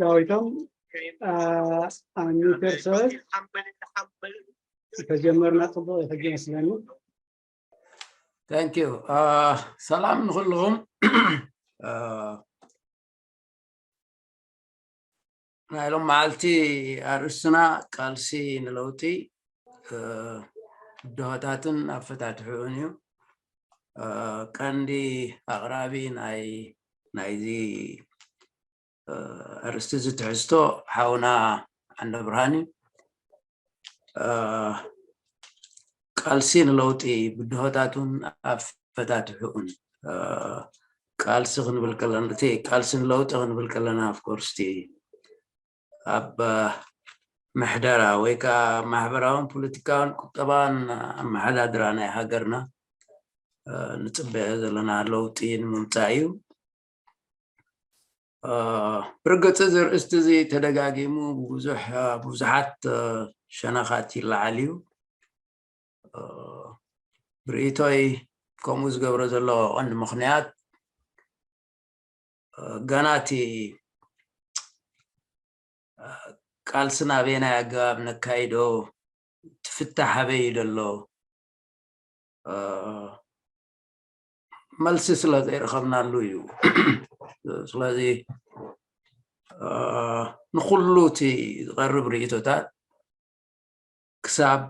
ዳዊቶም ኣሚተር ሰበት ተጀመርና ጽቡቅ ይሕጂ መስለኒ። Thank you። ሰላም ንኩልኹም። ናይ ሎም መዓልቲ ኣርእስትና ቃልሲ ንለውጢ ብድሆታትን ኣፈታትሕኡን እዩ። ቀንዲ ኣቕራቢ ናይ ናይዚ ኣርእስቲ እዚ ትሕዝቶ ሓውና ዓንደ ብርሃን እዩ። ቃልሲ ንለውጢ ብድሆታቱን ኣፈታትሕኡን። ቃልሲ ክንብል ከለና እቲ ቃልሲ ንለውጢ ክንብል ከለና of course እቲ ኣብ ምሕደራ ወይ ከዓ ማሕበራውን ፖለቲካውን ቁጠባን ኣመሓዳድራ ናይ ሃገርና ንፅበዮ ዘለና ለውጢ ንምምፃእ እዩ። ብርግፅ እዚ ርእስቲ እዚ ተደጋጊሙ ብዙሕ ብዙሓት ሸነኻት ይለዓል እዩ። ብርእቶይ ከምኡ ዝገብሮ ዘሎ ቀንዲ ምኽንያት ገና እቲ ቃልሲ ናበየናይ ኣገባብ ነካይዶ፣ እቲ ፍታሕ ኣበይ እዩ ዘሎ፣ መልሲ ስለ ዘይረኸብናሉ እዩ። ስለዚ ንኩሉ እቲ ዝቐርብ ርእቶታት ክሳብ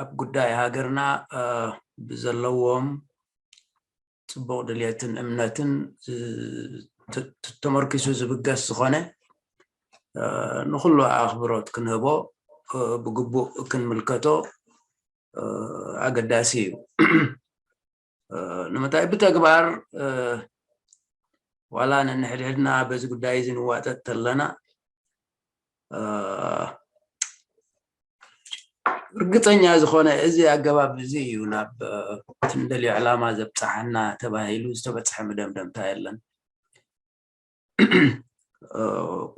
ኣብ ጉዳይ ሃገርና ብዘለዎም ፅቡቕ ድልየትን እምነትን ተመርኪሱ ዝብገስ ዝኾነ ንኩሉ ኣኽብሮት ክንህቦ ብግቡእ ክንምልከቶ ኣገዳሲ እዩ። ንምንታይ ብተግባር ዋላ ነንሕድሕድና በዚ ጉዳይ እዚ ንዋጠጥ ተለና ርግፀኛ ዝኾነ እዚ ኣገባብ እዚ እዩ ናብ ትንደልዮ ዕላማ ዘብፅሓና ተባሂሉ ዝተበፅሐ መደምደምታ የለን።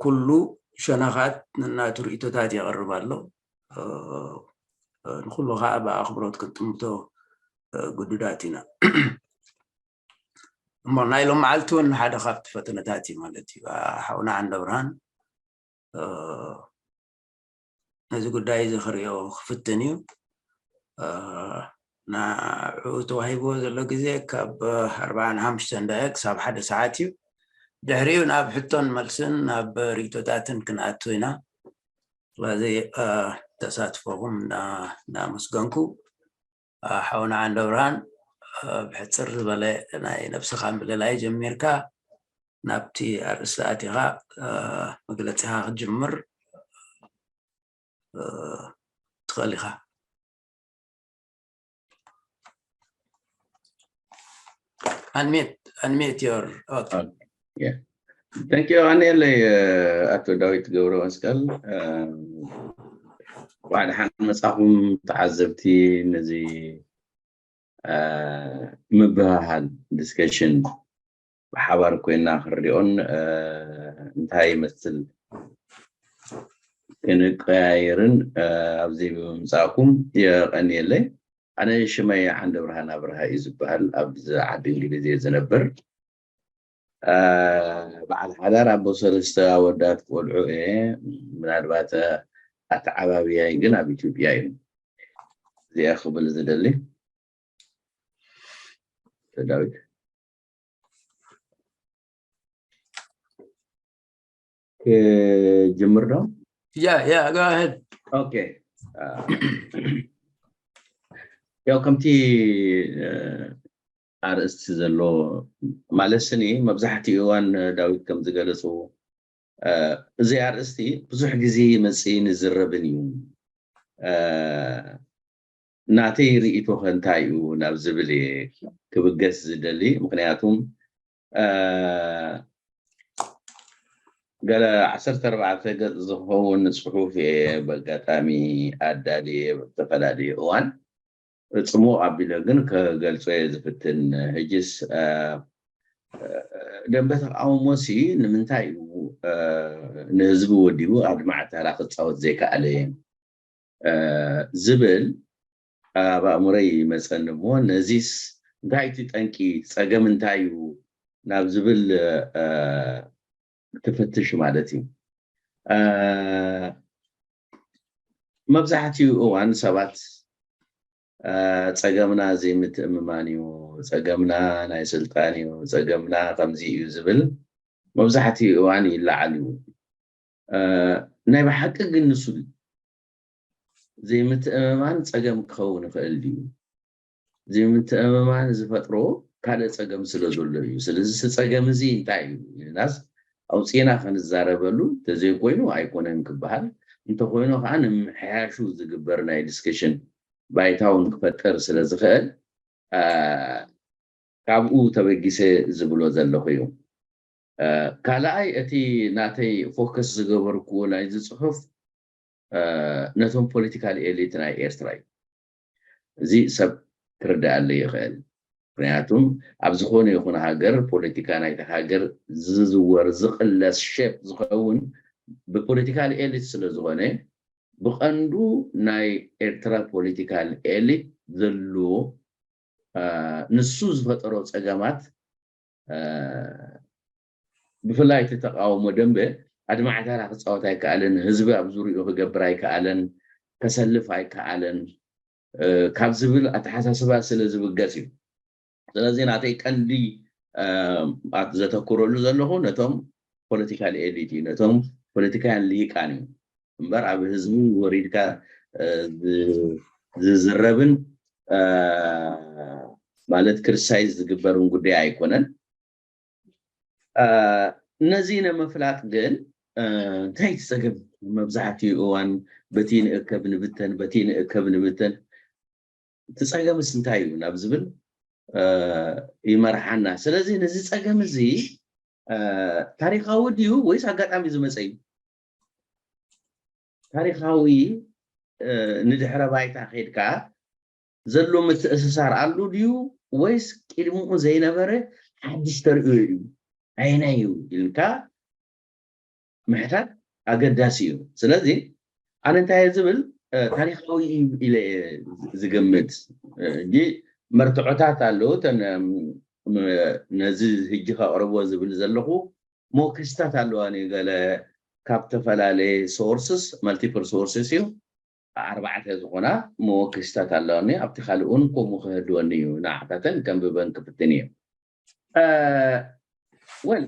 ኩሉ ሸነኻት ነናቱ ርእቶታት የቕርብ ኣሎ። ንኩሉ ከዓ ብኣኽብሮት ክንጥምቶ ግዱዳት ኢና። እሞ ናይ ሎም መዓልቲ እውን ሓደ ካብቲ ፈተነታት እዩ ማለት እዩ። ሓውና ዓንደ ብርሃን ነዚ ጉዳይ እዚ ክሪኦ ክፍትን እዩ። ንዕኡ ተዋሂብዎ ዘሎ ግዜ ካብ ኣርባዓን ሓሙሽተን ደቂቕ ክሳብ ሓደ ሰዓት እዩ። ድሕሪኡ ናብ ሕቶን መልስን ናብ ርእቶታትን ክንኣቱ ኢና። ስለዚ ተሳትፎኹም እናመስገንኩ ሓውና ዓንደ ብርሃን ብሕፅር ዝበለ ናይ ነብስኻ ምልላይ ጀሚርካ ናብቲ ኣርእስቲ ኣቲኻ መግለፂኻ ክትጅምር ትኽእል ኢኻ። Unmute, unmute your okay. Thank you ኣኔለይ ኣቶ ዳዊት ገብረ መስቀል። እንኳዕ ደሓን መጻኹም ተዓዘብቲ ነዚ ምብህሃል discussion ብሓባር ኮይና ክንሪኦን እንታይ ይመስል ክንቀያየርን ኣብዚ ብምምፃእኩም የቐንየለይ። ኣነ ሽመይ ዓንደ ብርሃን ኣብርሃ እዩ ዝበሃል። ኣብዚ ዓዲ እንግሊዝ እየ ዝነብር። በዓል ሓዳር ኣቦ ሰለስተ ኣወዳት ቆልዑ እየ። ምናልባት ኣተዓባብያይ ግን ኣብ ኢትዮጵያ እዩ። እዚኣ ክብል ዝደሊ ዳዊት ክጅምር ዶ? Yeah, yeah, go ahead. Okay. ያው ከምቲ ኣርእስቲ ዘሎ ማለት ስኒ መብዛሕትኡ እዋን ዳዊት ከም ዝገለፁ እዚ ኣርእስቲ ብዙሕ ግዜ መፅእን ዝረብን እዩ። ናተይ ርእይቶ ከ እንታይ እዩ ናብ ዝብል እየ ክብገስ ዝደሊ። ምክንያቱም ገለ ዓሰርተ ኣርባዕተ ገፅ ዝኸውን ፅሑፍ እየ በጋጣሚ ኣዳልየ ብዝተፈላለየ እዋን ፅሙቕ ኣቢለ ግን ክገልፆ እየ ዝፍትን። ሕጅስ ደንበ ተቃውሞ ሲ ንምንታይ እዩ ንህዝቢ ወዲቡ ኣድማዕ ተራ ክፃወት ዘይከኣለ ዝብል ኣብ ኣእምሮይ ይመፀኒ። እሞ ነዚስ እንታይ እቲ ጠንቂ፣ ፀገም እንታይ እዩ ናብ ዝብል ትፍትሽ ማለት እዩ። መብዛሕትኡ እዋን ሰባት ጸገምና ዘይምትእምማን እዩ፣ ጸገምና ናይ ስልጣን እዩ፣ ጸገምና ከምዚ እዩ ዝብል መብዛሕትኡ እዋን ይለዓል እዩ። ናይ ብሓቂ ግን ንሱ ዘይምትእምማን ጸገም ክኸውን ይኽእል ድዩ? ዘይምትእምማን ዝፈጥሮ ካልእ ጸገም ስለ ዘሎ እዩ። ስለዚ እቲ ጸገም እዚ እንታይ እዩ ኢልናስ ኣውፂና ክንዛረበሉ፣ ተዘይኮይኑ ኣይኮነን ክበሃል፣ እንተኮይኑ ከዓ ንምሕያሹ ዝግበር ናይ ዲስከሽን ባይታውን ክፈጥር ስለ ዝኽእል ካብኡ ተበጊሰ ዝብሎ ዘለኹ እዩ። ካልኣይ እቲ ናተይ ፎከስ ዝገበርኩዎ ናይዚ ፅሑፍ ነቶም ፖለቲካል ኤሊት ናይ ኤርትራ እዩ። እዚ ሰብ ክርዳኣለይ ይኽእል። ምክንያቱም ኣብ ዝኾነ ይኹን ሃገር ፖለቲካ ናይቲ ሃገር ዝዝወር ዝቕለስ ሼፕ ዝኸውን ብፖለቲካል ኤሊት ስለ ዝኾነ ብቐንዱ ናይ ኤርትራ ፖለቲካል ኤሊት ዘለዎ ንሱ ዝፈጠሮ ፀገማት ብፍላይ እቲ ተቃውሞ ደንበ ኣድማዕታራ ክፃወት ኣይከኣለን፣ ህዝቢ ኣብ ዙሪኡ ክገብር ኣይከኣለን፣ ከሰልፍ ኣይከኣለን ካብ ዝብል ኣተሓሳስባ ስለ ዝብገስ እዩ። ስለዚ ናተይ ቀንዲ ዘተኩረሉ ዘለኹ ነቶም ፖለቲካል ኤሊት እዩ፣ ነቶም ፖለቲካውያን ልሂቃን እዩ እምበር ኣብ ህዝቢ ወሪድካ ዝዝረብን ማለት ክርሳይዝ ዝግበርን ጉዳይ ኣይኮነን። ነዚ ንምፍላጥ ግን እንታይ ትፀገም መብዛሕትኡ እዋን በቲ ንእከብ ንብተን በቲ ንእከብ ንብተን እቲ ፀገምስ እንታይ እዩ ናብ ዝብል ይመርሓና። ስለዚ ነዚ ፀገም እዚ ታሪካዊ ድዩ ወይስ ኣጋጣሚ ዝመፀ እዩ? ታሪካዊ ንድሕረ ባይታ ከድካ ዘሎ ምትእስሳር ኣሉ ድዩ ወይስ ቅድምኡ ዘይነበረ ሓድሽ ተርእዮ እዩ? ኣየናይ እዩ ኢልካ ምሕታት ኣገዳሲ እዩ። ስለዚ ኣነ እንታይ እየ ዝብል ታሪካዊ እዩ ኢለ ዝግምት። ሕጂ መርትዖታት ኣለዉ። ነዚ ሕጂ ከቕርቦ ዝብል ዘለኹ መወከስታት ኣለዋኒ። ገለ ካብ ዝተፈላለየ ሶርስስ፣ መልቲፕል ሶርስስ እዩ፣ ኣርባዕተ ዝኾና መወከስታት ኣለዋኒ። ኣብቲ ካልእ እውን ከምኡ ክህልወኒ እዩ። ንዓታተን ከንብበን ክፍትን እየ። ወል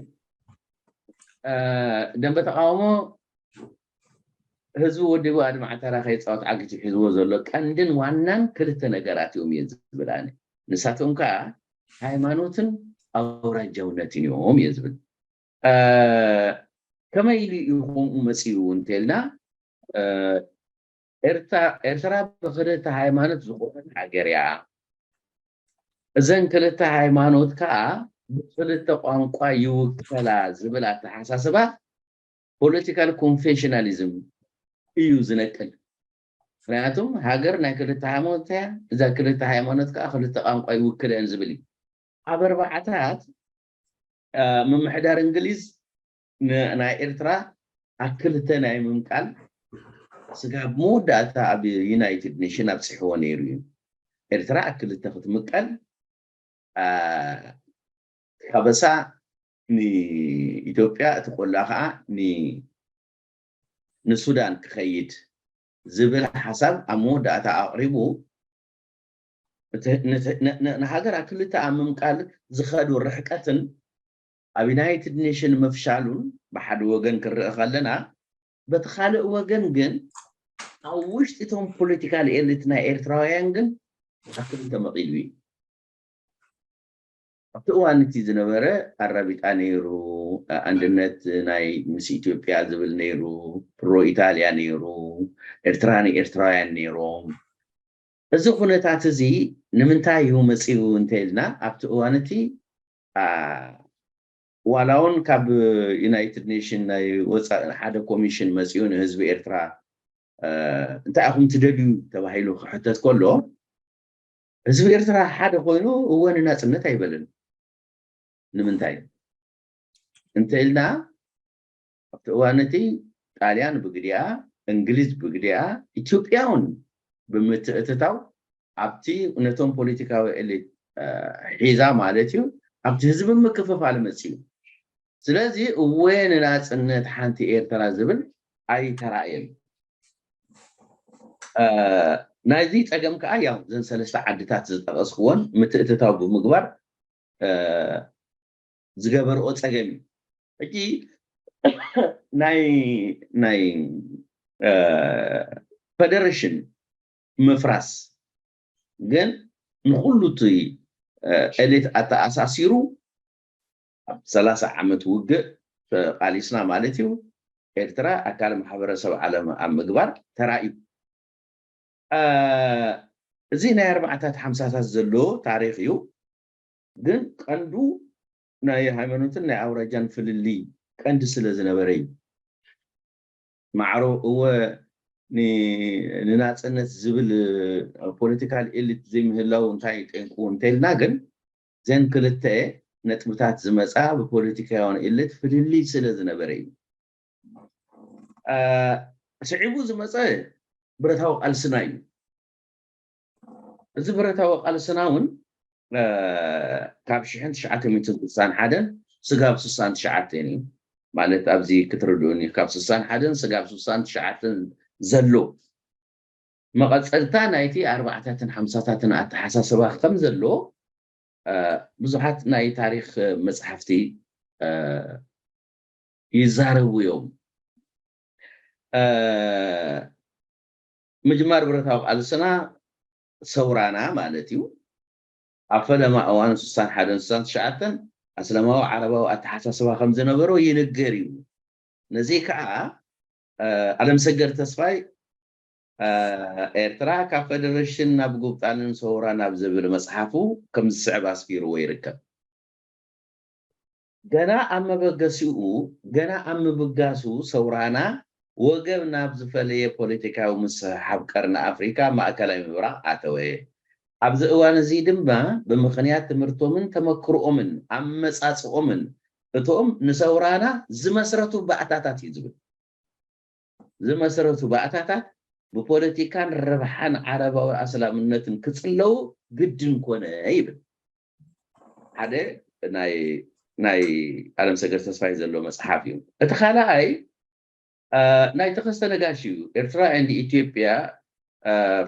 ደንበ ተቃውሞ ህዝቢ ወዲቡ ኣድማዕታራ ከይፃወት ዓጊቱ ሒዝዎ ዘሎ ቀንድን ዋናን ክልተ ነገራት እዮም እየ ዝብል ኣነ። ንሳቶም ከዓ ሃይማኖትን ኣውራጃውነትን እዮም እየ ዝብል። ከመይ ኢሉ እዩ ከምኡ መፂኡ እንተልና ኤርትራ ብክልተ ሃይማኖት ዝቆመት ሃገር እያ። እዘን ክልተ ሃይማኖት ከዓ ብክልተ ቋንቋ ይውከላ ዝብል ኣተሓሳስባ ፖለቲካል ኮንፌሽናሊዝም እዩ ዝነቅል። ምክንያቱም ሃገር ናይ ክልተ ሃይማኖት እያ፣ እዛ ክልተ ሃይማኖት ከዓ ክልተ ቋንቋ ይውክለእን ዝብል እዩ። ኣብ ኣርባዓታት ምምሕዳር እንግሊዝ ናይ ኤርትራ ኣብ ክልተ ናይ ምምቃል ስጋብ መወዳእታ ኣብ ዩናይትድ ኔሽን ኣብፅሕዎ ነይሩ እዩ። ኤርትራ ኣብ ክልተ ክትምቀል ካበሳ ንኢትዮጵያ እቲ ቆላ ከዓ ንሱዳን ክኸይድ ዝብል ሓሳብ ኣብ መወዳእታ ኣቕሪቡ ንሃገር ኣብ ክልተ ኣብ ምምቃል ዝኸዱ ርሕቀትን ኣብ ዩናይትድ ኔሽን ምፍሻሉን ብሓደ ወገን ክንርኢ ከለና በቲ ካልእ ወገን ግን ኣብ ውሽጢ እቶም ፖለቲካል ኤሊት ናይ ኤርትራውያን ግን ኣብ ክልተ መቒሉ እዩ። ኣብቲ እዋን እቲ ዝነበረ ኣራቢጣ ነይሩ፣ ኣንድነት ናይ ምስ ኢትዮጵያ ዝብል ነይሩ፣ ፕሮ ኢታልያ ነይሩ፣ ኤርትራ ንኤርትራውያን ነይሮም። እዚ ኩነታት እዚ ንምንታይ እዩ መፂኡ እንተኢልና ኣብቲ እዋን እቲ ዋላ እውን ካብ ዩናይትድ ኔሽን ናይ ወፃኢ ሓደ ኮሚሽን መፂኡ ንህዝቢ ኤርትራ እንታይ ኢኹም ትደልዩ ተባሂሉ ክሕተት ከሎ ህዝቢ ኤርትራ ሓደ ኮይኑ እወ ንናፅነት ኣይበለን። ንምንታይ እንተ ኢልና ኣብቲ እዋን እቲ ጣልያን ብግዲኣ፣ እንግሊዝ ብግዲኣ፣ ኢትዮጵያ እውን ብምትእትታው ኣብቲ ነቶም ፖለቲካዊ ኤሊት ሒዛ ማለት እዩ ኣብቲ ህዝቢ ምክፍፋል መፅዩ። ስለዚ እወ ንናፅነት ሓንቲ ኤርትራ ዝብል ኣይተራእየን። ናይዚ ፀገም ከዓ ያው ዘን ሰለስተ ዓድታት ዝጠቀስክዎን ምትእትታው ብምግባር ዝገበርኦ ፀገም እዩ። ሕጂ ናይ ናይ ፈደረሽን ምፍራስ ግን ንኩሉ እቲ ኤሊት ኣተኣሳሲሩ ኣብ ሰላሳ ዓመት ውግእ ተቃሊስና ማለት እዩ። ኤርትራ ኣካል ማሕበረሰብ ዓለም ኣብ ምግባር ተራእዩ። እዚ ናይ ኣርባዕታት ሓምሳታት ዘሎ ታሪኽ እዩ። ግን ቀንዱ ናይ ሃይማኖትን ናይ ኣውራጃን ፍልልይ ቀንዲ ስለ ዝነበረ እዩ። ማዕሮ እወ ንናፅነት ዝብል ፖለቲካል ኤሊት ዘይምህላው እንታይ ጠንቁ እንተልና ግን ዘን ክልተ ነጥብታት ዝመፃ ብፖለቲካውያን ኤሊት ፍልልይ ስለ ዝነበረ እዩ። ስዒቡ ዝመፀ ብረታዊ ቃልስና እዩ። እዚ ብረታዊ ቃልስና እውን ካብ ሽሕን ትሽዓተ ሚእትን ስሳን ሓደን ስጋብ ስሳን ትሽዓተን እዩ። ማለት ኣብዚ ክትርድኡኒ ካብ ስሳን ሓደን ስጋብ ስሳን ትሽዓተን ዘሎ መቐፀልታ ናይቲ ኣርባዕታትን ሓምሳታትን ኣተሓሳስባ ከም ዘሎ ብዙሓት ናይ ታሪክ መፅሓፍቲ ይዛረቡ እዮም። ምጅማር ብረታዊ ቃልስና ሰውራና ማለት እዩ። ኣብ ፈለማ እዋን ስሳን ሓደን ስሳን ትሽዓተን ኣስለማዊ ዓረባዊ ኣተሓሳስባ ከም ዝነበሮ ይንገር እዩ። ነዚ ከዓ ኣለምሰገድ ተስፋይ ኤርትራ ካብ ፈደረሽን ናብ ጉብጣንን ሰውራ ናብ ዝብል መፅሓፉ ከም ዝስዕብ ኣስፊርዎ ይርከብ። ገና ኣብ መበገሲኡ ገና ኣብ ምብጋሱ ሰውራና ወገብ ናብ ዝፈለየ ፖለቲካዊ ምስሕሓብ ቀርኒ ኣፍሪካ ማእከላይ ምብራቕ ኣተወ። ኣብዚ እዋን እዚ ድማ ብምኽንያት ትምህርቶምን ተመክርኦምን ኣመፃፅኦምን እቶም ንሰውራና ዝመስረቱ ባእታታት እዩ ዝብል ዝመሰረቱ ባእታታት ብፖለቲካን ረብሓን ዓረባዊ ኣስላምነትን ክፅለዉ ግድን ኮነ ይብል። ሓደ ናይ ናይ ኣለምሰገድ ተስፋይ ዘሎ መፅሓፍ እዩ። እቲ ካልኣይ ናይ ተኸስተ ነጋሽ እዩ። ኤርትራ and ኢትዮጵያ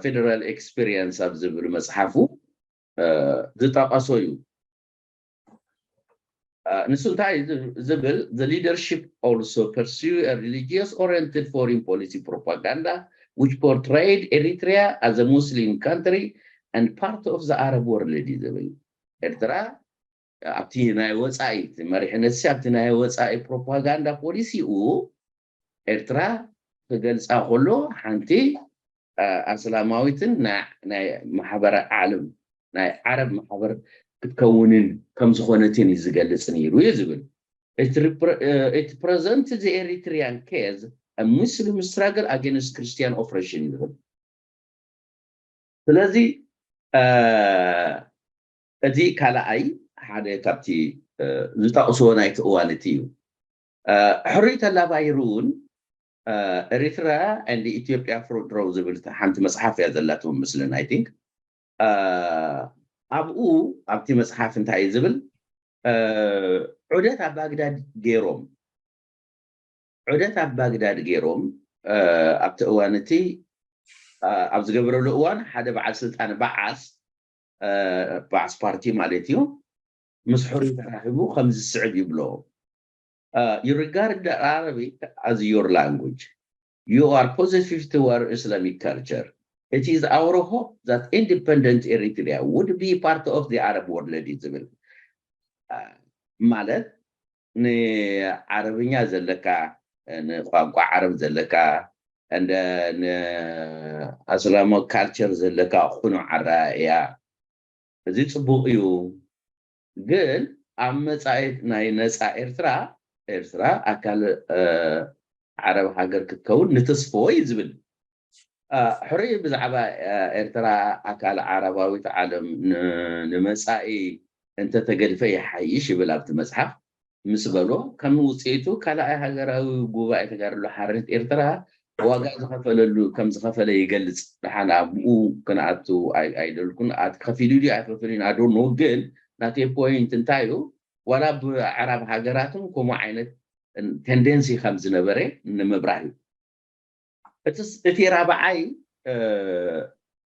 federal experience ኣብ ዝብል መፅሓፉ ዝጠቐሶ እዩ። ንሱ እንታይ ዝብል the leadership also pursue a religious oriented foreign policy propaganda which portrayed Eritrea as a Muslim country and part of the Arab world እዩ ዝብል። ኤርትራ ኣብቲ ናይ ወፃኢ መሪሕነት ኣብቲ ናይ ወፃኢ ፕሮፓጋንዳ ፖሊሲኡ ኤርትራ ክገልፃ ከሎ ሓንቲ ኣስላማዊትን ናይ ማሕበረ ዓለም ናይ ዓረብ ማሕበር ክትከውንን ከም ዝኾነትን እዩ ዝገልፅ ነይሩ እዩ ዝብል። It present the Eritrean case a Muslim struggle against Christian oppression እዩ ዝብል። ስለዚ እቲ ካልኣይ ሓደ ካብቲ ዝጠቕስዎ ናይቲ እዋን እቲ እዩ። ሕሩይ ተላባይሩ እውን ኤሪትራ and ኢትዮጵያ ፍሩት ሮው ዝብል ሓንቲ መፅሓፍ እያ ዘላትዎም ምስልን I think ኣብኡ ኣብቲ መፅሓፍ እንታይ እዩ ዝብል ዑደት ኣብ ባግዳድ ገይሮም ዑደት ኣብ ባግዳድ ገይሮም ኣብቲ እዋን እቲ ኣብ ዝገበረሉ እዋን ሓደ በዓል ስልጣን በዓስ በዓስ ፓርቲ ማለት እዩ ምስ ሕሩይ ተራኺቡ ከም ዝስዕብ ይብሎ you regard the Arabic as your language you are positive toward Islamic culture it is our hope that independent Eritrea would be part of the Arab world እዩ ዝብል ማለት ንዓረብኛ ዘለካ ንቋንቋ ዓረብ ዘለካ እንደ ንኣስላሞ ካልቸር ዘለካ ቁኑዕ ኣረኣእያ እዚ ፅቡቅ እዩ ግን ኣብ መፃኢ ናይ ነፃ ኤርትራ ኤርትራ ኣካል ዓረብ ሃገር ክትከውን ንተስፎ እዩ ዝብል ሕሩይ ብዛዕባ ኤርትራ ኣካል ዓረባዊት ዓለም ንመፃኢ እንተተገድፈ ይሓይሽ ይብል ኣብቲ መፅሓፍ ምስ በሎ ከም ውፅኢቱ ካልኣይ ሃገራዊ ጉባኤ ተጋድሎ ሓርነት ኤርትራ ዋጋ ዝኸፈለሉ ከም ዝኸፈለ ይገልፅ ደሓን ኣብኡ ክንኣቱ ኣይደልኩን ከፊሉ ድዩ ኣይከፍልን ኣዶኖ ግን ናተይ ፖይንት እንታይ እዩ ዋላ ብኣዕራብ ሃገራትን ከምኡ ዓይነት ቴንደንሲ ከም ዝነበረ ንምብራህ እዩ። እቲ ራብዓይ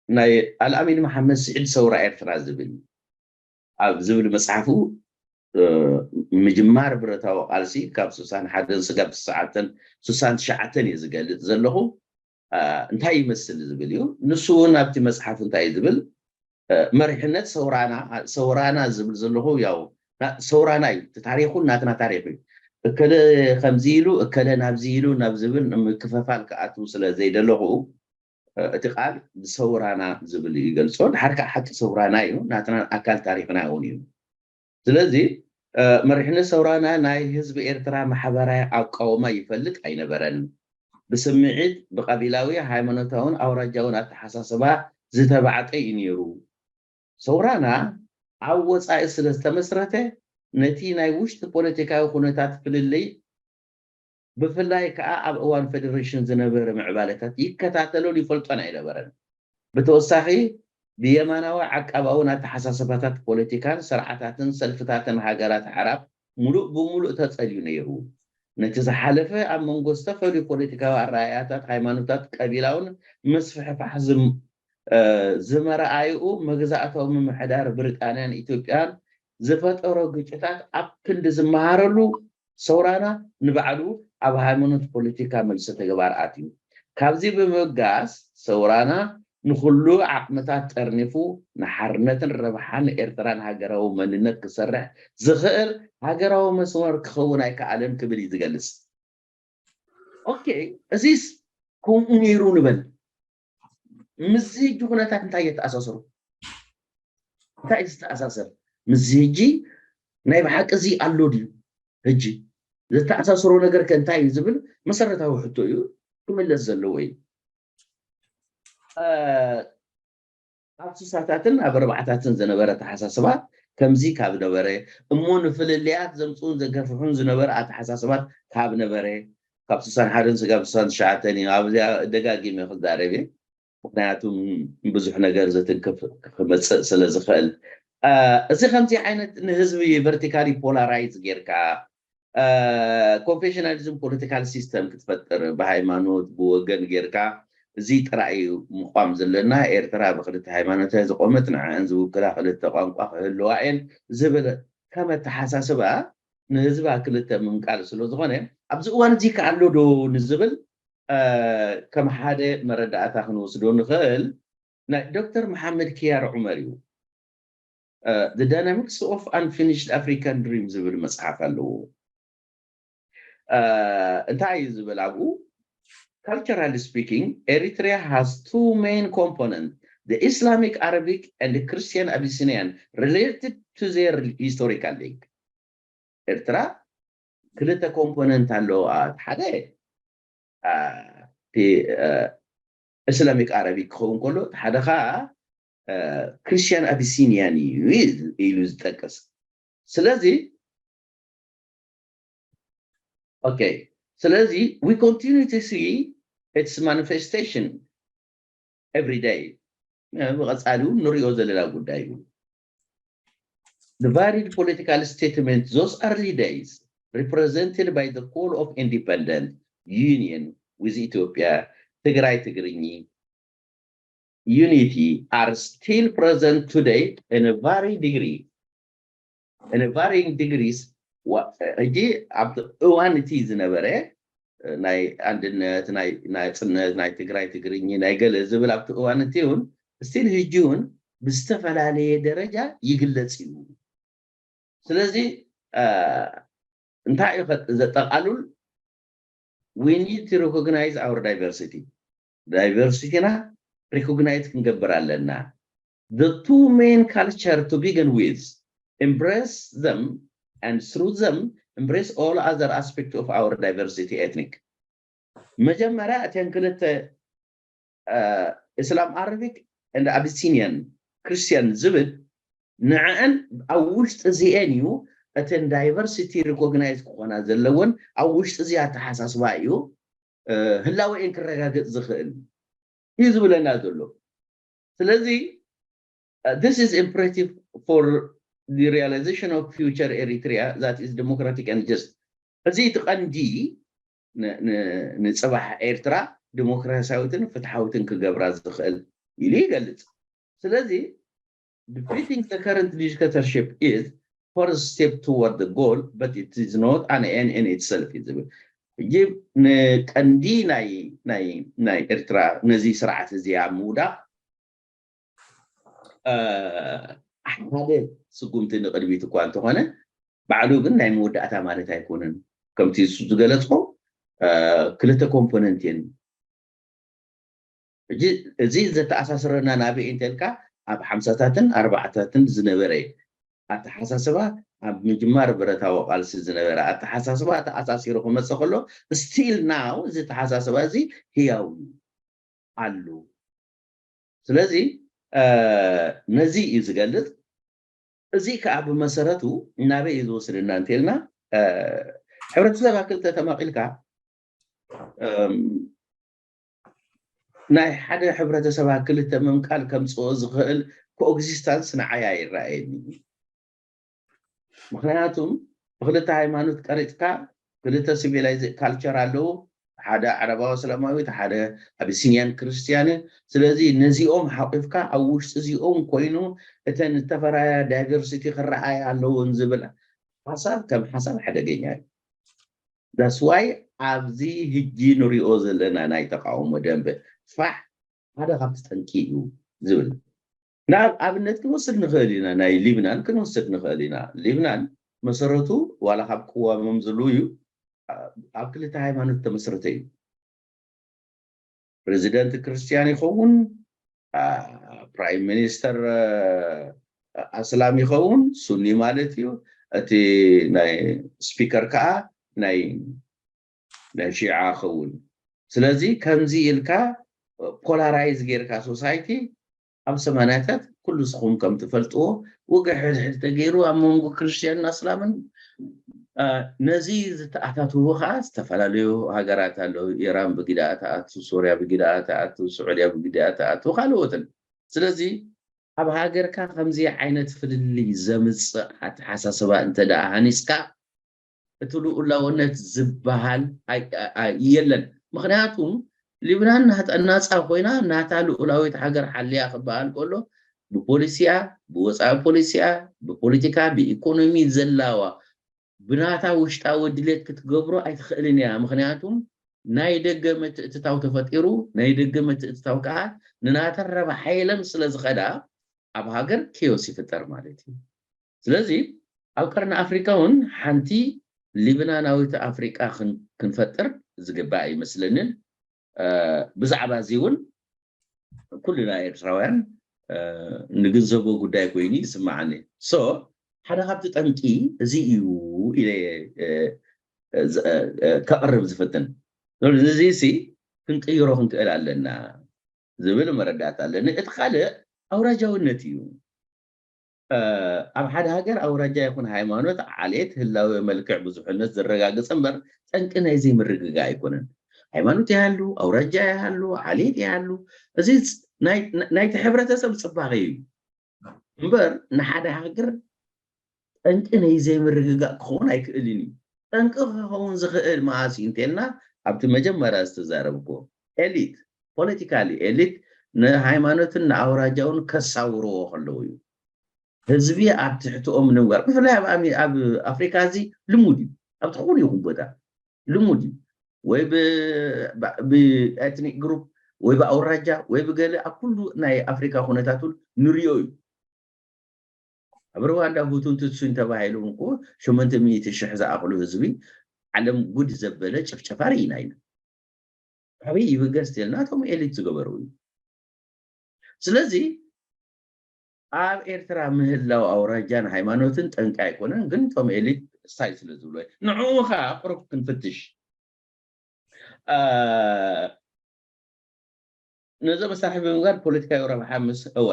ናይ ኣልኣሚን መሓመድ ስዒድ ሰውራ ኤርትራ ዝብል ኣብ ዝብል መፅሓፉ ምጅማር ብረታዊ ቃልሲ ካብ ስሳን ሓደን ስጋብ ስሳዓተን ስሳን ትሽዓተን እየ ዝገልፅ ዘለኹ። እንታይ ይመስል ዝብል እዩ። ንሱ እውን ኣብቲ መፅሓፍ እንታይ እዩ ዝብል፣ መሪሕነት ሰውራና፣ ሰውራና ዝብል ዘለኹ ያው ሰውራና እዩ። እቲ ታሪኹ ናትና ታሪኽ እዩ። እከለ ከምዚ ኢሉ እከለ ናብዚ ኢሉ ናብ ዝብል ምክፈፋል ክኣትው ስለ ዘይደለኹ እቲ ቃል ብሰውራና ዝብል ይገልጾ። ድሓር ከዓ ሓቂ ሰውራና እዩ፣ ናትና ኣካል ታሪኽና እውን እዩ። ስለዚ መሪሕነት ሰውራና ናይ ህዝቢ ኤርትራ ማሕበራዊ ኣቃውማ ይፈልጥ ኣይነበረን። ብስምዒት፣ ብቀቢላዊ፣ ሃይማኖታውን ኣውራጃውን ኣተሓሳስባ ዝተባዕጠ እዩ ነይሩ። ሰውራና ኣብ ወጻኢ ስለ ዝተመስረተ ነቲ ናይ ውሽጢ ፖለቲካዊ ኩነታት ፍልልይ ብፍላይ ከኣ ኣብ እዋን ፌደሬሽን ዝነበረ ምዕባለታት ይከታተሎን ይፈልጦን ኣይነበረን። ብተወሳኺ ብየማናዊ ዓቃባውን ኣተሓሳስባታት ፖለቲካን ስርዓታትን ሰልፍታትን ሃገራት ኣዕራብ ሙሉእ ብሙሉእ ተጸልዩ ነይሩ። ነቲ ዝሓለፈ ኣብ መንጎ ዝተፈላለዩ ፖለቲካዊ ኣረኣእያታት፣ ሃይማኖታት፣ ቀቢላውን ምስፍሕፋሕ ዝመረኣይኡ መግዛእታዊ ምምሕዳር ብሪጣንያን ኢትዮጵያን ዝፈጠሮ ግጭታት ኣብ ክንዲ ዝመሃረሉ ሰውራና ንባዕሉ ኣብ ሃይማኖት ፖለቲካ መልሰ ተግባር ኣትዩ። ካብዚ ብምብጋስ ሰውራና ንኹሉ ዓቕምታት ጠርኒፉ ንሓርነትን ረብሓን ኤርትራን ሃገራዊ መንነት ክሰርሕ ዝኽእል ሃገራዊ መስመር ክኸውን ኣይከኣለን ክብል እዩ ዝገልጽ። ኦኬ፣ እዚስ ከምኡ ነይሩ ንበል። ምስዚ ሕጂ ኩነታት እንታይ የተኣሳሰሩ? እንታይ ዝተኣሳሰር? ምስዚ ሕጂ ናይ ብሓቂ እዚ ኣሎ ድዩ? ሕጂ ዝተኣሳሰሮ ነገር ከ እንታይ እዩ ዝብል መሰረታዊ ሕቶ እዩ ክምለስ ዘለዎ እዩ። ኣብ ስሳታትን ኣብ ኣርባዕታትን ዝነበረ ኣተሓሳስባ ከምዚ ካብ ነበረ እሞ ንፍልልያት ዘምፅኡን ዘገፍሑን ዝነበረ ኣተሓሳስባት ካብ ነበረ ካብ ስሳን ሓደን ስጋብ ስሳን ትሽዓተን እዩ ኣብዚኣ ደጋጊመ ክዛረብ እየ። ምክንያቱ ብዙሕ ነገር ዘትንክፍ ክመፅእ ስለ ዝኽእል። እዚ ከምዚ ዓይነት ንህዝቢ ቨርቲካሊ ፖላራይዝ ጌርካ ኮንፌሽናሊዝም ፖለቲካል ሲስተም ክትፈጥር ብሃይማኖት ብወገን ጌርካ እዚ ጥራይ እዩ ምቋም ዘለና። ኤርትራ ብክልተ ሃይማኖት እያ ዝቆመት፣ ንዐን ዝውክላ ክልተ ቋንቋ ክህልዋ እየን ዝብል ከም ኣተሓሳስባ ንህዝባ ክልተ ምምቃል ስለ ዝኾነ ኣብዚ እዋን እዚ ከ ኣሎ ዶ ንዝብል ከም ሓደ መረዳእታ ክንወስዶ ንኽእል ናይ ዶክተር መሓመድ ኪያር ዑመር እዩ። The Dynamics of Unfinished African Dream ዝብል መፅሓፍ ኣለዎ። እንታይ እዩ ዝብል ኣብኡ? Culturally speaking, Eritrea has two main components, the Islamic Arabic and the Christian Abyssinian, related to their historical link. ኤርትራ ክልተ ኮምፖነንት ኣለዎ። ሓደ እስላሚክ ኣረቢክ ክኸውን ከሎ ሓደ ከዓ ክርስቲያን ኣቢሲኒያን እዩ ኢሉ ዝጠቅስ። ስለዚ okay, ስለዚ we continue to see its manifestation every day. ብቐጻሊ እውን ንሪኦ ዘለና ጉዳይ እዩ። The varied political statement those early days represented by the call of independent union with Ethiopia, ትግራይ ትግርኚ unity are still present today in a very degree in a varying degrees. ሕጂ ኣብቲ እዋን እቲ ዝነበረ ናይ ኣንድነት ናይ ናፅነት ናይ ትግራይ ትግርኚ ናይ ገለ ዝብል ኣብቲ እዋን እቲ እውን ስቲል ሕጂ እውን ብዝተፈላለየ ደረጃ ይግለፅ እዩ። ስለዚ እንታይ እዩ ዘጠቓሉል? We need to recognize our diversity. ዳይቨርሲቲና ሪኮግናይዝ ክንገብር ኣለና። The two main culture to begin with, embrace them and through them embrace all other aspect of our diversity ethnic. መጀመርያ እተን ክልተ እስላም ኣረቢክ and ኣቢሲኒያን ክርስቲያን ዝብል ንዕአን ኣብ ውሽጢ እዚአን እዩ እተን ዳይቨርሲቲ ሪኮግናይዝ ክኾና ዘለወን ኣብ ውሽጢ እዚ ኣተሓሳስባ እዩ ህላወኤን ክረጋገፅ ዝኽእል እዩ ዝብለና ዘሎ። ስለዚ this is imperative for the realization of future Eritrea that is democratic and just. እዚ እቲ ቀንዲ ንፅባሕ ኤርትራ ዲሞክራሲያዊትን ፍትሓዊትን ክገብራ ዝኽእል ኢሉ ይገልጽ። ስለዚ defeating the current dictatorship is first step toward the goal, but it is not an end in itself እዩ ዝብል። ሕጂ ንቀንዲ ናይ ናይ ናይ ኤርትራ ነዚ ስርዓት እዚ ኣብ ምውዳቕ ሓደ ስጉምቲ ንቕድሚት እኳ እንተኾነ፣ ባዕሉ ግን ናይ መወዳእታ ማለት ኣይኮነን። ከምቲ እሱ ዝገለጽኮ ክልተ ኮምፖነንት እየን። ሕጂ እዚ ዘተኣሳስረና ናበይ እንተልካ፣ ኣብ ሓምሳታትን ኣርባዕታትን ዝነበረ ኣተሓሳስባ፣ ኣብ ምጅማር ብረታዊ ቃልሲ ዝነበረ ኣተሓሳስባ ተኣሳሲሩ ክመጽእ ከሎ፣ still now እዚ ኣተሓሳስባ እዚ ህያው እዩ ኣሎ። ስለዚ ነዚ እዩ ዝገልጽ። እዚ ከዓ ብመሰረቱ ናበይ እዩ ዝወስድና እንተልና፣ ሕብረተሰብ ኣብ ክልተ ተማቒልካ ናይ ሓደ ሕብረተሰብ ኣብ ክልተ ምምቃል ከምፅኦ ዝኽእል ኮኤግዚስታንስ ንዓይ ኣይረኣየኒ። ምክንያቱም ብክልተ ሃይማኖት ቀሪፅካ ክልተ ሲቪላይዝ ካልቸር ኣለዉ። ሓደ ዓረባዊ እስላማዊ፣ ሓደ ኣቢሲኒያን ክርስትያን። ስለዚ ነዚኦም ሓቂፍካ ኣብ ውሽጢ እዚኦም ኮይኑ እተን ዝተፈላለያ ዳይቨርሲቲ ክረኣያ ኣለውን ዝብል ሓሳብ ከም ሓሳብ ሓደገኛ እዩ። ዳስዋይ ኣብዚ ህጂ ንሪኦ ዘለና ናይ ተቃውሞ ደንበ ፋሕ ሓደ ካብቲ ጠንቂ እዩ ዝብል። ንኣብነት ክንወስድ ንኽእል ኢና፣ ናይ ሊብናን ክንወስድ ንኽእል ኢና። ሊብናን መሰረቱ ዋላ ካብ ቅዋሞም ዝሉ እዩ፣ ኣብ ክልተ ሃይማኖት ተመስረተ እዩ። ፕሬዚደንት ክርስትያን ይኸውን፣ ፕራይም ሚኒስተር ኣስላም ይኸውን፣ ሱኒ ማለት እዩ። እቲ ናይ ስፒከር ከዓ ናይ ናይ ሺዓ ኸውን። ስለዚ ከምዚ ኢልካ ፖላራይዝ ጌርካ ሶሳይቲ ኣብ ሰማንያታት ኩሉ ስኹም ከም ትፈልጥዎ ውግእ ሕድሕድ ተገይሩ ኣብ መንጎ ክርስትያንን ኣስላምን። ነዚ ዝተኣታትዎ ከዓ ዝተፈላለዩ ሃገራት ኣለዉ። ኢራን ብግዳኣ ተኣቱ፣ ሶርያ ብግዳኣ ተኣቱ፣ ስዑድያ ብግዳኣ ተኣቱ፣ ካልኦትን። ስለዚ ኣብ ሃገርካ ከምዚ ዓይነት ፍልልይ ዘምፅእ ኣተሓሳስባ እንተ ደኣ ሃኒፅካ እቲ ልኡላውነት ዝበሃል የለን። ምክንያቱም ሊብናን ናፃ ኮይና ናታ ልኡላዊት ሃገር ሓልያ ክበሃል ከሎ ብፖሊሲያ፣ ብወፃኢ ፖሊሲያ፣ ብፖለቲካ፣ ብኢኮኖሚ ዘላዋ ብናታ ውሽጣዊ ድሌት ክትገብሮ ኣይትኽእልን እያ። ምክንያቱም ናይ ደገ ምትእትታው ተፈጢሩ፣ ናይ ደገ ምትእትታው ከዓ ንናተን ረብሓ ኢለን ስለ ዝኸዳ ኣብ ሃገር ኬዮስ ይፍጠር ማለት እዩ። ስለዚ ኣብ ቀርኒ ኣፍሪካ እውን ሓንቲ ሊብናናዊት ኣፍሪቃ ክንፈጥር ዝግባእ ይመስለንን። ብዛዕባ እዚ እውን ኩልና ኤርትራውያን ንግንዘቦ ጉዳይ ኮይኑ ይስማዓኒ። ሶ ሓደ ካብቲ ጠንቂ እዚ እዩ ኢለ ከቕርብ ዝፍትን። እዚ ሲ ክንቅይሮ ክንክእል ኣለና ዝብል መረዳእታ ኣለኒ። እቲ ካልእ ኣውራጃውነት እዩ። ኣብ ሓደ ሃገር ኣውራጃ ይኹን ሃይማኖት፣ ዓሌት፣ ህላወ፣ መልክዕ፣ ብዙሕነት ዘረጋግጽ እምበር ጠንቂ ናይ ዘይምርግጋእ ኣይኮነን። ሃይማኖት ይሃሉ፣ ኣውራጃ ይሃሉ፣ ዓሌት ይሃሉ፣ እዚ ናይቲ ሕብረተሰብ ጽባቐ እዩ እምበር ንሓደ ሃገር ጠንቂ ናይ ዘይምርግጋእ ክኸውን ኣይክእልን እዩ። ጠንቂ ክኸውን ዝኽእል መዓስ እዩ እንተልና ኣብቲ መጀመርያ ዝተዛረብኩዎ ኤሊት፣ ፖለቲካሊ ኤሊት ንሃይማኖትን ንኣውራጃውን ከሳውርዎ ከለዉ እዩ። ህዝቢ ኣብ ትሕትኦም ንምግባር፣ ብፍላይ ኣብ ኣፍሪካ እዚ ልሙድ እዩ። ኣብቲ ክኹን ይኹን ቦታ ልሙድ እዩ። ወይ ብኤትኒክ ግሩፕ ወይ ብኣውራጃ ወይ ብገለ ኣብ ኩሉ ናይ ኣፍሪካ ኩነታት እውን ንሪኦ እዩ። ኣብ ሩዋንዳ ሁቱን ቱትሱን ተባሂሎም እኮ ሸሞንተ ሚእቲ ሽሕ ዝኣኽሉ ህዝቢ ዓለም ጉድ ዘበለ ጭፍጨፋ ርኢና ኢና። ኣበይ ይብገስ ተልና እቶም ኤሊት ዝገበሩ እዩ። ስለዚ ኣብ ኤርትራ ምህላው ኣውራጃን ሃይማኖትን ጠንቂ ኣይኮነን፣ ግን እቶም ኤሊት ስታይ ስለ ዝብሎ ንዕኡ ከዓ ቁሩብ ክንፍትሽ ነዞም መሳርሒ ብምግባር ፖለቲካዊ ረብሓ ምስ እወ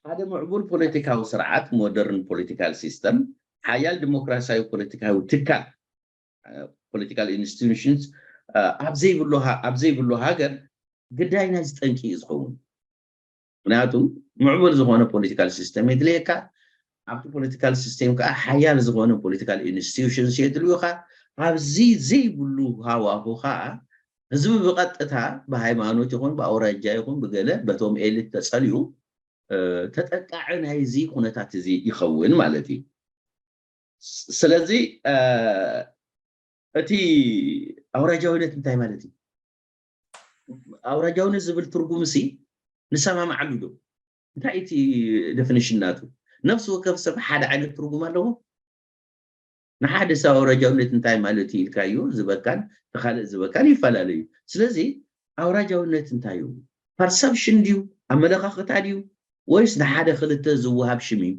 ሓደ ምዕቡል ፖለቲካዊ ስርዓት ሞደርን ፖለቲካል ሲስተም ሓያል ዲሞክራሲያዊ ፖለቲካዊ ትካል ፖለቲካል ኢንስቲቱሽንስ ኣብ ዘይብሉ ሃገር ግዳይ ናይዚ ጠንቂ እዩ ዝኸውን። ምክንያቱ ምዕቡል ዝኾነ ፖለቲካል ሲስተም የድልየካ። ኣብቲ ፖለቲካል ሲስተም ከዓ ሓያል ዝኾነ ፖለቲካል ኢንስቲትዩሽንስ የድልዩኻ። ኣብዚ ዘይብሉ ሃዋሁ ከዓ ህዝቢ ብቐጥታ ብሃይማኖት ይኹን ብኣውራጃ ይኹን ብገለ በቶም ኤሊት ተጸልዩ ተጠቃዒ ናይዚ ኩነታት እዚ ይኸውን ማለት እዩ። ስለዚ እቲ ኣውራጃውነት እንታይ ማለት እዩ? ኣውራጃውነት ዝብል ትርጉም ሲ ንሰማማዓሉ ዶ? እንታይ እቲ ደፊኒሽን ናቱ? ነፍሲ ወከፍ ሰብ ሓደ ዓይነት ትርጉም ኣለዎ። ንሓደ ሰብ ኣውራጃውነት እንታይ ማለት እዩ ኢልካዮ ዝበካን ንካልእ ዝበካን ይፈላለዩ። ስለዚ ኣውራጃውነት እንታይ እዩ? ፐርሰፕሽን ድዩ? ኣመለኻኽታ ድዩ? ወይስ ንሓደ ክልተ ዝወሃብ ሽም እዩ?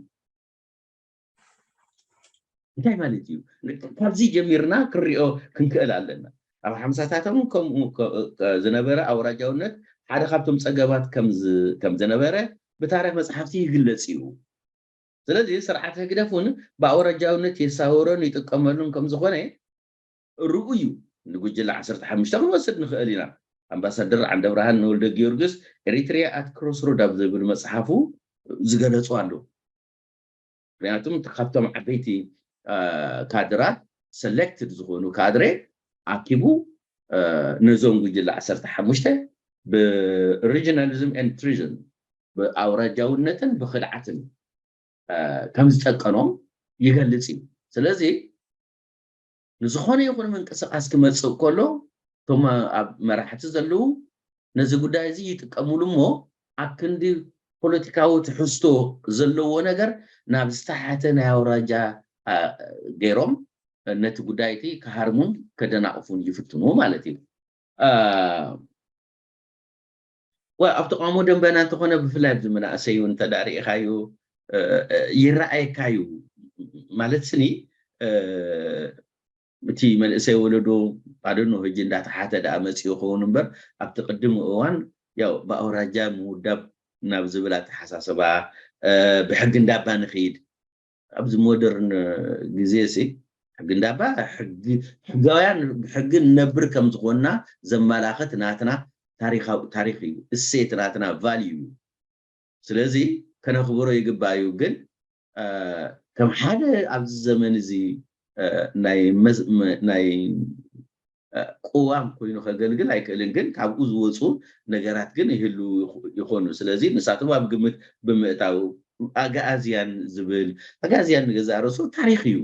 እንታይ ማለት እዩ? ካብዚ ጀሚርና ክንሪኦ ክንክእል ኣለና። ኣብ ሓምሳታቶም ከምኡ ዝነበረ ኣውራጃውነት ሓደ ካብቶም ፀገማት ከም ዝነበረ ብታሪክ መፅሓፍቲ ይግለፅ እዩ። ስለዚ ስርዓት ህግደፍ እውን ብኣውራጃውነት የሳወሮን ይጥቀመሉን ከም ዝኾነ ርኡ እዩ። ንጉጅለ ዓሰርተ ሓሙሽተ ክንወስድ ንኽእል ኢና። ኣምባሳደር ዓንደብርሃን ንወልደ ጊዮርጊስ ኤሪትሪያ ኣት ክሮስሮድ ኣብ ዝብል መፅሓፉ ዝገለፁ ኣለዉ። ምክንያቱም ካብቶም ዓበይቲ ካድራት ሰሌክትድ ዝኾኑ ካድሬ ኣኪቡ ነዞም ጉጅለ ዓሰርተ ሓሙሽተ ብሪጂናሊዝም ኤንድ ትሪዝን ብኣውራጃውነትን ብክድዓትን ከም ዝጠቀኖም ይገልጽ እዩ። ስለዚ ንዝኾነ ይኹን ምንቅስቃስ ክመጽእ ከሎ እቶም ኣብ መራሕቲ ዘለዉ ነዚ ጉዳይ እዚ ይጥቀምሉ እሞ ኣብ ክንዲ ፖለቲካዊ ትሕዝቶ ዘለዎ ነገር ናብ ዝተሓተ ናይ ኣውራጃ ገይሮም ነቲ ጉዳይ እቲ ክሃርሙን ከደናቕፉን ይፍትኑ ማለት እዩ። ኣብ ተቃውሞ ደንበና እንተኾነ ብፍላይ ኣብዚ መናእሰይ እውን እንተዳ ርኢኻዮ ይረኣየካ እዩ። ማለት ስኒ እቲ መንእሰይ ወለዶ ኣደኖ ህጂ እንዳተሓተ ደኣ መፅኡ ይኸውን እምበር ኣብቲ ቅድም እዋን ያው ብኣውራጃ ምውዳብ ናብ ዝብል ኣተሓሳስባ ብሕጊ እንዳባ ንኽይድ ኣብዚ ሞደርን ግዜ ሲ ሕጊ እንዳባ ሕጋውያን ብሕጊ ንነብር ከም ዝኾንና ዘመላኽት ናትና ታሪክ እዩ፣ እሴት ናትና ቫልዩ እዩ። ስለዚ ከነኽብሮ ይግባእ እዩ። ግን ከም ሓደ ኣብዚ ዘመን እዚ ናይ ቅዋም ኮይኑ ከገልግል ኣይክእልን። ግን ካብኡ ዝወፁ ነገራት ግን ይህሉ ይኾኑ። ስለዚ ንሳቶም ኣብ ግምት ብምእታው ኣግኣዝያን ዝብል ኣግኣዝያን ንገዛእ ርእሱ ታሪክ እዩ።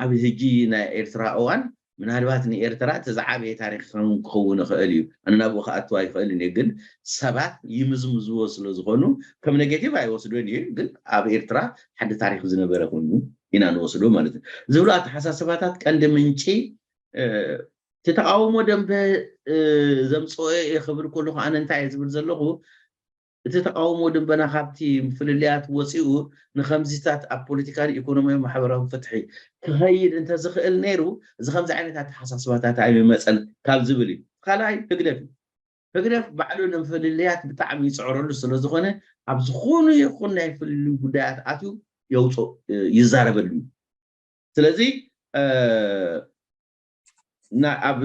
ኣብ ህጂ ናይ ኤርትራ እዋን ምናልባት ንኤርትራ እቲ ዝዓበየ ታሪክ ከም ክኸውን ይኽእል እዩ። ኣነ ናብኡ ክኣትው ኣይኽእልን እየ። ግን ሰባት ይምዝምዝዎ ስለ ዝኾኑ ከም ኔጌቲቭ ኣይወስዶን እየ። ግን ኣብ ኤርትራ ሓደ ታሪክ ዝነበረ ኮይኑ ኢና ንወስዶ ማለት እዩ። ዝብሉ ኣተሓሳስባታት ቀንዲ ምንጪ እቲ ተቃውሞ ደንበ ዘምፅኦ እየ ክብል ከለኹ ኣነ እንታይ እየ ዝብል ዘለኹ እቲ ተቃውሞ ደንበና ካብቲ ፍልልያት ወፂኡ ንከምዚታት ኣብ ፖለቲካን ኢኮኖሚያዊ ማሕበራዊ ፍትሒ ክኸይድ እንተዝኽእል ነይሩ እዚ ከምዚ ዓይነት ኣተሓሳስባታት ኣይምመፀን ካብ ዝብል እዩ። ካልኣይ ህግደፍ እዩ። ህግደፍ ባዕሉ ንፍልልያት ብጣዕሚ ይፅዕረሉ ስለዝኾነ ኣብ ዝኾኑ ይኹን ናይ ፍልልይ ጉዳያት ኣትዩ የውፅኦ ይዛረበሉ እዩ። ስለዚ ኣብ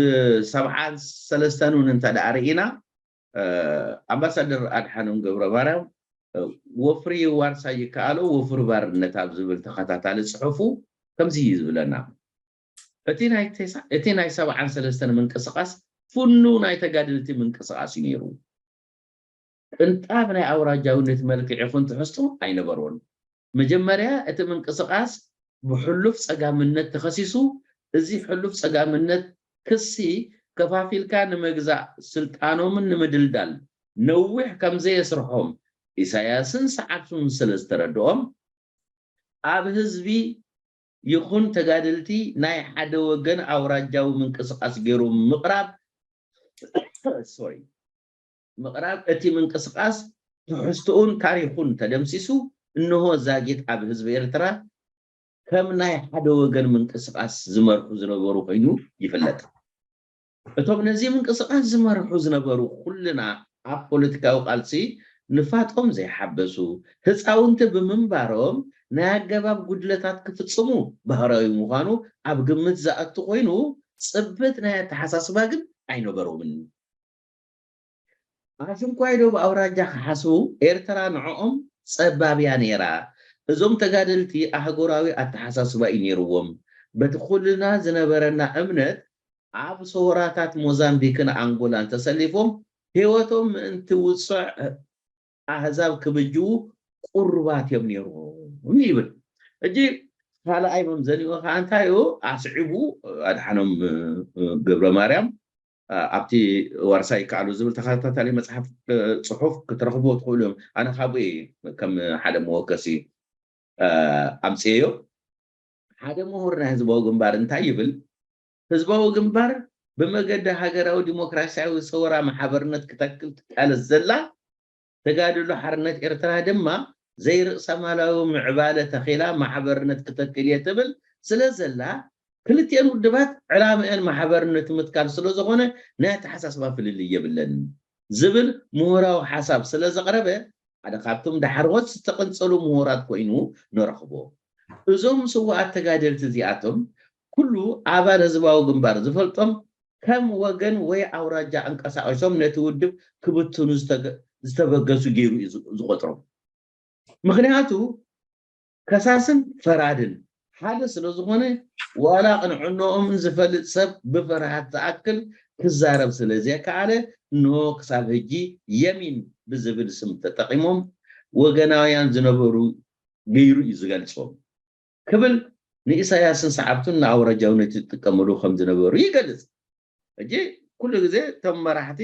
ሰብዓን ሰለስተን እውን እንተ ደኣ ርኢና ኣምባሳደር ኣድሓኖም ገብረ ማርያም ወፍሪ ዋርሳይ ይከኣሎ ወፍሪ ባርነት ኣብ ዝብል ተኸታታሊ ፅሑፉ ከምዚ እዩ ዝብለና። እቲ ናይ ሰብዓን ሰለስተን ምንቅስቃስ ፍኑ ናይ ተጋደልቲ ምንቅስቃስ እዩ ነይሩ። ቅንጣብ ናይ ኣውራጃውነት መልክዕ ይኹን ትሕዝቶ ኣይነበሮን። መጀመርያ እቲ ምንቅስቃስ ብሕሉፍ ጸጋምነት ተኸሲሱ፣ እዚ ሕሉፍ ጸጋምነት ክሲ ከፋፊልካ ንምግዛእ ስልጣኖምን ንምድልዳል ነዊሕ ከም ዘየስርሖም ኢሳያስን ሰዓብቱን ስለ ዝተረድኦም ኣብ ህዝቢ ይኹን ተጋደልቲ ናይ ሓደ ወገን ኣውራጃዊ ምንቅስቃስ ገይሩ ምቕራብ ሶሪ ምቕራብ እቲ ምንቅስቃስ ትሕዝትኡን ታሪኹን ተደምሲሱ እንሆ ዛጊት ኣብ ህዝቢ ኤርትራ ከም ናይ ሓደ ወገን ምንቅስቃስ ዝመርሑ ዝነበሩ ኮይኑ ይፍለጥ። እቶም ነዚ ምንቅስቃስ ዝመርሑ ዝነበሩ ኩልና ኣብ ፖለቲካዊ ቃልሲ ንፋጦም ዘይሓበሱ ህፃውንቲ ብምንባሮም ናይ ኣገባብ ጉድለታት ክፍፅሙ ባህራዊ ምዃኑ ኣብ ግምት ዝኣቱ ኮይኑ ፅብት ናይ ኣተሓሳስባ ግን ኣይነበሮምን። ኣሽንኳይ ዶ ብኣውራጃ ክሓስቡ ኤርትራ ንዕኦም ፀባብ እያ ነይራ። እዞም ተጋደልቲ ኣህጉራዊ ኣተሓሳስባ እዩ ነይርዎም። በቲ ኩልና ዝነበረና እምነት ኣብ ሰውራታት ሞዛምቢክን ኣንጎላን ተሰሊፎም ህይወቶም ምእንቲ ውፅዕ ኣህዛብ ክብጅዉ ቁሩባት እዮም ነይሮም ይብል። እጂ ካልኣይ መምዘኒኡ ከዓ እንታይ እዩ? ኣስዒቡ ኣድሓኖም ገብረ ማርያም ኣብቲ ዋርሳይ ይከኣሉ ዝብል ተኸታታሊ መፅሓፍ፣ ፅሑፍ ክትረኽብዎ ትኽእሉ እዮም። ኣነ ካብኡ እየ ከም ሓደ መወከሲ ኣምፅኤዮ። ሓደ ምሁር ናይ ህዝባዊ ግንባር እንታይ ይብል? ህዝባዊ ግንባር ብመገዲ ሃገራዊ ዲሞክራሲያዊ ሰውራ ማሕበርነት ክተክል ትቃለስ ዘላ ተጋድሎ ሓርነት ኤርትራ ድማ ዘይርእሰማላዊ ምዕባለ ተኺላ ማሕበርነት ክተክል እየ ትብል ስለ ዘላ፣ ክልቲኤን ውድባት ዕላምአን ማሕበርነት ምትካል ስለ ዝኾነ ናይ ኣተሓሳስባ ፍልልይ የብለን ዝብል ምሁራዊ ሓሳብ ስለ ዘቕረበ ሓደ ካብቶም ዳሕረዎት ዝተቐንጸሉ ምሁራት ኮይኑ ንረኽቦ። እዞም ስውኣት ተጋደልቲ እዚኣቶም ኩሉ ኣባል ህዝባዊ ግንባር ዝፈልጦም ከም ወገን ወይ ኣውራጃ ኣንቀሳቒሶም ነቲ ውድብ ክብትኑ ዝተገ- ዝተበገሱ ገይሩ እዩ ዝ- ዝቖጥሮም። ምኽንያቱ ከሳስን ፈራድን ሓደ ስለ ዝኾነ ዋላ ቅንዕንኦም ዝፈልጥ ሰብ ብፍርሃት ዝኣክል ክዛረብ ስለ ዘየከኣለ እንሆ ክሳብ ሕጂ የሚን ብዝብል ስም ተጠቒሞም ወገናውያን ዝነበሩ ገይሩ እዩ ዝገልጾም ክብል ንኢሳያስን ሰዓብቱን ንኣውራጃውነት ይጥቀምሉ ከም ዝነበሩ ይገልጽ። ሕጂ ኩሉ ግዜ እቶም መራሕቲ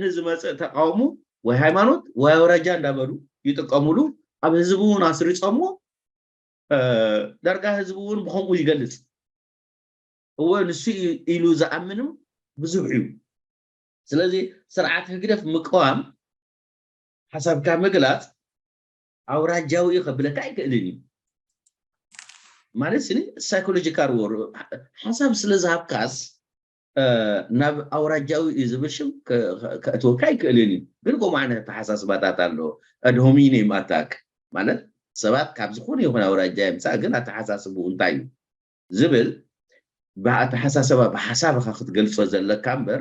ንዝመፅእ ተቃውሞ ወይ ሃይማኖት ወይ ኣውራጃ እንዳበሉ ይጥቀምሉ ኣብ ህዝቢ እውን ኣስሪፆምዎ ዳርጋ ህዝቢ እውን ብከምኡ ይገልፅ እወ ንሱ ኢሉ ዝኣምንም ብዙሕ እዩ ስለዚ ስርዓት ህግደፍ ምቅዋም ሓሳብካ ምግላፅ ኣውራጃዊ እዩ ከብለካ ኣይክእልን እዩ ማለት ስኒ ሳይኮሎጂካል ወር ሓሳብ ስለ ዝሃብካስ ናብ ኣውራጃዊ እዩ ዝብል ሽም ከእትወካ ኣይክእልን እዩ ግን ከምኡ ዓይነት ኣተሓሳስባታት ኣሎ ኣድሆሚኒም ኣታክ ማለት ሰባት ካብ ዝኾነ ይኹን ኣውራጃ የምፃእ ግን ኣተሓሳስብኡ እንታይ እዩ ዝብል ብኣተሓሳሰባ ብሓሳብካ ክትገልፆ ዘለካ እምበር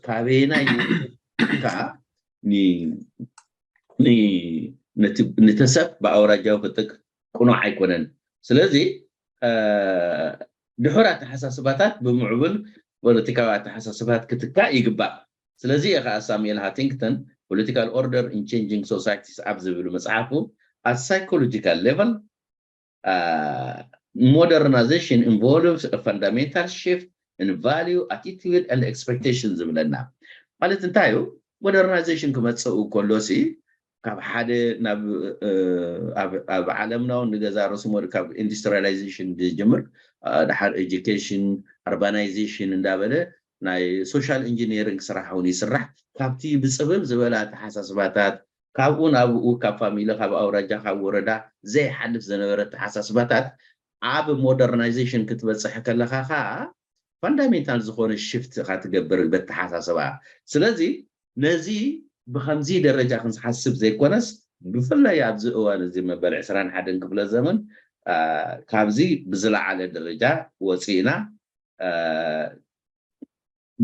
ካበየናይ ከዓ ንተሰብ ብኣውራጃዊ ክጥቅ ቅኑዕ ኣይኮነን ስለዚ ድሑር ኣተሓሳስባታት ብምዕቡል ፖለቲካዊ ኣተሓሳስባት ክትካእ ይግባእ ስለዚ እየ ከዓ ሳሙኤል ሃቲንግተን political order in changing societies ኣብ ዝብል መፅሓፉ at psychological level modernization involves a fundamental shift in value, attitude and expectation ዝብለና ማለት እንታይ እዩ modernization ክመፀኡ ከሎ ሲ ካብ ሓደ ናብ ኣብ ዓለምና እውን ንገዛ ርእሱ ካብ industrialization ዝጅምር ድሓር education urbanization እንዳበለ ናይ social engineering ስራሕ እውን ይስራሕ ካብቲ ብፅብብ ዝበለ ኣተሓሳስባታት ካብኡ ናብኡ ካብ ፋሚሊ ካብ ኣውራጃ ካብ ወረዳ ዘይሓልፍ ዝነበረ ኣተሓሳስባታት ኣብ modernization ክትበፅሕ ከለካ ከዓ fundamental ዝኾነ shift ኢኻ ትገብር በተሓሳስባ ስለዚ ነዚ ብከምዚ ደረጃ ክንሓስብ ዘይኮነስ ብፍላይ ኣብዚ እዋን እዚ መበል ዕስራን ሓደን ክፍለ ዘመን ካብዚ ብዝለዓለ ደረጃ ወፂእና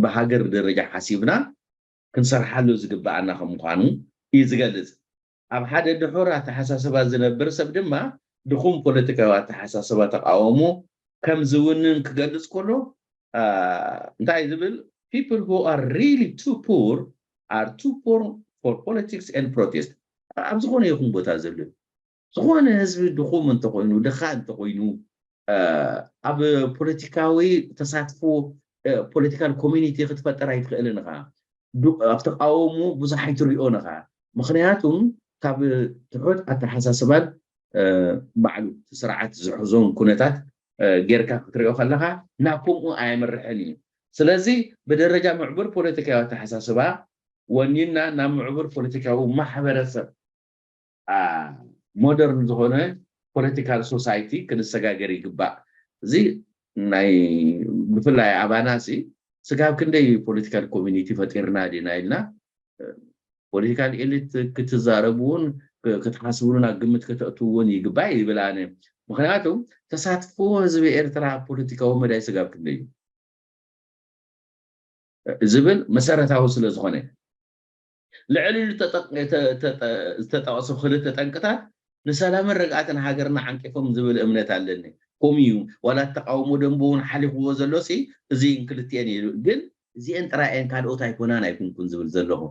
ብሃገር ደረጃ ሓሲብና ክንሰርሓሉ ዝግበኣና ከም ምዃኑ እዩ ዝገልጽ። ኣብ ሓደ ድሑር ኣተሓሳስባ ዝነብር ሰብ ድማ ድኹም ፖለቲካዊ ኣተሓሳስባ ተቓውሞ ከም ዝውንን ክገልጽ ከሎ እንታይ ዝብል people who are really too poor are too poor for politics and protest ኣብ ዝኾነ ይኹን ቦታ ዘሎ ዝኾነ ህዝቢ ድኹም እንተኾይኑ ድኻ እንተኾይኑ ኣብ ፖለቲካዊ ተሳትፎ ፖለቲካል ኮሚኒቲ ክትፈጥር ኣይትኽእልን ኢኻ ኣብ ተቃወሙ ብዙሕ ኣይትሪኦን ኢኻ ምክንያቱም ካብ ትሑት ኣተሓሳስባን ባዕሉ ስርዓት ዝሕዞን ኩነታት ጌርካ ክትሪኦ ከለካ ናብ ከምኡ ኣየምርሕን እዩ ስለዚ ብደረጃ ምዕቡል ፖለቲካዊ ኣተሓሳስባ ወኒና ናብ ምዕቡል ፖለቲካዊ ማሕበረሰብ ሞደርን ዝኾነ ፖለቲካል ሶሳይቲ ክንሰጋገር ይግባእ እዚ ናይ ብፍላይ ኣባና ሲ ስጋብ ክንደይ ፖለቲካል ኮሚኒቲ ፈጢርና ዲና ኢልና ፖለቲካል ኤሊት ክትዛረቡ እውን ክትሓስብሉን ኣብ ግምት ከተእትውዎን ይግባእ ይብል ኣነ ምክንያቱ ተሳትፎ ህዝቢ ኤርትራ ፖለቲካዊ መዳይ ስጋብ ክንደይ እዩ ዝብል መሰረታዊ ስለ ዝኾነ ልዕሊ ዝተጠቐሱ ክልተ ጠንቅታት ንሰላምን ርግኣትን ሃገርና ዓንቂፎም ዝብል እምነት ኣለኒ። ከምኡ እዩ። ዋላ ተቃውሞ ደንቡ እውን ሓሊኽዎ ዘሎ ሲ እዚን ክልቲኤን እዩ። ግን እዚኤን ጥራይ እየን ካልኦት ኣይኮናን ኣይኮንኩን ዝብል ዘለኹ።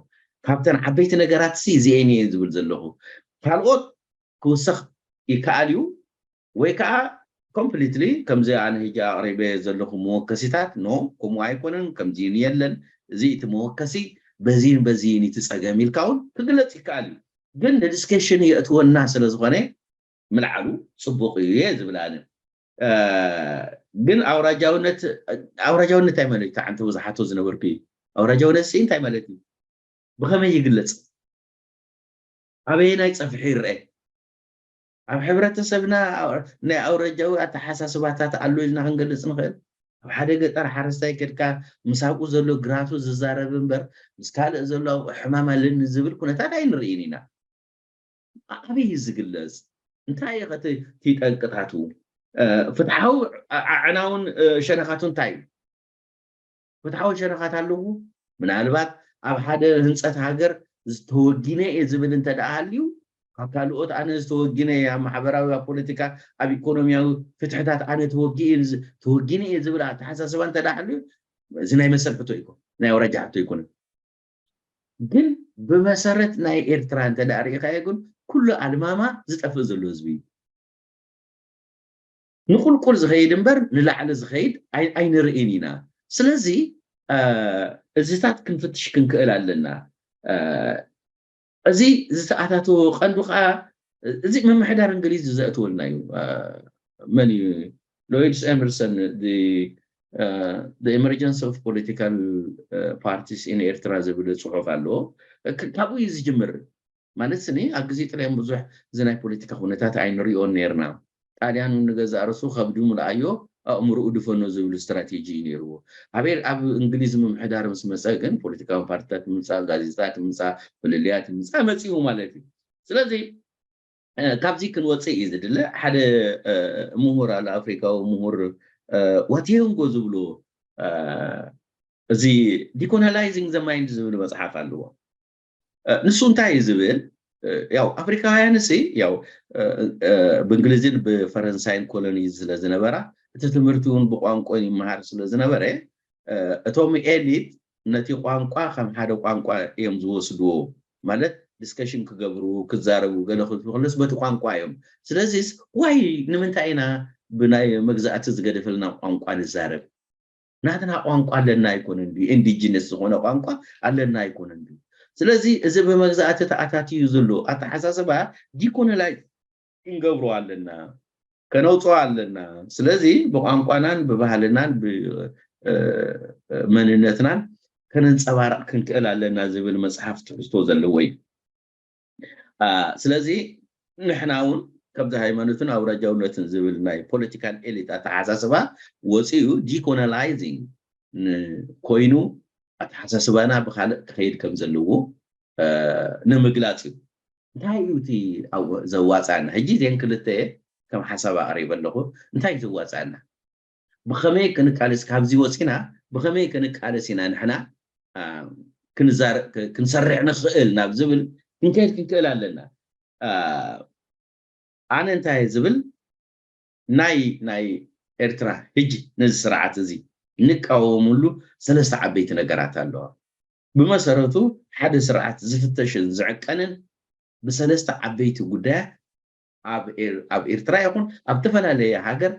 ካብተን ዓበይቲ ነገራት ሲ እዚኤን እየን ዝብል ዘለኹ። ካልኦት ክውሰኽ ይከኣል እዩ ወይ ከዓ ኮምፕሊትሊ ከምዚ ኣነ ሕጂ ኣቕሪበ ዘለኹ መወከሲታት ኖ ከምኡ ኣይኮነን ከምዚ የለን እዚ እቲ መወከሲ በዚን በዚን እቲ ፀገም ኢልካ እውን ክግለፅ ይከኣል እዩ። ግን ንዲስከሽን የእትወና ስለዝኾነ ምልዓሉ ፅቡቕ እዩ እየ ዝብል ኣነ። ግን ኣውራጃውነት ኣውራጃውነት እንታይ ማለት እዩ? ሓንቲ ብዙሓቶ ዝነበርኩ እዩ። ኣውራጃውነት ሲ እንታይ ማለት እዩ? ብኸመይ ይግለፅ? ኣበየናይ ፀፍሒ ይረአ? ኣብ ሕብረተሰብና ናይ ኣውራጃዊ ኣተሓሳስባታት ኣሎ ኢልና ክንገልፅ ንኽእል? ኣብ ሓደ ገጠር ሓረስታይ ከድካ ምስ ኣብኡ ዘሎ ግራቱ ዝዛረብ እምበር ምስ ካልእ ዘሎ ሕማም ኣለኒ ዝብል ኩነታት ኣይንርእይን ኢና። ኣበይ እዩ ዝግለጽ? እንታይ እዩ ከቲ ጠንቅታቱ? ፍትሓዊ ኣዕናውን ሸነኻቱ እንታይ እዩ? ፍትሓዊ ሸነኻት ኣለዎ። ምናልባት ኣብ ሓደ ህንፀት ሃገር ዝተወጊነ እየ ዝብል እንተ ደኣ ሃልዩ ካብ ካልኦት ኣነ ዝተወጊነ ኣብ ማሕበራዊ ኣብ ፖለቲካ ኣብ ኢኮኖሚያዊ ፍትሕታት ኣነ ተወጊነ እየ ዝብል ኣተሓሳስባ እንተ ደኣ ሃልዩ እዚ ናይ መሰል ሕቶ ይኮን ናይ ኣውራጃ ሕቶ ይኮነ። ግን ብመሰረት ናይ ኤርትራ እንተ ደኣ ርኢኻዮ ግን ኩሉ ኣልማማ ዝጠፍእ ዘሎ ህዝቢ እዩ። ንቁልቁል ዝኸይድ እምበር ንላዕሊ ዝኸይድ ኣይንርእን ኢና። ስለዚ እዚታት ክንፍትሽ ክንክእል ኣለና። እዚ ዝተኣታተወ ቀንዱ ከዓ እዚ ምምሕዳር እንግሊዝ ዘእትወልና እዩ። መን እዩ? ሎይድስ ኤመርሰን ኤመርጀንስ ኦፍ ፖለቲካል ፓርቲስ ኢን ኤርትራ ዝብል ፅሑፍ ኣለዎ። ካብኡ እዩ ዝጅምር። ማለት ስኒ ኣብ ግዜ ጥልያን ብዙሕ እዚ ናይ ፖለቲካ ኩነታት ኣይንሪኦን ነርና። ጣልያን ንገዛእ ርእሱ ከብዱ ምልኣዮ ኣእምርኡ ድፈኖ ዝብል ስትራቴጂ እዩ ነይርዎ። ኣብ ኣብ እንግሊዝ ምምሕዳር ምስ መፀ ግን ፖለቲካዊ ፓርቲታት ምምፃእ፣ ጋዜጣታት ምምፃእ፣ ፍልልያት ምምፃእ መፂኡ ማለት እዩ። ስለዚ ካብዚ ክንወፅእ እዩ ዝድለ። ሓደ ምሁር ኣሎ ኣፍሪካዊ ምሁር ዋቲዮንጎ ዝብልዎ እዚ ዲኮሎናይዚንግ ዘ ማይንድ ዝብል መፅሓፍ ኣለዎ። ንሱ እንታይ እዩ ዝብል? ያው ኣፍሪካውያን ሲ ያው ብእንግሊዝን ብፈረንሳይን ኮሎኒ ስለ ዝነበራ እቲ ትምህርቲ እውን ብቋንቋ ይመሃር ስለ ዝነበረ እቶም ኤሊት ነቲ ቋንቋ ከም ሓደ ቋንቋ እዮም ዝወስድዎ። ማለት ዲስከሽን ክገብሩ ክዛረቡ ገለ ክልስ በቲ ቋንቋ እዮም። ስለዚስ ዋይ ንምንታይ ኢና ብናይ መግዛእቲ ዝገደፈልና ቋንቋ ንዛረብ? ናትና ቋንቋ ኣለና ኣይኮነን ድዩ? ኢንዲጂነስ ዝኾነ ቋንቋ ኣለና ኣይኮነን ድዩ? ስለዚ እዚ ብመግዛእቲ ተኣታትዩ ዘሎ ኣተሓሳስባ ዲኮሎናይዝ ክንገብሮ ኣለና፣ ከነውፅኦ ኣለና። ስለዚ ብቋንቋናን ብባህልናን ብመንነትናን ከነንፀባርቕ ክንክእል ኣለና ዝብል መፅሓፍ ትሕዝቶ ዘለዎ እዩ። ስለዚ ንሕና እውን ከምዚ ሃይማኖትን ኣውራጃውነትን ዝብል ናይ ፖለቲካል ኤሊት ኣተሓሳስባ ወፂኡ ዲኮሎናይዚንግ ኮይኑ ኣተሓሳስባና ብካልእ ክኸይድ ከም ዘለዎ ንምግላፅ እዩ። እንታይ እዩ እቲ ዘዋፅኣና? ሕጂ እዚአን ክልተ ከም ሓሳብ ኣቕሪበ ኣለኹ። እንታይ እዩ ዘዋፅኣና? ብኸመይ ክንቃለስ ካብዚ ወፂና ብኸመይ ክንቃለስ ኢና ንሕና ክንሰርዕ ንኽእል ናብ ዝብል ክንከይድ ክንክእል ኣለና። ኣነ እንታይ ዝብል ናይ ናይ ኤርትራ ህጂ ነዚ ስርዓት እዚ ንቃወምሉ ሰለስተ ዓበይቲ ነገራት ኣለዋ። ብመሰረቱ ሓደ ስርዓት ዝፍተሽን ዝዕቀንን ብሰለስተ ዓበይቲ ጉዳያት ኣብ ኤርትራ ይኹን ኣብ ዝተፈላለየ ሃገር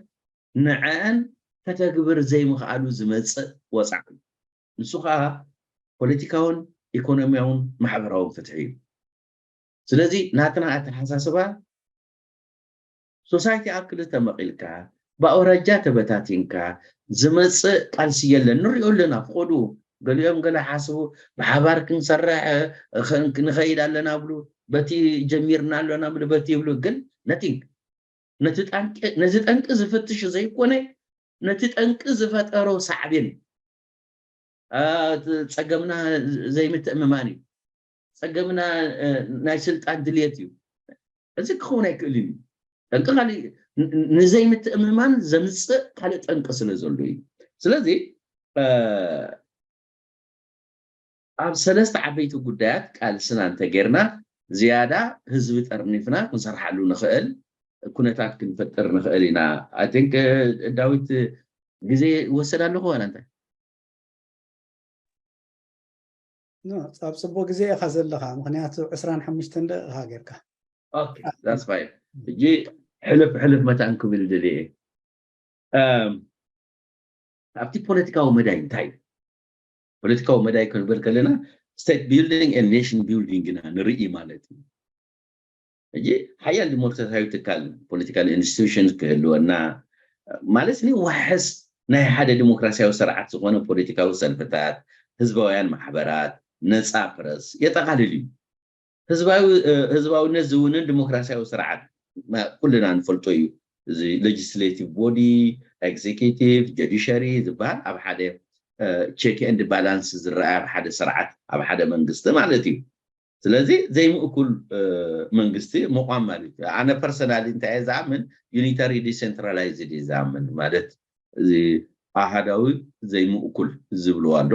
ንዐአን ከተግብር ዘይምኽኣሉ ዝመፅእ ወፃዕ እዩ። ንሱ ከዓ ፖለቲካውን ኢኮኖሚያውን ማሕበራውን ፍትሒ እዩ። ስለዚ ናትና ኣተሓሳስባ ሶሳይቲ ኣብ ክልተ መቒልካ ብኣውራጃ ተበታቲንካ ዝመፅእ ቃልሲ የለን። ንሪኦ ኣለና ፍቆዱ ገሊኦም ገለ ሓስቡ ብሓባር ክንሰርሕ ንኸይድ ኣለና ብሉ በቲ ጀሚርና ኣለና ብሉ በቲ ይብሉ ግን ነቲንግ ነዚ ጠንቂ ዝፍትሽ ዘይኮነ ነቲ ጠንቂ ዝፈጠሮ ሳዕቤን ፀገምና ዘይምትእምማን እዩ። ፀገምና ናይ ስልጣን ድልየት እዩ። እዚ ክኸውን ኣይክእልን እዩ። ጠንቂ ካሊእ ንዘይምትእምማን ዘምፅእ ካልእ ጠንቂ ስለ ዘሎ እዩ። ስለዚ ኣብ ሰለስተ ዓበይቲ ጉዳያት ቃልስና እንተጌርና ዝያዳ ህዝቢ ጠርኒፍና ክንሰርሓሉ ንኽእል ኩነታት ክንፈጥር ንኽእል ኢና። I think ዳዊት ግዜ ይወሰድ ኣለኹ ዋላ እንታይ? ኣብ ፅቡቅ ግዜ ኢኻ ዘለኻ፣ ምክንያቱ ዕስራን ሓሙሽተን ደቂቃ ጌርካ። ሕልፍ ሕልፍ መታን ክብል ድልየ። ኣብቲ ፖለቲካዊ መዳይ እንታይ እዩ? ፖለቲካዊ መዳይ ክንብል ከለና state building and nation building ኢና ንርኢ ማለት እዩ። ሕጂ ሓያል ዲሞክራሲያዊ ትካል፣ political institution ክህልወና ማለት ኒ ዋሕስ ናይ ሓደ ዲሞክራሲያዊ ስርዓት ዝኾነ ፖለቲካዊ ሰልፍታት፣ ህዝባውያን ማሕበራት፣ ነፃ ፕረስ የጠቓልል እዩ። ህዝባዊ ህዝባዊነት ዝውንን ዲሞክራሲያዊ ስርዓት ኩልና ንፈልጦ እዩ። እዚ legislative body፣ executive፣ judiciary ዝበሃል ኣብ ሓደ check and balance ዝረኣይ ኣብ ሓደ ስርዓት ኣብ ሓደ መንግስቲ ማለት እዩ። ስለዚ ዘይምእኩል መንግስቲ ምቋም ማለት እዩ። ኣነ personally እንታይ እየ ዝኣምን፣ unitary decentralized እየ ዝኣምን፣ ማለት እዚ ኣሃዳዊ ዘይምእኩል ዝብልዋ ኣሎ።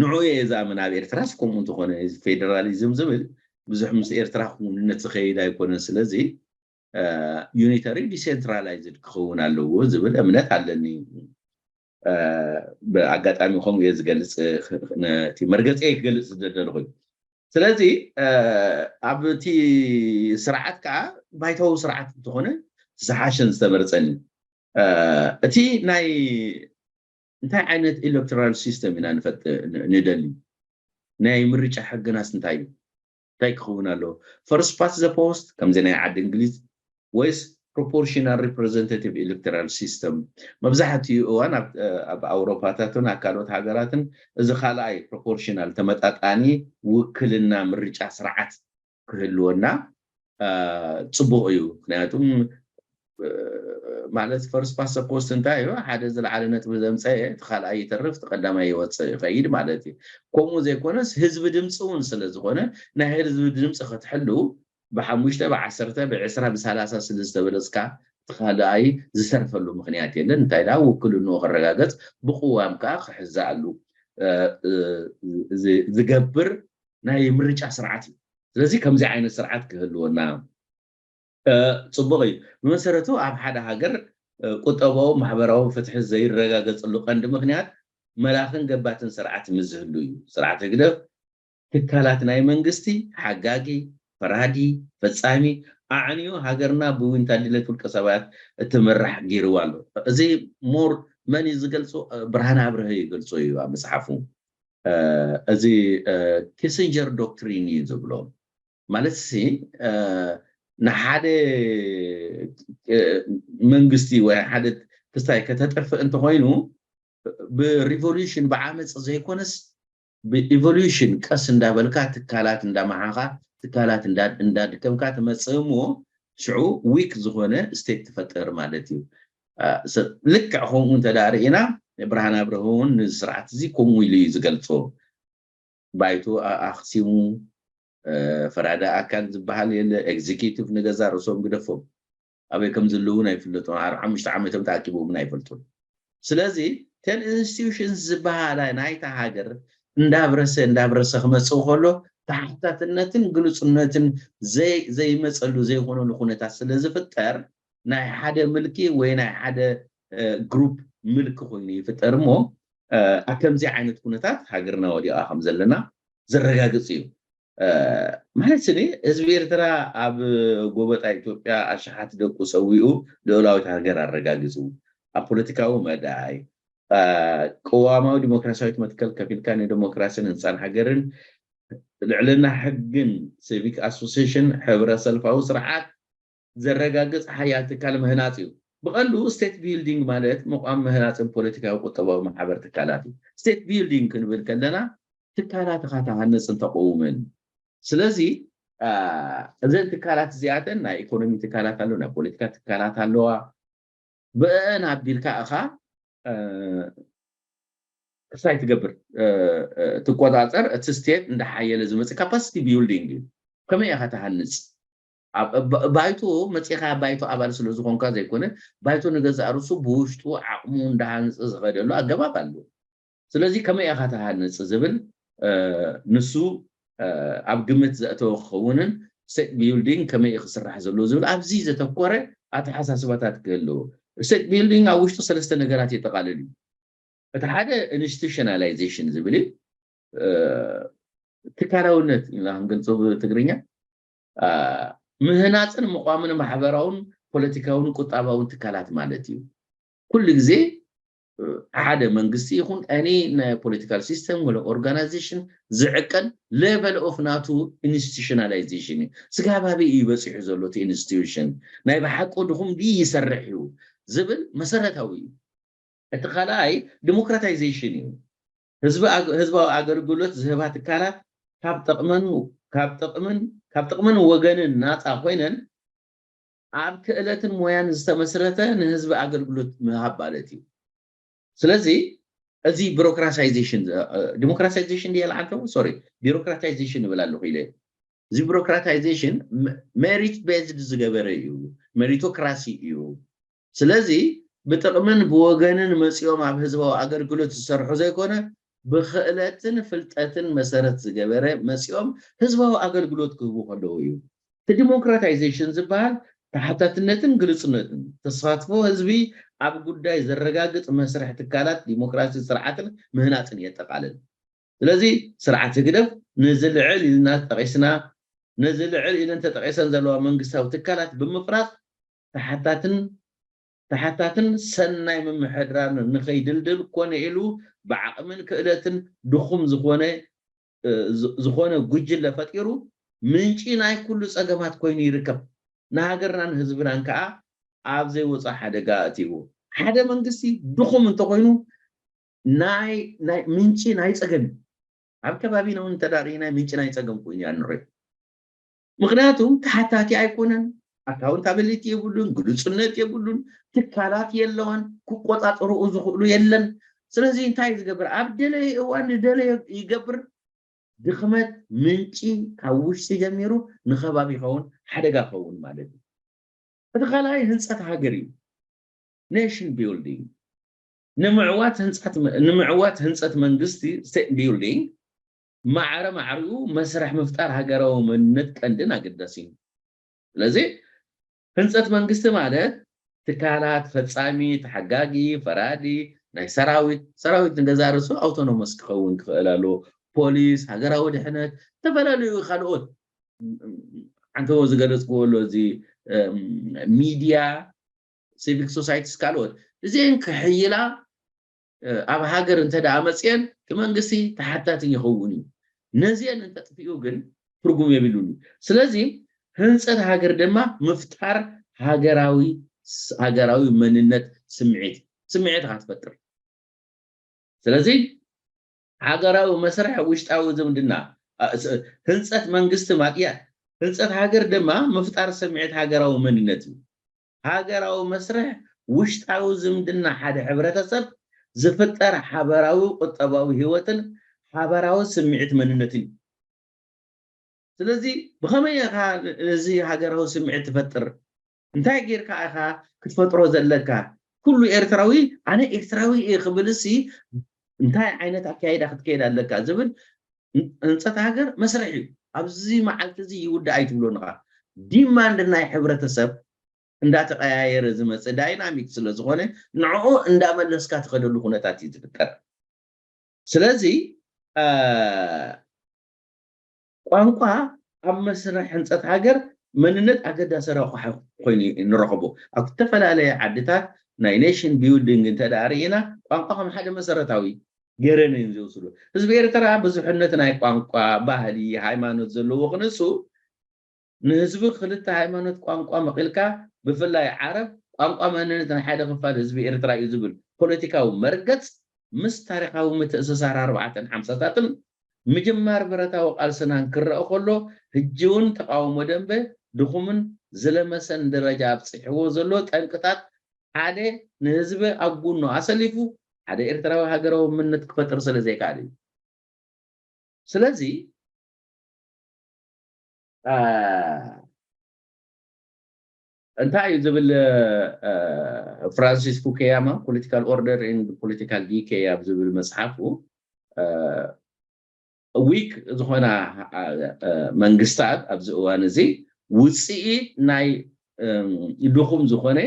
ንዑ እየ ዝኣምን። ኣብ ኤርትራስ ከምኡ እንተኾነ federalism ዝብል ብዙሕ ምስ ኤርትራ ክውንነት ዝኸይድ ኣይኮነን። ስለዚ unitary decentralized ክኸውን ኣለዎ ዝብል እምነት ኣለኒ። ብኣጋጣሚ ከምኡ እየ ዝገልፅ፣ ነቲ መርገፂ እየ ክገልፅ ዝደለኹ። ስለዚ ኣብቲ ስርዓት ከዓ ባይታዊ ስርዓት እንተኾነ ዝሓሸን ዝተመርፀን እዩ። እቲ ናይ እንታይ ዓይነት electoral system ኢና ንደሊ? ናይ ምርጫ ሕግናስ እንታይ እዩ? እንታይ ክኸውን ኣለዎ? First past the post ከምዚ ናይ ዓዲ እንግሊዝ ወይስ proportional representative electoral system? መብዛሕትኡ እዋን ኣብ ኣውሮፓታትን ኣብ ካልኦት ሃገራትን እዚ ካልኣይ proportional ተመጣጣኒ ውክልና ምርጫ ስርዓት ክህልወና ፅቡቕ እዩ። ምክንያቱም ማለት first past the post እንታይ እዩ? ሓደ ዝለዓለ ነጥቢ ዘምፀአ እቲ ካልኣይ ይተርፍ፣ እቲ ቀዳማይ ይወፅእ ይኸይድ ማለት እዩ። ከምኡ ዘይኮነስ ህዝቢ ድምፂ እውን ስለ ዝኾነ ናይ ህዝቢ ድምፂ ክትሕልው ብሓሙሽተ ብዓሰርተ ብዕስራ ብሰላሳ ስለ ዝተበለፅካ እቲ ካልኣይ ዝተርፈሉ ምክንያት የለን። እንታይ ዳ ውክልንኡ ክረጋገፅ ብቅዋም ከዓ ክሕዛኣሉ ዝገብር ናይ ምርጫ ስርዓት እዩ። ስለዚ ከምዚ ዓይነት ስርዓት ክህልወና ፅቡቕ እዩ። ብመሰረቱ ኣብ ሓደ ሃገር ቁጠባዊ ማሕበራዊ ፍትሒ ዘይረጋገፅሉ ቀንዲ ምክንያት መላኽን ገባትን ስርዓት ምዝህሉ እዩ። ስርዓት ህግደፍ ትካላት ናይ መንግስቲ ሓጋጊ፣ ፈራዲ፣ ፈፃሚ ኣዕንዩ ሃገርና ብዊንታ ድሌት ውልቀ ሰባት እትምራሕ ገይርዋ ኣሎ። እዚ more መን እዩ ዝገልፆ? ብርሃነ ኣብርሀ ይገልፆ እዩ ኣብ መፅሓፉ። እዚ Kissinger doctrine እዩ ዝብሎ። ማለት ሲ ንሓደ መንግስቲ ወይ ሓደ ክስታይ ከተጠፍእ እንተኮይኑ ብ revolution ብዓመፅ ዘይኮነስ ብ evolution ቀስ እንዳበልካ ትካላት እንዳመሓኻ ትካላት እንዳድከምካ ትመፅእ እሞ ሽዑ weak ዝኾነ state ትፈጥር ማለት እዩ። ልክዕ ከምኡ እንተዳ ርኢና ብርሃነ ኣብርሀ እውን ንስርዓት እዚ ከምኡ ኢሉ እዩ ዝገልፆ። ባይቶ ኣክሲሙ ፈራዲ ኣካል ዝበሃል የለ። ኤግዚኪቲቭ ንገዛ ርእሶም ግደፎም ኣበይ ከም ዘለዉ እውን ኣይፍለጡ። ሓሙሽተ ዓመቶም ተኣኪቦም እውን ኣይፈልጡን። ስለዚ ተን institutions ዝበሃላ ናይታ ሃገር እንዳብረሰ እንዳብረሰ ክመፅእ ከሎ ተሓታትነትን ግልፁነትን ዘይመፀሉ ዘይኮነሉ ኩነታት ስለ ዝፍጠር ናይ ሓደ ምልኪ ወይ ናይ ሓደ ግሩፕ ምልኪ ኮይኑ ይፍጠር እሞ ኣብ ከምዚ ዓይነት ኩነታት ሃገርና ወዲቓ ከም ዘለና ዘረጋግፅ እዩ። ማለት ስኒ ህዝቢ ኤርትራ ኣብ ጎበጣ ኢትዮጵያ ኣሽሓት ደቁ ሰዊኡ ልኡላዊት ሃገር ኣረጋጊፁ ኣብ ፖለቲካዊ መዳይ ቅዋማዊ ዲሞክራሲያዊት መትከል ከፊልካ ንዲሞክራሲን ህንፃን ሃገርን ልዕልና ሕግን ሲቪክ ኣሶሲሽን ሕብረ ሰልፋዊ ስርዓት ዘረጋግፅ ሓያል ትካል ምህናፅ እዩ። ብቐንዱ ስቴት ቢልዲንግ ማለት ምቋም ምህናፅን ፖለቲካዊ ቁጠባዊ ማሕበር ትካላት እዩ። ስቴት ቢልዲንግ ክንብል ከለና ትካላት ኢኻ ተሃንፅን ተቆውምን። ስለዚ እዘን ትካላት እዚኣተን ናይ ኢኮኖሚ ትካላት ኣለዋ፣ ናይ ፖለቲካ ትካላት ኣለዋ። ብአን ኣቢልካ እኻ ክስታይ ትገብር ትቆፃፀር። እቲ ስቴት እንዳሓየለ ዝመፅእ ካፓሲቲ ቢልዲንግ እዩ። ከመይ ኢኻ ትሃንፅ? ባይቶ መፂኻ ባይቶ ኣባል ስለ ዝኾንካ ዘይኮነ ባይቶ ንገዛእ ርእሱ ብውሽጡ ዓቕሙ እንዳሃንፀ ዝኸደሉ ኣገባብ ኣሎ። ስለዚ ከመይ ኢኻ ትሃንፅ ዝብል ንሱ ኣብ ግምት ዘእተወ ክኸውንን፣ ስቴት ቢልዲንግ ከመይ ክስራሕ ዘለዎ ዝብል ኣብዚ ዘተኮረ ኣተሓሳስባታት ክህልዎ። ስቴት ቢልዲንግ ኣብ ውሽጡ ሰለስተ ነገራት የጠቓልል እዩ። እቲ ሓደ ኢንስቲቱሽናላይዜሽን ዝብል እዩ። ትካላውነት ኢና ክንገልፆ ብትግርኛ። ምህናፅን ምቋምን ማሕበራውን ፖለቲካውን ቁጣባውን ትካላት ማለት እዩ። ኩሉ ግዜ ሓደ መንግስቲ ይኹን any ናይ ፖለቲካል ሲስተም ወለ ኦርጋናይዜሽን ዝዕቀን ሌቨል ኦፍ ናቱ ኢንስቲቱሽናላይዜሽን እዩ። ስጋባቢ እዩ በፂሑ ዘሎ እቲ ኢንስቲቱሽን ናይ ብሓቁ ድኹም ድዩ ይሰርሕ እዩ ዝብል መሰረታዊ እዩ። እቲ ካልኣይ ዲሞክራታይዜሽን እዩ። ህዝባዊ ኣገልግሎት ዝህባ ትካላት ካብ ጥቕምን ወገንን ናፃ ኮይነን ኣብ ክእለትን ሞያን ዝተመስረተ ንህዝቢ ኣገልግሎት ምሃብ ማለት እዩ። ስለዚ እዚ ቢሮክራታይዜሽን ዲሞክራታይዜሽን ድየ ልዓንተ ሶሪ ቢሮክራታይዜሽን ይብል ኣለኹ ኢለ። እዚ ቢሮክራታይዜሽን ሜሪት ቤዝድ ዝገበረ እዩ፣ ሜሪቶክራሲ እዩ። ስለዚ ብጥቕምን ብወገንን መፂኦም ኣብ ህዝባዊ ኣገልግሎት ዝሰርሑ ዘይኮነ ብክእለትን ፍልጠትን መሰረት ዝገበረ መፂኦም ህዝባዊ ኣገልግሎት ክህቡ ከለዉ እዩ። እቲ ዲሞክራታይዜሽን ዝበሃል ተሓታትነትን ግልፅነትን ተሳትፎ ህዝቢ ኣብ ጉዳይ ዘረጋግፅ መስርሕ ትካላት ዲሞክራሲ ስርዓትን ምህናፅን የጠቓልል። ስለዚ ስርዓት ህግደፍ ነዚ ልዕል ኢልና ጠቂስና ነዚ ልዕል ኢለን ተጠቂሰን ዘለዋ መንግስታዊ ትካላት ብምፍራስ ተሓታትን ተሓታትን ሰናይ ምምሕድራር ንኸይድልድል ኮነ ኢሉ ብዓቕምን ክእለትን ድኹም ዝኾነ ዝኾነ ጉጅለ ፈጢሩ ምንጪ ናይ ኩሉ ፀገማት ኮይኑ ይርከብ። ንሃገርናን ህዝብናን ከዓ ኣብ ዘይወፃ ሓደጋ ኣእትይዎ። ሓደ መንግስቲ ድኹም እንተኮይኑ ናይ ናይ ምንጪ ናይ ፀገም እዩ። ኣብ ከባቢና እውን እንተዳርኢና ምንጪ ናይ ፀገም ኮይኑ ኢና ንሪኦ። ምክንያቱ ተሓታቲ ኣይኮነን፣ ኣካውንታብሊቲ የብሉን፣ ግልፁነት የብሉን፣ ትካላት የለዋን፣ ክቆፃፀርኡ ዝኽእሉ የለን። ስለዚ እንታይ ዝገብር ኣብ ደለየ እዋን ዝደለየ ይገብር። ድኽመት ምንጪ ካብ ውሽጢ ጀሚሩ ንከባቢ ይኸውን ሓደጋ ይኸውን ማለት እዩ። እቲ ካልኣይ ህንፀት ሃገር እዩ። ኔሽን ቢልዲንግ ንምዕዋት ህንፀት መንግስቲ ስቴት ቢልዲንግ ማዕረ ማዕሪኡ መስርሕ ምፍጣር ሃገራዊ መንነት ቀንድን ኣገዳሲ እዩ። ስለዚ ህንፀት መንግስቲ ማለት ትካላት ፈፃሚ፣ ተሓጋጊ፣ ፈራዲ፣ ናይ ሰራዊት ሰራዊት ንገዛ ርእሱ ኣውቶኖመስ ክኸውን ክኽእል ኣለዎ። ፖሊስ፣ ሃገራዊ ድሕነት፣ ዝተፈላለዩ ካልኦት ዓንተዎ ዝገለፅክዎ ኣሎ እዚ ሚድያ ሲቪክ ሶሳይቲስ ካልኦት እዚአን ክሕይላ ኣብ ሃገር እንተ ደኣ መፅአን እቲ መንግስቲ ተሓታቲ ይኸውን እዩ። ነዚአን እንተጥፊኡ ግን ትርጉም የብሉን እዩ። ስለዚ ህንፀት ሃገር ድማ ምፍጣር ሃገራዊ ሃገራዊ መንነት ስምዒት ስምዒት ኢኻ ትፈጥር። ስለዚ ሃገራዊ መስርሕ ውሽጣዊ ዝምድና ህንፀት መንግስቲ ማጥያ ህንፀት ሃገር ድማ ምፍጣር ስምዒት ሃገራዊ መንነት እዩ። ሃገራዊ መስርሕ ውሽጣዊ ዝምድና ሓደ ሕብረተሰብ ዝፍጠር ሓበራዊ ቁጠባዊ ህይወትን ሓበራዊ ስምዒት መንነትን እዩ። ስለዚ ብኸመይ ኢኻ ነዚ ሃገራዊ ስምዒት ትፈጥር? እንታይ ጌርካ ኢኻ ክትፈጥሮ ዘለካ? ኩሉ ኤርትራዊ ኣነ ኤርትራዊ እየ ክብል ሲ እንታይ ዓይነት ኣካይዳ ክትከይድ ኣለካ ዝብል ህንፀት ሃገር መስርሕ እዩ። ኣብዚ መዓልቲ እዚ ይውዳእ ኣይትብሎን ኢኻ። ዲማንድ ናይ ሕብረተሰብ እንዳተቀያየረ ዝመፅእ ዳይናሚክ ስለ ዝኾነ ንዕኡ እንዳመለስካ ትኸደሉ ኩነታት እዩ ዝፍጠር። ስለዚ ቋንቋ ኣብ መስርሕ ህንፀት ሃገር መንነት ኣገዳሲ ረቋሒ ኮይኑ ንረኽቦ። ኣብ ዝተፈላለየ ዓድታት ናይ ኔሽን ቢልዲንግ እንተ ደኣ ርኢና ቋንቋ ከም ሓደ መሰረታዊ ገረን እዮም ዝወስዱ። ህዝቢ ኤርትራ ብዙሕነት ናይ ቋንቋ፣ ባህሊ፣ ሃይማኖት ዘለዎ ክንሱ ንህዝቢ ክልተ ሃይማኖት ቋንቋ መቒልካ ብፍላይ ዓረብ ቋንቋ መንነት ናይ ሓደ ክፋል ህዝቢ ኤርትራ እዩ ዝብል ፖለቲካዊ መርገጽ ምስ ታሪኻዊ ምትእስሳር ኣርባዕተን ሓምሳታትን ምጅማር ብረታዊ ቃልስናን ክረኣ ከሎ፣ ሕጂ እውን ተቓውሞ ደንበ ድኹምን ዝለመሰን ደረጃ ኣብጺሕዎ ዘሎ ጠንቅታት ሓደ ንህዝቢ ኣብ ጎኑ ኣሰሊፉ ሓደ ኤርትራዊ ሃገራዊ መንነት ክፈጥር ስለ ዘይከኣለ እዩ። ስለዚ እንታይ እዩ ዝብል ፍራንሲስ ፉኩያማ ፖለቲካል ኦርደር ኤንድ ፖለቲካል ዲኬይ ኣብ ዝብል መፅሓፉ ዊክ ዝኾና መንግስታት ኣብዚ እዋን እዚ ውፅኢት ናይ ድኹም ዝኾነ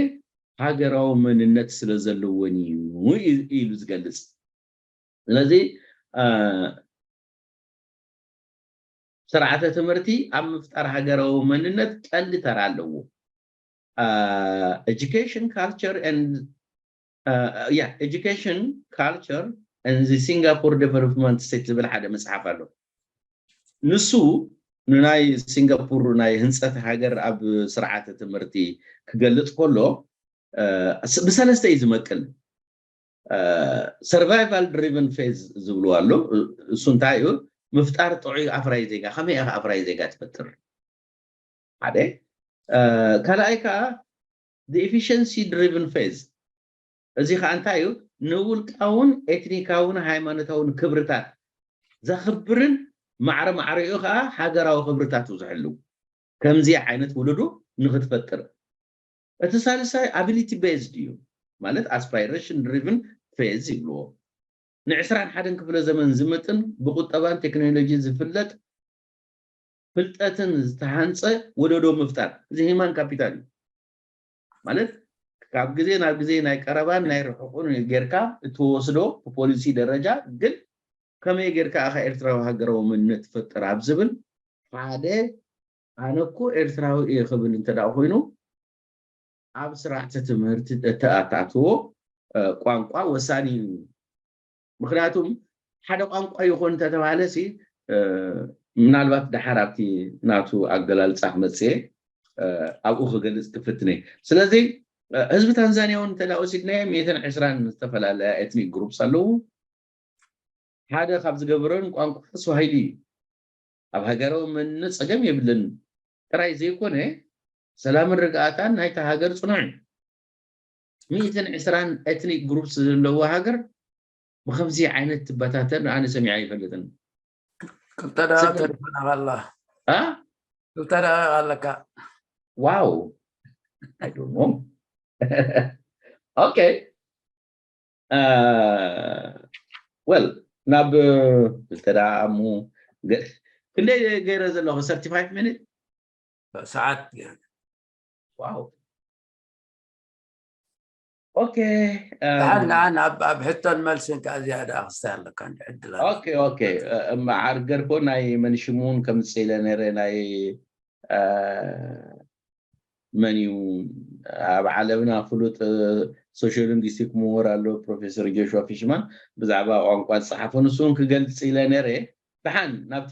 ሃገራዊ መንነት ስለ ዘለዎን እዩ ኢሉ ዝገልፅ። ስለዚ ስርዓተ ትምህርቲ ኣብ ምፍጣር ሃገራዊ መንነት ቀንዲ ተራ ኣለዎ። Education, Culture and yeah, Education, Culture and the Singapore Development State ዝብል ሓደ መፅሓፍ ኣሎ። ንሱ ንናይ ሲንጋፖር ናይ ህንፀት ሃገር ኣብ ስርዓተ ትምህርቲ ክገልፅ ከሎ ብሰለስተ እዩ ዝመቅል። Survival Driven Phase ዝብሉ ኣሎ። እሱ እንታይ እዩ? ምፍጣር ጥዑይ ኣፍራይ ዜጋ። ከመይ ኢኻ ኣፍራይ ዜጋ ትፈጥር? ሓደ። ካልኣይ ከዓ Efficiency Driven Phase። እዚ ከዓ እንታይ እዩ? ንውልቃውን ኤትኒካውን ሃይማኖታውን ክብርታት ዘኽብርን ማዕረ ማዕሪኡ ከዓ ሃገራዊ ክብርታቱ ዝሕልው ከምዚ ዓይነት ውልዱ ንክትፈጥር። እቲ ሳልሳይ Ability Based እዩ፣ ማለት Aspiration Driven Phase ይብልዎ። ንዕስራን ሓደን ክፍለ ዘመን ዝምጥን ብቁጠባን ቴክኖሎጂ ዝፍለጥ ፍልጠትን ዝተሃንፀ ወለዶ ምፍጣር። እዚ ሂማን ካፒታል እዩ። ማለት ካብ ግዜ ናብ ግዜ ናይ ቀረባን ናይ ርሑቁን ጌርካ እትወስዶ ብፖሊሲ ደረጃ፣ ግን ከመይ ጌርካ ኢኻ ኤርትራዊ ሃገራዊ መንነት ትፈጥር ኣብ ዝብል ሓደ ኣነ እኮ ኤርትራዊ እየ ክብል እንተ ደኣ ኮይኑ ኣብ ስርዓተ ትምህርቲ እተኣታትዎ ቋንቋ ወሳኒ እዩ። ምክንያቱም ሓደ ቋንቋ ይኹን እንተተባሃለ ሲ ምናልባት ደሓር ኣብቲ ናቱ ኣገላልፃ ክመፅእ ኣብኡ ክገልፅ ክፍትነ። ስለዚ ህዝቢ ታንዛኒያ እውን እንተ ወሲድናዮ ሚእትን ዕስራን ዝተፈላለያ ኤትኒክ ግሩፕስ ኣለዉ። ሓደ ካብ ዝገብረን ቋንቋ ስዋሂሊ እዩ። ኣብ ሃገራዊ መንነት ፀገም የብልን ጥራይ ዘይኮነ ሰላምን ርግኣታን ናይታ ሃገር ፅኑዕ እዩ። ሚእትን ዕስራን ኤትኒክ ግሩፕስ ዘለዎ ሃገር ብከምዚ ዓይነት ትበታተን ኣነ ሰሚዐ ኣይፈልጥን። ክልተ ደቂቕ ተሪፋና ኣላ። አ? ክልተ ደቂቕ ኣለካ። ዋው። I don't know. ኦኬ። ወል ናብ ክልተ ደኣ ኣሙ ክንደይ ገይረ ዘለኹ? Thirty five minutes ሰዓት። ዋው። ኦኬ። ደሓን ደሓን ኣብ ኣብ ሕቶን መልስን ከኣ ዝያዳ ክስታይ ኣለካ ዕድል ኣሎ። ኦኬ ኦኬ። መዓርገርኮ ናይ መንሽሙን ከምፅእ ኢለ ነረ ናይ መን እዩ ኣብ ዓለምና ፍሉጥ ሶሽዮሊንግስቲክ ምሁር ኣሎ ፕሮፌሰር ጆሽዋ ፊሽማን ብዛዕባ ቋንቋ ዝፀሓፎ ንሱ እውን ክገልፅ ኢለ ነረ። ደሓን ናብቲ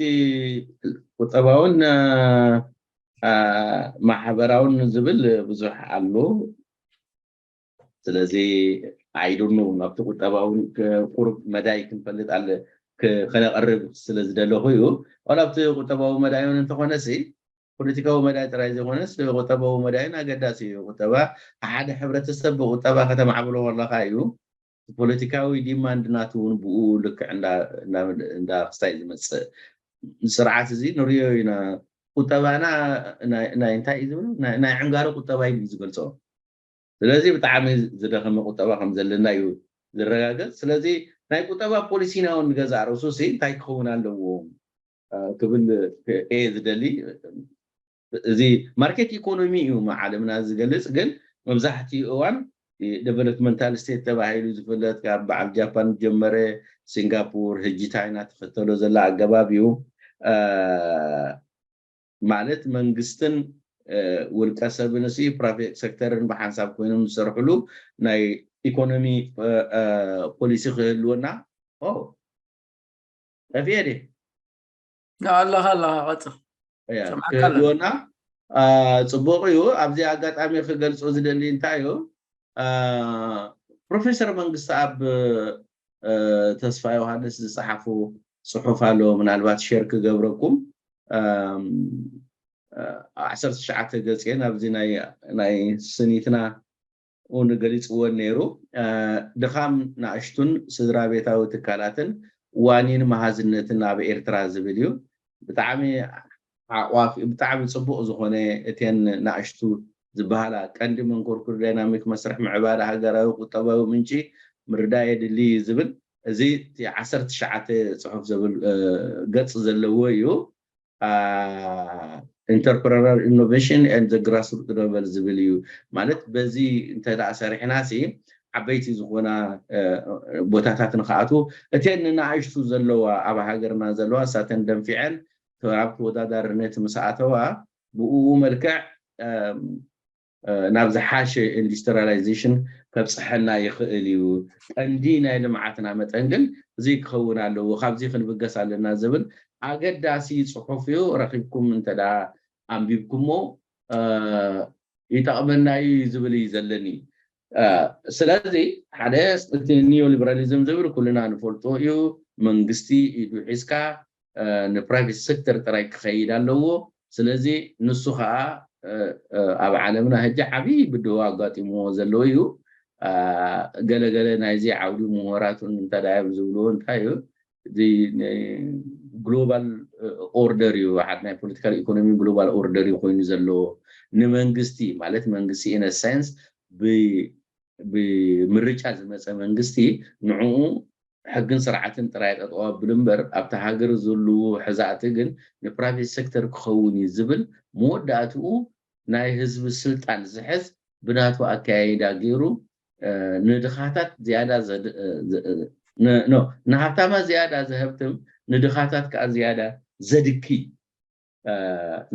ቁጠባውን ማሕበራውን ዝብል ብዙሕ ኣሎ። ስለዚ ኣይዶኑ ናብቲ ቁጠባውን ቁሩብ መዳይ ክንፈልጥ ኣለ ከነቐርብ ስለ ዝደለኹ እዩ። ናብቲ ቁጠባዊ መዳይ እውን እንተኾነሲ ፖለቲካዊ መዳይ ጥራይ ዘይኮነስ ቁጠባዊ መዳይን ኣገዳሲ እዩ። ቁጠባ ሓደ ሕብረተሰብ ብቁጠባ ከተማዕብሎ ከለካ እዩ ፖለቲካዊ ዲማንድ ናቱ እውን ብኡ ልክዕ እንዳ ክስታይ ዝመፅእ። ስርዓት እዚ ንሪኦ ኢና። ቁጠባና ናይ እንታይ እዩ ዝብሉ ናይ ዕንጋሮ ቁጠባ እዩ ዝገልፆ። ስለዚ ብጣዕሚ ዝደኸመ ቁጠባ ከም ዘለና እዩ ዝረጋገፅ። ስለዚ ናይ ቁጠባ ፖሊሲና እውን ንገዛእ ርእሱ ሲ እንታይ ክኸውን ኣለዎ ክብል እየ ዝደሊ። እዚ ማርኬት ኢኮኖሚ እዩ ዓለምና ዝገልፅ፣ ግን መብዛሕትኡ እዋን ዴቨሎፕመንታል ስቴት ተባሂሉ ዝፍለጥ ካብ በዓል ጃፓን ጀመረ፣ ሲንጋፖር፣ ሕጂ ቻይና ትኸተሎ ዘላ ኣገባብ እዩ። ማለት መንግስትን ውልቀ ሰብን ሲ ፕራይቬት ሴክተርን ብሓንሳብ ኮይኖም ዝሰርሕሉ ናይ ኢኮኖሚ ፖሊሲ ክህልወና ጠፊኤ ደ ኣለኻ ኣለኻ ቀፅል ክህልወና ፅቡቅ እዩ። ኣብዚ ኣጋጣሚ ክገልፆ ዝደሊ እንታይ እዩ፣ ፕሮፌሰር መንግስቲ ኣብ ተስፋ ዮሃንስ ዝፀሓፉ ፅሑፍ ኣሎ፣ ምናልባት ሸር ክገብረኩም። ዓሰርተ ትሽዓተ ገፅ እየን ኣብዚ ናይ ስኒትና እውን ገሊፅዎ ነይሩ። ድኻም ናእሽቱን ስድራ ቤታዊ ትካላትን ዋኒን መሃዝነትን ኣብ ኤርትራ ዝብል እዩ። ብጣዕሚ ዓቋፍ ብጣዕሚ ፅቡቅ ዝኾነ እተን ናእሽቱ ዝበሃላ ቀንዲ መንኮርኩር ዳይናሚክ መስርሕ ምዕባለ ሃገራዊ ቁጠባዊ ምንጪ ምርዳእ የድሊ እዩ ዝብል እዚ እቲ ዓሰርተ ትሽዓተ ፅሑፍ ዘብል ገፅ ዘለዎ እዩ። Entrepreneurial Innovation and the Grassroots Level ዝብል እዩ። ማለት በዚ እንተ ደኣ ሰሪሕና ሲ ዓበይቲ ዝኾና ቦታታት ንክኣትዉ፣ እተን ንናእሽቱ ዘለዋ ኣብ ሃገርና ዘለዋ እሳተን ደንፊዐን ኣብ ተወዳዳርነት ምስ ኣተዋ ብኡ መልክዕ ናብ ዝሓሸ ኢንዱስትሪላይዜሽን ከብፅሐና ይኽእል እዩ። ቀንዲ ናይ ልምዓትና መጠን ግን እዚ ክኸውን ኣለዎ፣ ካብዚ ክንብገስ ኣለና ዝብል ኣገዳሲ ፅሑፍ እዩ። ረኺብኩም እንተ ደኣ ኣንቢብኩሞ ይጠቕመና እዩ ዝብል እዩ ዘለኒ። ስለዚ ሓደ እቲ ኒዮሊበራሊዝም ዝብል ኩልና ንፈልጦ እዩ። መንግስቲ ኢዱ ሒዝካ ንፕራይቬት ሴክተር ጥራይ ክኸይድ ኣለዎ። ስለዚ ንሱ ከዓ ኣብ ዓለምና ሕጂ ዓብዪ ብድሆ ኣጋጢምዎ ዘሎ እዩ። ገለገለ ናይዚ ዓውዲ ምሁራት እውን እንታይ ደኣ እዮም ዝብልዎ እንታይ እዩ፣ ግሎባል ኦርደር እዩ። ሓደ ናይ ፖለቲካል ኢኮኖሚ ግሎባል ኦርደር እዩ ኮይኑ ዘለዎ። ንመንግስቲ ማለት መንግስቲ ኢነ ሳይንስ ብምርጫ ዝመፀ መንግስቲ ንዕኡ ሕግን ስርዓትን ጥራይ ጠጠው ኣብሉ እምበር ኣብቲ ሃገር ዝህልዉ ሕዛእቲ ግን ንፕራይቬት ሴክተር ክኸውን እዩ ዝብል መወዳእትኡ ናይ ህዝቢ ስልጣን ዝሕዝ ብናቱ ኣከያይዳ ገይሩ ንድኻታት ዝያዳ ንሃብታማ ዝያዳ ዘህብትም ንድኻታት ከዓ ዝያዳ ዘድኪ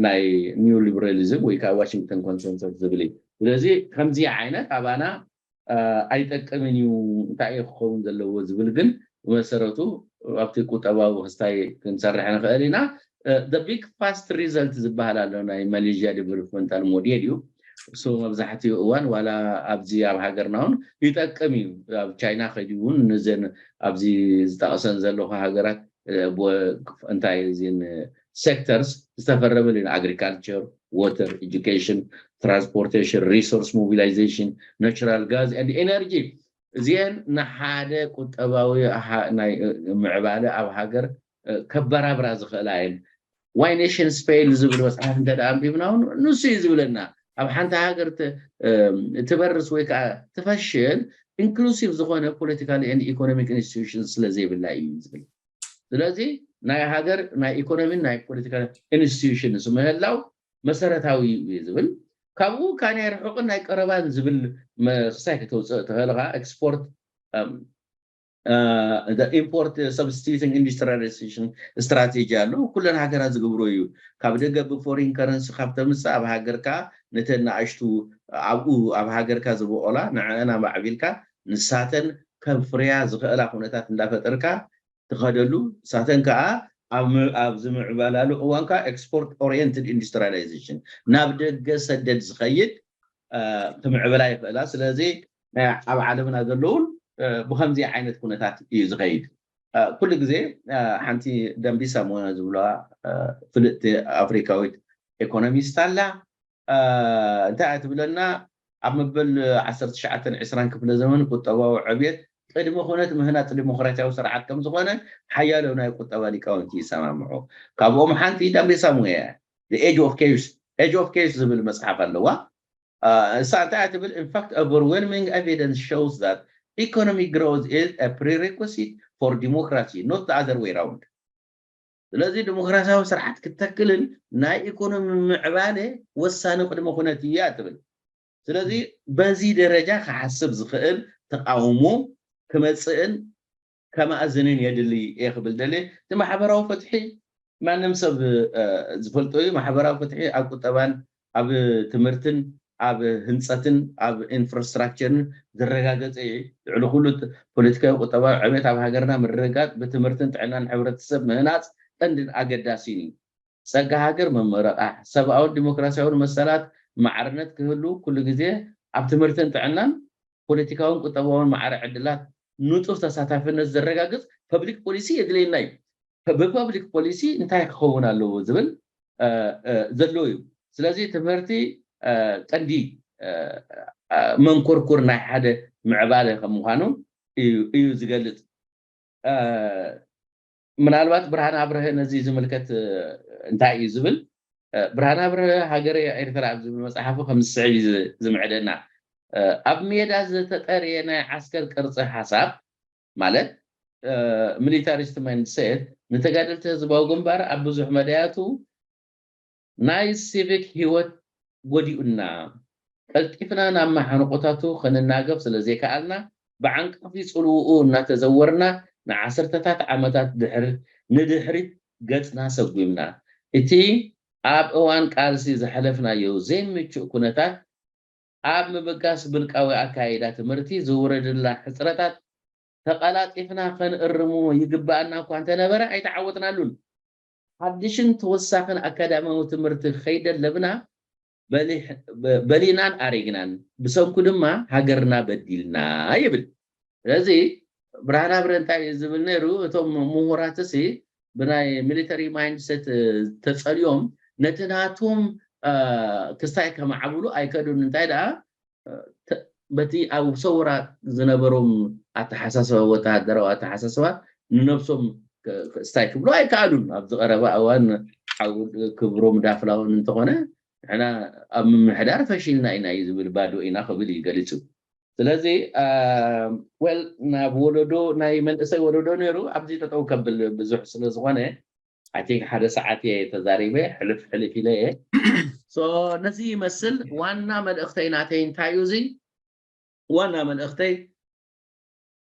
ናይ ኒው ሊበራሊዝም ወይ ከዓ ዋሽንግተን ኮንሰንሰስ ዝብል እዩ። ስለዚ ከምዚ ዓይነት ኣባና ኣይጠቅምን እዩ፣ እንታይ እዩ ክኸውን ዘለዎ ዝብል ግን ብመሰረቱ ኣብቲ ቁጠባዊ ክስታይ ክንሰርሕ ንኽእል ኢና። The big fast result ዝበሃል ኣሎ ናይ ማሌዥያ ዲቨሎፕመንታል ሞዴል እዩ። እሱ መብዛሕትኡ እዋን ዋላ ኣብዚ ኣብ ሃገርና እውን ይጠቅም እዩ። ኣብ ቻይና ከይዱ እውን ንዘን ኣብዚ ዝጠቕሰን ዘለኹ ሃገራት እንታይ እዚን ሴክተርስ ዝተፈረመሉ እዩ። ኣግሪካልቸር፣ ዋተር፣ ኤጁኬሽን፣ ትራንስፖርቴሽን፣ ሪሶርስ ሞቢላይዜሽን፣ ናቹራል ጋዝ ኤንድ ኤነርጂ እዚአን ንሓደ ቁጠባዊ ናይ ምዕባለ ኣብ ሃገር ከበራብራ ዝኽእላ እየን። ዋይ ኔሽንስ ፌል ዝብል መፅሓፍ እንተ ደኣ ኣንቢብና እውን ንሱ እዩ ዝብለና። ኣብ ሓንቲ ሃገር ትበርስ ወይ ከዓ ትፈሽል ኢንክሉሲቭ ዝኾነ ፖለቲካል ኤንድ ኢኮኖሚክ ኢንስቲትዩሽን ስለ ዘይብላ እዩ ዝብል። ስለዚ ናይ ሃገር ናይ ኢኮኖሚን ናይ ፖለቲካል ኢንስቲትዩሽንስ ምህላው መሰረታዊ እዩ ዝብል። ካብኡ ካብ ናይ ርሑቕን ናይ ቀረባን ዝብል ክሳይ ከተውፅእ ትኽእል ኢኻ። ኤክስፖርት ኢምፖርት ሰብስቲቱሽን ኢንዱስትሪላይዜሽን ስትራቴጂ ኣሎ። ኩለን ሃገራት ዝገብሮ እዩ። ካብ ደገ ብፎሪን ከረንሲ ካብ ተምፅእ ኣብ ሃገርካ ነተን ንኣሽቱ ኣብኡ ኣብ ሃገርካ ዝበቆላ ንዕአን ኣማዕቢልካ ንሳተን ከፍርያ ዝኽእላ ኩነታት እንዳፈጠርካ ትኸደሉ። ንሳተን ከዓ ኣብ ዝምዕባላሉ እዋን ከዓ ኤክስፖርት ኦሪየንትድ ኢንዱስትሪላይዜሽን ናብ ደገ ሰደድ ዝኸይድ ክምዕብላ ይኽእላ። ስለዚ ኣብ ዓለምና ዘለውን ብከምዚ ዓይነት ኩነታት እዩ ዝኸይድ። ኩሉ ግዜ ሓንቲ ደንቢሳ ሞና ዝብለዋ ፍልጥቲ ኣፍሪካዊት ኤኮኖሚስት ኣላ። እንታይ እያ ትብለና? ኣብ መበል ዓሰርተ ትሽዓተን ዕስራን ክፍለ ዘመን ቁጠባዊ ዕብየት ቅድሚ ኩነት ምህናፅ ዲሞክራሲያዊ ስርዓት ከም ዝኾነ ሓያሎ ናይ ቁጠባ ሊቃውንቲ ይሰማምዑ። ካብኦም ሓንቲ ዳምቤሳ ሙያ እያ። ኤጅ ኦፍ ኬስ ዝብል መፅሓፍ ኣለዋ። እሳ እንታይ ትብል? In fact, overwhelming evidence shows that economic growth is a prerequisite for democracy, not the other way round. ስለዚ ዲሞክራሲያዊ ስርዓት ክትተክልን ናይ ኢኮኖሚ ምዕባለ ወሳኒ ቅድመ ኩነት እያ ትብል። ስለዚ በዚ ደረጃ ክሓስብ ዝኽእል ተቃውሞ ክመፅእን ከማእዝንን የድሊ እየ ክብል ደልየ። እቲ ማሕበራዊ ፍትሒ ማንም ሰብ ዝፈልጦ እዩ። ማሕበራዊ ፍትሒ ኣብ ቁጠባን ኣብ ትምህርትን ኣብ ህንፀትን ኣብ ኢንፍራስትራክቸርን ዝረጋገፀ እዩ። ልዕሊ ኩሉ ፖለቲካዊ ቁጠባዊ ዕብየት ኣብ ሃገርና ምርግጋፅ ብትምህርትን ጥዕናን ሕብረተሰብ ምህናፅ ቀንድን ኣገዳሲን እዩ። ፀጋ ሃገር ምምርቓሕ፣ ሰብኣውን ዲሞክራሲያውን መሰላት ማዕርነት ክህሉ ኩሉ ግዜ ኣብ ትምህርትን ጥዕናን ፖለቲካውን ቁጠባውን ማዕረ ዕድላት ንጡፍ ተሳታፍነት ዘረጋግፅ ፐብሊክ ፖሊሲ የድልየና እዩ። ብፐብሊክ ፖሊሲ እንታይ ክኸውን ኣለዎ ዝብል ዘሎ እዩ። ስለዚ ትምህርቲ ቀንዲ መንኮርኩር ናይ ሓደ ምዕባለ ከም ምዃኑ እዩ ዝገልፅ። ምናልባት ብርሃን ኣብርሀ ነዚ ዝምልከት እንታይ እዩ ዝብል? ብርሃን ኣብርሀ ሃገረ ኤርትራ ኣብ ዝብል መፅሓፉ ከም ዝስዕብ እዩ ዝምዕደና። ኣብ ሜዳ ዝተጠርየ ናይ ዓስከር ቅርፂ ሓሳብ ማለት ሚሊታሪስት ማይንድሴት ንተጋደልቲ ህዝባዊ ግንባር ኣብ ብዙሕ መዳያቱ ናይ ሲቪክ ህይወት ጎዲኡና፣ ቀልጢፍና ናብ መሓንቆታቱ ክንናገፍ ስለ ዘይከኣልና፣ ብዓንቃፊ ጽልውኡ እናተዘወርና ንዓሰርተታት ዓመታት ድሕር ንድሕሪት ገጽና ሰጒምና። እቲ ኣብ እዋን ቃልሲ ዘሕለፍናዮ ዘይምቹእ ኩነታት ኣብ ምብጋስ ብልቃዊ ኣካይዳ ትምህርቲ ዝውረድላ ሕጽረታት ተቐላጢፍና ከንእርሞ ይግባኣና እኳ እንተነበረ ኣይተዓወትናሉን። ሓድሽን ተወሳኽን ኣካዳሚያዊ ትምህርቲ ከይደለብና በሊናን ኣሪግናን፣ ብሰንኩ ድማ ሃገርና በዲልና ይብል። ስለዚ ብርሃን ኣብረ እንታይ እዩ ዝብል ነይሩ? እቶም ምሁራትሲ ብናይ ሚሊተሪ ማይንድሰት ተጸልዮም ነቲ ናቶም ክስታይ ከማዕብሉ ኣይከዱን። እንታይ ደኣ በቲ ኣብ ሰውራ ዝነበሮም ኣተሓሳስባ፣ ወተሃደራዊ ኣተሓሳስባ ንነብሶም ክስታይ ክብሉ ኣይከኣሉን። ኣብዚ ቀረባ እዋን ሓው ክብሮም ዳፍላውን እንተኾነ ንሕና ኣብ ምምሕዳር ፈሺልና ኢና እዩ ዝብል፣ ባዶ ኢና ክብል እዩ ገሊጹ። ስለዚ ወል ናብ ወለዶ ናይ መንእሰይ ወለዶ ነይሩ ኣብዚ ጠጠው ከብል ብዙሕ ስለ ዝኾነ ኣይ ቲንክ ሓደ ሰዓት እየ ተዛሪበ፣ ሕልፍ ሕልፍ ኢለ እየ። ነዚ ይመስል ዋና መልእኽተይ ናተይ። እንታይ እዩ እዚ ዋና መልእኽተይ?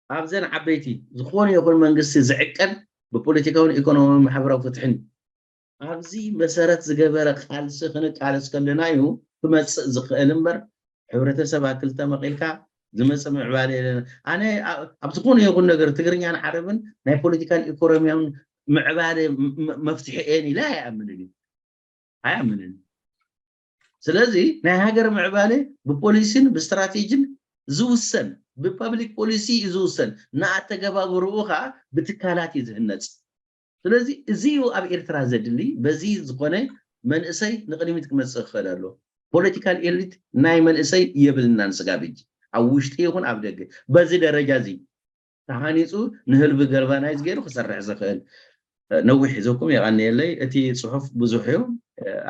ኣብዘን ዓበይቲ ዝኾነ ይኹን መንግስቲ ዝዕቀን ብፖለቲካውን ኢኮኖሚያዊ ማሕበራዊ ፍትሕን ኣብዚ መሰረት ዝገበረ ቃልሲ ክንቃለስ ከለና እዩ ክመፅእ ዝኽእል እምበር ሕብረተሰብ ኣብ ክልተ መቒልካ ዝመፅእ ምዕባለ የለን። ኣነ ኣብ ዝኾነ ይኹን ነገር ትግርኛን ዓረብን ናይ ፖለቲካን ኢኮኖሚያውን ምዕባለ መፍትሒ እየን ኢለ ኣይኣምንን እዩ ኣይኣምንን። ስለዚ ናይ ሃገር ምዕባለ ብፖሊሲን ብስትራቴጂን ዝውሰን፣ ብፐብሊክ ፖሊሲ እዩ ዝውሰን፣ ንኣተገባብርኡ ከዓ ብትካላት እዩ ዝህነፅ። ስለዚ እዚ እዩ ኣብ ኤርትራ ዘድሊ። በዚ ዝኾነ መንእሰይ ንቕድሚት ክመፅእ ክኽእል ኣሎ። ፖለቲካል ኤሊት ናይ መንእሰይ የብልናን ስጋብ ሕጂ ኣብ ውሽጢ ይኹን ኣብ ደገ በዚ ደረጃ እዚ ተሃኒፁ ንህልቢ ገልባናይዝ ገይሩ ክሰርሕ ዝኽእል። ነዊሕ ሒዘኩም የቐንየለይ። እቲ ፅሑፍ ብዙሕ እዩ፣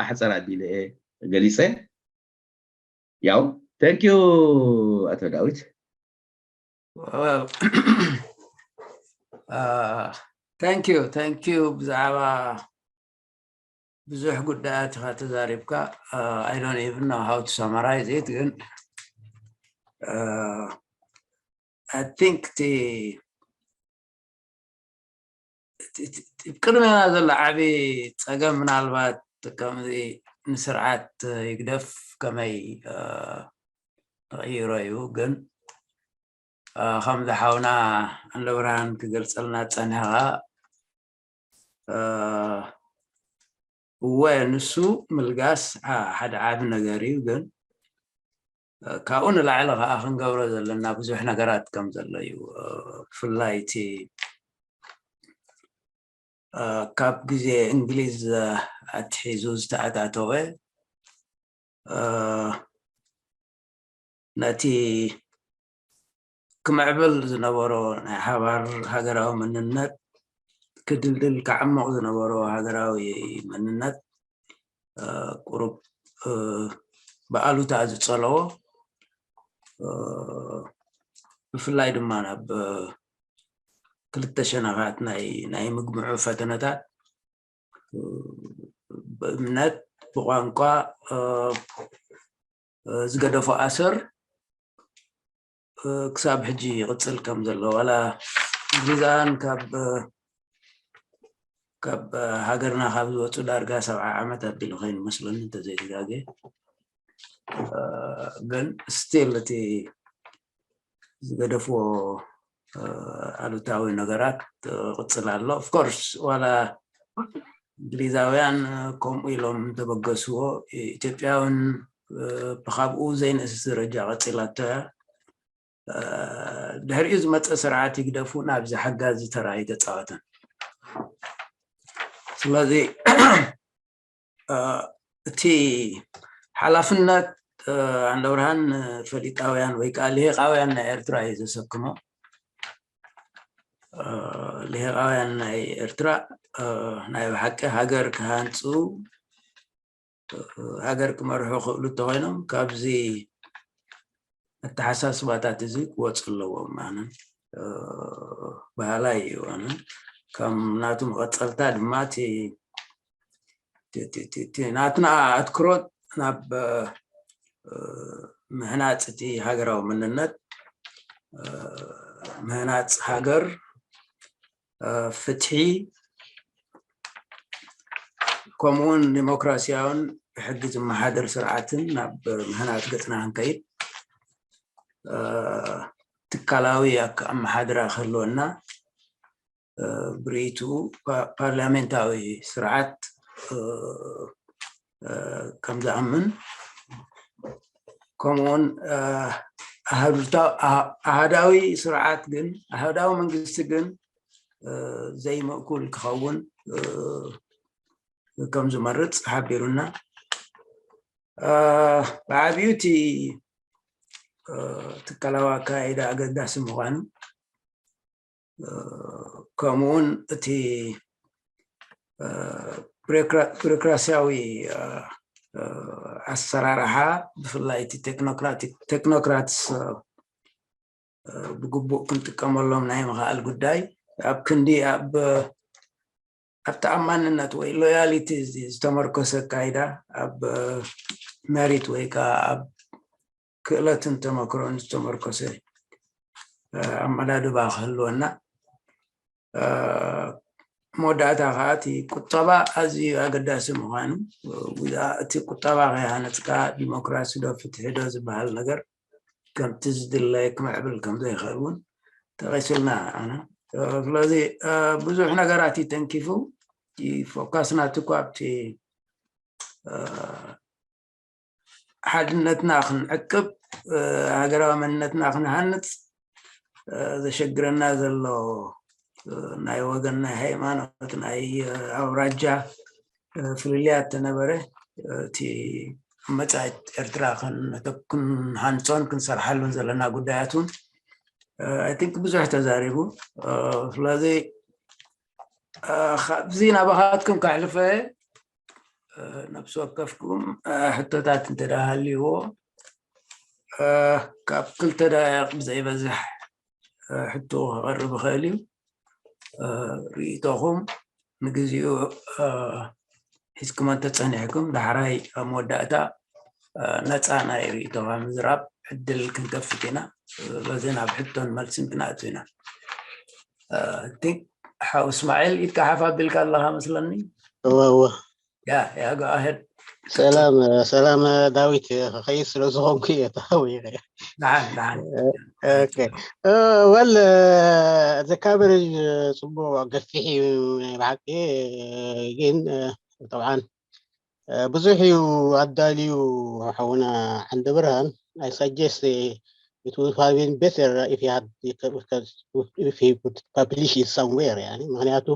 ኣሕፀር ኣቢለ እየ ገሊፀ። ያው thank you ኣቶ ዳዊት። Thank you, thank you ብዛዕባ ብዙሕ ጉዳያት ኢኻ ተዛሪብካ። I don't even know how to summarize it ግን I think እቲ ቅድሜና ዘሎ ዓብዪ ፀገም ምናልባት ከምዚ ንስርዓት ህግደፍ ከመይ ክቕይሮ እዩ። ግን ከምዚ ሓውና ኣንደብርሃን ክገልፀልና ዝፀንሐ ከዓ እወ ንሱ ምልጋስ ሓደ ዓቢ ነገር እዩ። ግን ካብኡ ንላዕሊ ከዓ ክንገብሮ ዘለና ብዙሕ ነገራት ከም ዘሎ እዩ። ብፍላይ እቲ ካብ ግዜ እንግሊዝ ኣትሒዙ ዝተኣታተወ ነቲ ክምዕብል ዝነበሮ ናይ ሓባር ሃገራዊ መንነት ክድልድል ክዓምቕ ዝነበሮ ሃገራዊ መንነት ቁሩብ ብኣሉታ ዝጸለዎ ብፍላይ ድማ ናብ ክልተ ሸነኻት ናይ ምግምዑ ፈተነታት ብእምነት ብቋንቋ ዝገደፎ ኣሰር ክሳብ ሕጂ ይቕፅል ከም ዘሎ ዋላ እንግሊዛውያን ካብ ካብ ሃገርና ካብ ዝወፁ ዳርጋ ሰብዓ ዓመት ኣቢሉ ኮይኑ መስለኒ እንተዘይተጋጌ ግን ስቲል እቲ ዝገደፍዎ ኣሉታዊ ነገራት ይቕፅል ኣሎ። ኦፍኮርስ ዋላ እንግሊዛውያን ከምኡ ኢሎም እንተበገስዎ ኢትዮጵያ እውን ብካብኡ ዘይንእስ ደረጃ ቀፂላቶ እያ። ድሕሪኡ ዝመፀ ስርዓት ህግደፍ እውን ኣብዚ ሓጋዚ ተራ ኣይተፃወተን። ስለዚ እቲ ሓላፍነት ኣንደብርሃን ፈሊጣውያን ወይ ከዓ ልሂቃውያን ናይ ኤርትራ እዩ ዘሰክሞ። ልሂቃውያን ናይ ኤርትራ ናይ ብሓቂ ሃገር ክሃንፁ ሃገር ክመርሑ ክእሉ እንተኮይኖም ካብዚ ኣተሓሳስባታት እዚ ክወፁ ኣለዎም። ኣነ በሃላይ እዩ። ኣነ ከም ናቱ መቐጸልታ ድማ እቲ ናትና ኣትኩሮት ናብ ምህናፅ እቲ ሃገራዊ መንነት፣ ምህናፅ ሃገር፣ ፍትሒ፣ ከምኡውን ዲሞክራሲያውን ብሕጊ ዝመሓደር ስርዓትን ናብ ምህናፅ ገፅና ክንከይድ ትካላዊ ኣመሓድራ ክህልወና ብርእይትኡ ፓርላሜንታዊ ስርዓት ከም ዝኣምን፣ ከምኡውን ኣሃዳዊ ስርዓት ግን ኣሃዳዊ መንግስቲ ግን ዘይምእኩል ክኸውን ከም ዝመርፅ ሓቢሩና። ብዓብዩ እቲ ትካላዊ ኣካይዳ ኣገዳሲ ምዃኑ ከምኡውን እቲ ቢሮክራሲያዊ ኣሰራርሓ ብፍላይ እቲ ቴክኖክራትስ ብግቡእ ክንጥቀመሎም ናይ ምኽኣል ጉዳይ ኣብ ክንዲ ኣብ ኣብ ተኣማንነት ወይ ሎያሊቲ ዝተመርኮሰ ኣካይዳ ኣብ መሪት ወይ ከዓ ኣብ ክእለትን ተመክሮን ዝተመርኮሰ ኣመዳድባ ክህልወና፣ መወዳእታ ከዓ እቲ ቁጠባ ኣዝዩ ኣገዳሲ ምዃኑ፣ እቲ ቁጠባ ከይሃነፅካ ዲሞክራሲ ዶ ፍትሒ ዶ ዝበሃል ነገር ከምቲ ዝድለ ክምዕብል ከም ዘይኽእል እውን ተቂሱልና። ኣነ ስለዚ ብዙሕ ነገራት እዩ ተንኪፉ። ፎካስ ናቱ እኳ ኣብቲ ሓድነትና ክንዕቅብ፣ ሃገራዊ መንነትና ክንሃንፅ ዘሸግረና ዘሎ ናይ ወገን፣ ናይ ሃይማኖት፣ ናይ ኣውራጃ ፍልልያት ተነበረ እቲ መጻኢት ኤርትራ ክንሃንፆን ክንሰርሓሉን ዘለና ጉዳያት እውን ኣይ ቲንክ ብዙሕ ተዛሪቡ። ስለዚ ካብዚ ናባኻትኩም ከሕልፈ፣ ነብሲ ወከፍኩም ሕቶታት እንተደሃልይዎ ካብ ክልተ ደቂቕ ብዘይበዝሕ ሕቶ ክቐርብ ይኽእል እዩ። ርእይቶኹም ንግዚኡ ሒዝኩም እንተፀኒሕኩም ዳሕራይ ኣብ መወዳእታ ነፃ ናይ ርእይቶኻ ምዝራብ ዕድል ክንከፍት ኢና። በዚ ናብ ሕቶን መልስን ክንኣቱ ኢና። ቲንክ ሓው እስማዒል ኢድካ ሓፍ ኣቢልካ ኣለኻ መስለኒ። እወ እወ። ያ ያ go ahead። ሰላም ሰላም ዳዊት፣ ከይድ ስለ ዝኾንኩ እየ ተሃዊኸ። ደሓን ደሓን። ኦኬ ወል ዘ ካቨሬጅ ጽቡቅ ገፊሕ እዩ ናይ ብሓቂ፣ ግን ጠብዓን ብዙሕ እዩ ኣዳልዩ ሓውና ዓንደ ብርሃን። I suggest it would have been better if he had if he could publish it somewhere፣ يعني ምክንያቱ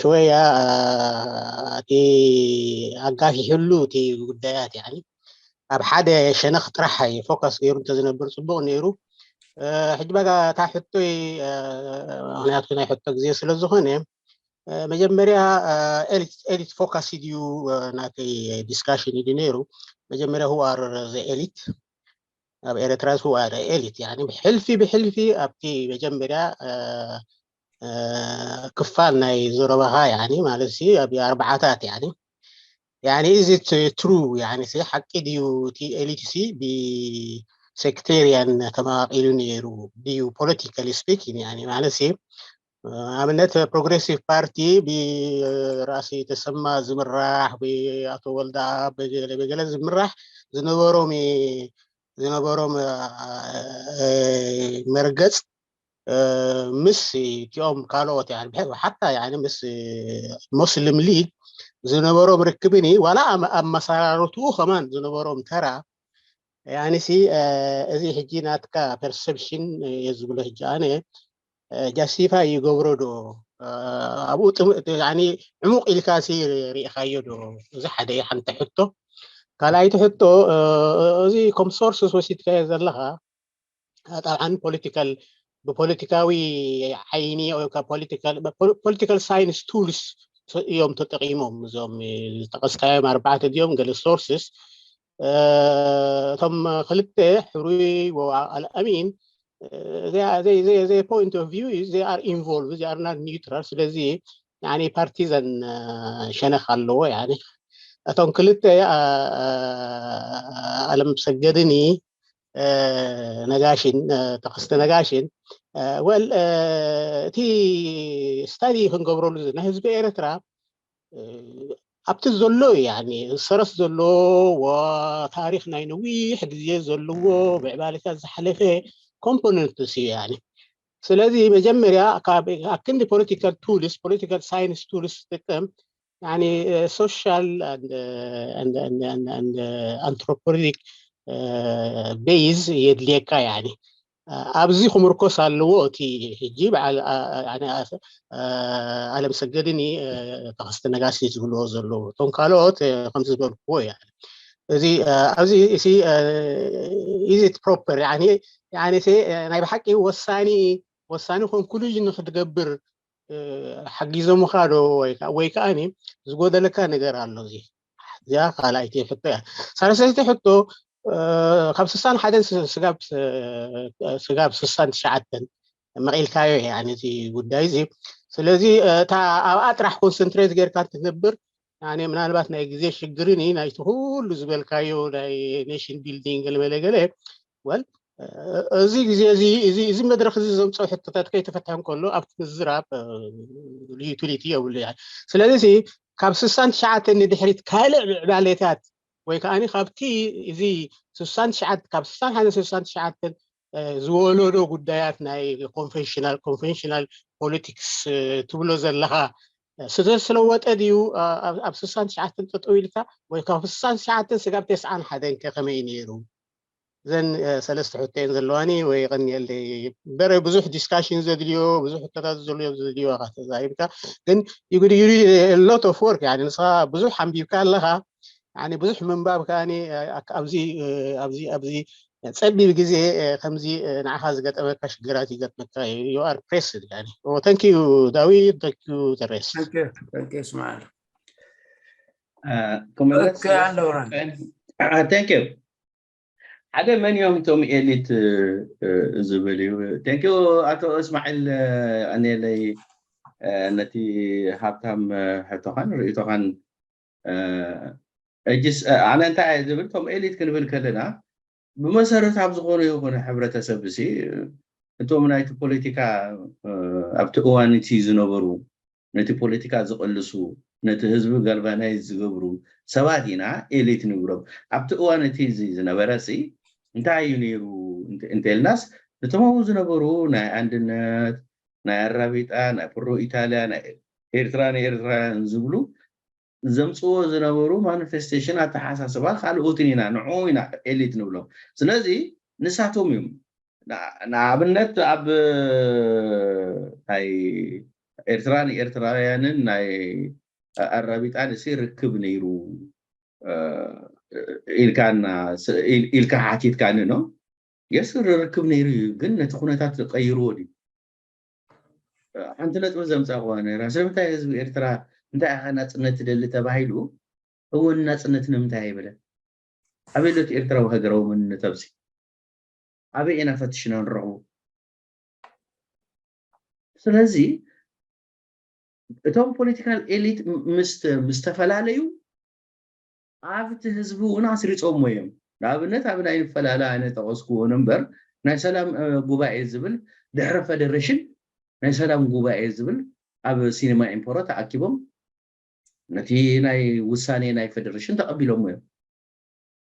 ሽወያ እቲ ኣጋፊሕሉ እቲ ጉዳያት፣ يعني ኣብ ሓደ ሸነኽ ጥራሕ እዩ ፎከስ ገይሩ እንተዝነብር ጽቡቕ ነይሩ። ሕጂ በጋ እታ ሕቶይ፣ ምክንያቱ ናይ ሕቶ ግዜ ስለ ዝኾነ፣ መጀመርያ ኤሊት ፎካስ ድዩ ናተይ ዲስካሽን እዩ ነይሩ። መጀመርያ who are the elite ኣብ ኤርትራ፣ who are elite፣ يعني ብሕልፊ ብሕልፊ ኣብቲ መጀመርያ ክፋል ናይ ዘረባኻ፣ يعني ማለት ሲ ኣብ ኣርባዓታት፣ يعني يعني is it true፣ يعني ሲ ሓቂ ድዩ እቲ ኤሊት ሲ ብሴክቴሪያን ተመቃቂሉ ነይሩ ድዩ? Politically speaking፣ يعني ማለት ሲ ኣብነት ፕሮግሬሲቭ ፓርቲ ብራእሲ ተሰማ ዝምራሕ፣ ብኣቶ ወልደኣብ፣ ብገለ ብገለ ዝምራሕ ዝነበሮም ዝነበሮም መርገፅ ምስ እቲኦም ካልኦት፣ ሓታ ምስ ሞስሊም ሊግ ዝነበሮም ርክብኒ ዋላ ኣመሰራርትኡ ከማን ዝነበሮም ተራ፣ ያኒ ሲ እዚ ሕጂ ናትካ ፐርሰፕሽን እየ ዝብሎ። ሕጂ ኣነ ጃስቲፋይ ይገብሮ ዶ ኣብኡ ዕሙቕ ኢልካ ሲ ርኢኻዮ ዶ? እዚ ሓደ ሓንቲ ሕቶ። ካልኣይቲ ሕቶ፣ እዚ ኮም ሶርስ ወሲድካዮ ዘለኻ፣ ጠብዓን ፖለቲካል ብፖለቲካዊ ዓይኒ ወይ ፖለቲካል ሳይንስ ቱልስ እዮም ተጠቂሞም። እዞም ዝጠቀስካዮም ኣርባዕተ ድዮም ገለ ሶርስስ፣ እቶም ክልተ ሕሩይ ወኣልኣሚን they are, they, they, their point of view is they are involved, they are not neutral. ስለዚ ያኒ ፓርቲዘን ሸነኽ ኣለዎ። ያኒ እቶም ክልተ ኣለም ሰገድኒ ነጋሽን ተኸስተ ነጋሽን፣ ወል እቲ ስታዲ ክንገብረሉ፣ ናይ ህዝቢ ኤርትራ ኣብቲ ዘሎ እዩ። ያኒ ዝሰረስ ዘሎ ታሪኽ ናይ ነዊሕ ግዜ ዘለዎ ምዕባለታት ዝሓለፈ ኮምፖነንትስ እዩ። ያኒ ስለዚ መጀመርያ ካብ ኣብ ክንዲ ፖለቲካል ቱልስ፣ ፖለቲካል ሳይንስ ቱልስ ትጥቀም፣ ያኒ ሶሻል ኣንትሮፖሎጂክ ቤዝ የድልየካ። ያኒ ኣብዚ ክምርኮስ ኣለዎ። እቲ ሕጂ በዓል ኣለም ሰገድኒ ተኸስተ ነጋሲ ዝብልዎ ዘለዉ፣ እቶም ካልኦት ከምዚ ዝበልክዎ እያ። እዚ ኣብዚ እዚ ኢዚት ፕሮፐር ናይ ብሓቂ ወሳኒ ወሳኒ ኮንክሉዥን ንክትገብር ሓጊዞምኻ ዶ? ወይ ከዓኒ ዝጎደለካ ነገር ኣሎ? እዚ እዚኣ ካልኣይቲ ሕቶ እያ። ሳልሰይቲ ሕቶ፣ ካብ ስሳን ሓደን ስጋብ ስጋብ ስሳን ትሽዓተን መቒልካዮ፣ ያኒ እቲ ጉዳይ እዚ። ስለዚ እታ ኣብኣ ጥራሕ ኮንሰንትሬት ጌርካ እንትትነብር፣ ያኒ ምናልባት ናይ ግዜ ሽግርን እዩ ናይቲ ኩሉ ዝበልካዮ ናይ ኔሽን ቢልዲንግ ገለመለ ገለ። ወል እዚ ግዜ እዚ እዚ እዚ መድረክ እዚ ዘምፅኦ ሕቶታት ከይተፈትሐ እንከሎ ኣብቲ ምዝራብ ዩቲሊቲ የብሉ። ያ ስለዚ ካብ ስሳን ትሽዓተን ንድሕሪት ካልእ ምዕባሌታት ወይ ከዓኒ ካብቲ እዚ ስሳን ትሽዓተ ካብ ስሳን ሓደ ስሳን ትሽዓተን ዝወለዶ ጉዳያት ናይ ኮንቨንሽናል ኮንቨንሽናል ፖለቲክስ ትብሎ ዘለኻ ስለ ስለወጠ ድዩ ኣብ ስሳን ትሽዓተን ጠጠው ኢልካ ወይ ካብ ስሳን ትሽዓተን ስጋብ ተስዓን ሓደን ከ ከመይ ነይሩ? እዘን ሰለስተ ሕቶ እየን ዘለዋኒ። ወይ ቀኒየለይ በረ ብዙሕ ዲስካሽን ዘድልዮ ብዙሕ ሕቶታት ዘድልዮ ዘድልዮ ኢኻ ተዛሪብካ። ግን you did a lot of work። ያኒ ንስኻ ብዙሕ ኣንቢብካ ኣለኻ። ያኒ ብዙሕ ምንባብ ከዓኒ ኣብዚ ኣብዚ ኣብዚ ጸቢብ ግዜ ከምዚ ንዓኻ ዝገጠመካ ሽግራት ይገጥመካ። You are pressed። ያኒ thank you ዳዊት፣ thank you the rest። Thank you, thank you እስማኤል። ክምለስ ኦኬ ኣለውራን thank you። ሓደ መን እዮም እቶም ኤሊት ዝብል እዩ። Thank you ኣቶ እስማዒል፣ ኣኔለይ ነቲ ሃብታም ሕቶኻን ርእይቶኻን። እጅስ ኣነ እንታይ እየ ዝብል፣ እቶም ኤሊት ክንብል ከለና ብመሰረት ኣብ ዝኾነ ይኹን ሕብረተሰብ ሲ እቶም ናይቲ ፖለቲካ ኣብቲ እዋን እቲ ዝነበሩ ነቲ ፖለቲካ ዝቕልሱ ነቲ ህዝቢ ጋልቫናይዝ ዝገብሩ ሰባት ኢና ኤሊት ንብሎም። ኣብቲ እዋን እቲ እዚ ዝነበረ ሲ እንታይ እዩ ነይሩ እንተ- እንተልናስ እቶም ኣብኡ ዝነበሩ ናይ ኣንድነት፣ ናይ ኣራቢጣ፣ ናይ ፕሮ ኢታልያ፣ ናይ ኤርትራ ንኤርትራውያን ዝብሉ ዘምፅዎ ዝነበሩ ማኒፌስቴሽን ኣተሓሳስባ ካልኦትን ኢና ንዕኡ ኢና ኤሊት ንብሎም። ስለዚ ንሳቶም እዮም ንኣብነት ኣብ ናይ ኤርትራን ኤርትራውያንን ናይ ኣራቢጣን እሲ ርክብ ነይሩ ኢልካና ኢልካ ሓቲትካኒ ነው። የስ ርክብ ነይሩ እዩ፣ ግን ነቲ ኩነታት ቀይርዎ ድዩ? ሓንቲ ነጥቢ ዘምፃእኩዋ ነራ። ስለምንታይ ህዝቢ ኤርትራ እንታይ ኢኻ ናፅነት ትደሊ ተባሂሉ፣ እወ ናፅነት ንምንታይ ኣይበለን? ኣበይ ሎት ኤርትራዊ ሃገራዊ መንነት ኣብዚ ኣበይ ኢና ፈትሽና ንረኽቦ? ስለዚ እቶም ፖለቲካል ኤሊት ምስ ምስ ተፈላለዩ ኣብቲ ህዝቢ እውን ኣስሪፆሞ እዮም። ንኣብነት ኣብ ናይ ፈላለ ኣነ ጠቐስክዎ እምበር ናይ ሰላም ጉባኤ ዝብል ድሕሪ ፈደረሽን ናይ ሰላም ጉባኤ ዝብል ኣብ ሲኒማ ኢምፖሮ ተኣኪቦም ነቲ ናይ ውሳኔ ናይ ፈደረሽን ተቐቢሎሞ እዮም።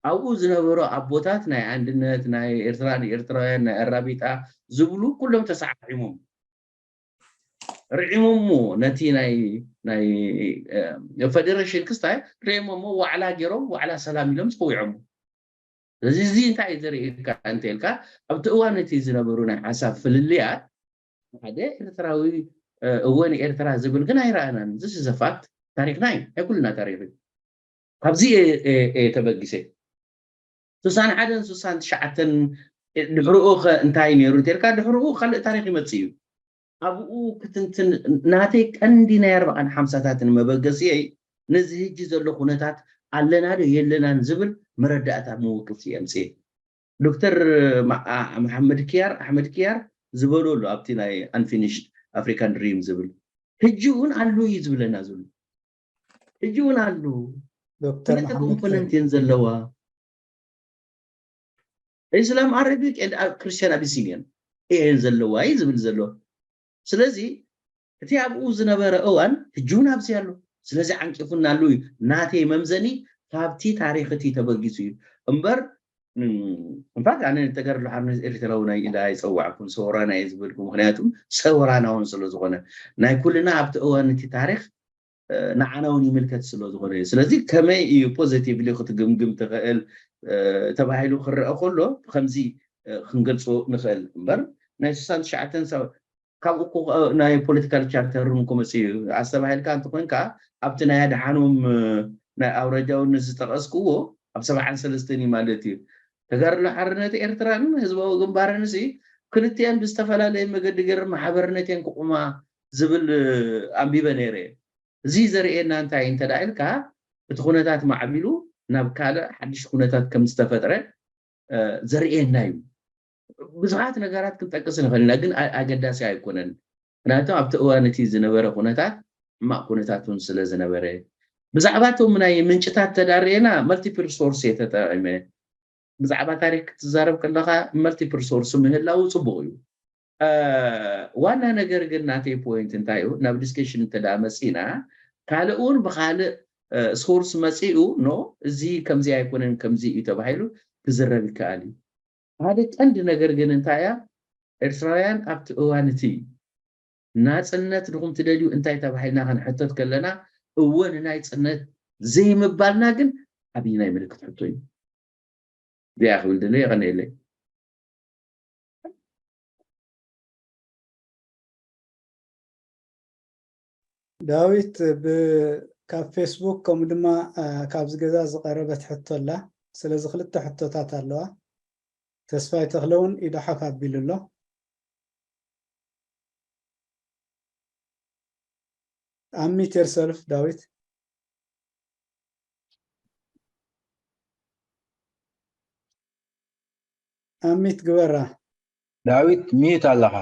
ኣብኡ ዝነበሩ ኣቦታት ናይ ኣንድነት ናይ ኤርትራ ንኤርትራውያን ናይ ኣራቢጣ ዝብሉ ኩሎም ተሰዓዒሞም ርዒሞሞ ነቲ ናይ ናይ ፈደረሽን ክስታይ ርዒሞሞ ዋዕላ ገይሮም ዋዕላ ሰላም ኢሎም ፀዊዖሞ። ስለዚ እዚ እንታይ እዩ ዘርእየካ እንተልካ ኣብቲ እዋን እቲ ዝነበሩ ናይ ሓሳብ ፍልልያት ሓደ ኤርትራዊ እወ ንኤርትራ ዝብል ግን ኣይረኣናን። ዝስዘፋት ታሪክና እዩ ናይ ኩልና ታሪክ እዩ። ካብዚ ተበጊሰ ስሳን ሓደን ስሳን ትሽዓተን ድሕርኡ ከ እንታይ ነይሩ እንተልካ ድሕርኡ ካልእ ታሪክ ይመፅእ እዩ። ኣብኡ ክትንትን ናተይ ቀንዲ ናይ ኣርባዓን ሓምሳታትን መበገሲየይ ነዚ ህጂ ዘሎ ኩነታት ኣለና ዶ የለናን ዝብል መረዳእታ መወክልቲ የምፅእ። ዶክተር መሓመድ ክያር ኣሕመድ ክያር ዝበሎ ኣሎ ኣብቲ ናይ unfinished African dream ዝብል ሕጂ እውን ኣሎ እዩ ዝብለና ዘሎ። ሕጂ እውን ኣሎ። ዶክተር ክልተ ኮምፖነንት እየን ዘለዋ። ኢስላም ኣረቢክ ክርስቲያን ኣቢሲኒያን እየን ዘለዋ እዩ ዝብል ዘሎ። ስለዚ እቲ ኣብኡ ዝነበረ እዋን ሕጂ እውን ኣብዚ ኣሎ። ስለዚ ዓንቂፉና ኣሎ እዩ። ናተይ መምዘኒ ካብቲ ታሪኽ እቲ ተበጊሱ እዩ እምበር እንፋት ኣነ ተጋድሎ ሓርነት ኤርትራዊ ናይ ኢለ ኣይፀዋዕኩን ሰውራና እየ ዝበልኩ። ምክንያቱም ሰውራና እውን ስለ ዝኾነ ናይ ኩልና ኣብቲ እዋን እቲ ታሪኽ ንዓና እውን ይምልከት ስለ ዝኾነ እዩ። ስለዚ ከመይ እዩ positively ክትግምግም ትኽእል ተባሂሉ ክረአ ከሎ ብከምዚ ክንገልፆ ንኽእል እምበር ናይ ስሳን ትሽዓተን ካብኡ ናይ political charter ን ክመፅእ እዩ ኣስተባሂልካ እንተኮይንካ ኣብቲ ናይ ኣድሓኖም ናይ ኣውራጃውነት ዝጠቐስክዎ ኣብ ሰብዓን ሰለስተን እዩ ማለት እዩ። ተጋድሎ ሓርነት ኤርትራን ህዝባዊ ግንባርን ሲ ክልቲአን ብዝተፈላለየ መገዲ ገይረ ማሕበርነት እየን ክቑማ ዝብል ኣንቢበ ነይረ። እዚ ዘርእየና እንታይ እንተ ኢልካ እቲ ኩነታት ማዕቢሉ ናብ ካልእ ሓድሽ ኩነታት ከም ዝተፈጥረ ዘርእየና እዩ። ብዙሓት ነገራት ክንጠቅስ ንኽእል ኢና፣ ግን ኣገዳሲ ኣይኮነን። ምክንያቱ ኣብቲ እዋን እቲ ዝነበረ ኩነታት ሕማቕ ኩነታት እውን ስለ ዝነበረ ብዛዕባ እቶም ናይ ምንጭታት ተዳርየና multiple source እየ ተጠቂመ። ብዛዕባ ታሪክ ክትዛረብ ከለካ multiple source ምህላው ፅቡቅ እዩ። ዋና ነገር ግን ናተይ point እንታይ እዩ ናብ discussion እንተ መፂና ካልእ እውን ብካልእ source መፂኡ no እዚ ከምዚ ኣይኮነን ከምዚ እዩ ተባሂሉ ክዝረብ ይከኣል እዩ። ሓደ ቀንዲ ነገር ግን እንታይ እያ ኤርትራውያን ኣብቲ እዋን እቲ ናፅነት ድኹም ትደልዩ እንታይ ተባሂልና ክንሕተት ከለና እወ ንናይ ፅነት ዘይምባልና ግን ዓብዪ ናይ ምልክት ሕቶ እዩ። እዚኣ ክብል ድለ የቐነየለይ። ዳዊት ካብ ፌስቡክ ከምኡ ድማ ካብዚ ገዛ ዝቐረበት ሕቶ ኣላ። ስለዚ ክልተ ሕቶታት ኣለዋ። ተስፋይ ተኽለ እውን ኢዱ ሓፍ ኣቢሉ ኣሎ። Unmute yourself ዳዊት። Unmute ግበራ። ዳዊት ሚዩት ኣለኻ።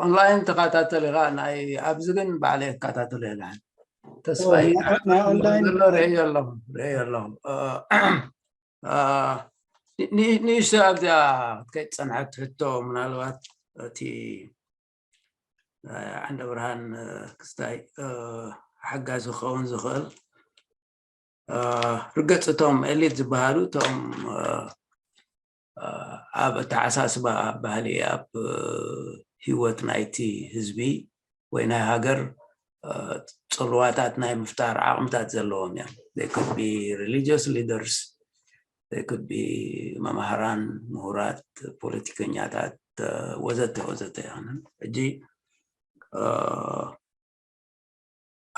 ኦንላይን ተከታተል ኢኻ ናይ ኣብዚ ግን ባዕለ ይከታተል የለን ተስፋይ ናይ ኦንላይን ርእዮ ኣለኹ ርእዮ ኣለኹ ንእሽተ ኣብዚኣ ከይፀንሐት ሕቶ ምናልባት እቲ ዓንደ ብርሃን ክስታይ ሓጋዚ ክኸውን ዝኽእል ርገፅ እቶም ኤሊት ዝበሃሉ እቶም ኣብ ኣተሓሳስባ ኣብ ባህሊ ኣብ ህይወት ናይቲ ህዝቢ ወይ ናይ ሃገር ፅልዋታት ናይ ምፍጣር ዓቕምታት ዘለዎም እዮም they could be religious leaders they could be መማህራን ምሁራት ፖለቲከኛታት ወዘተ ወዘተ ይኾነ ሕጂ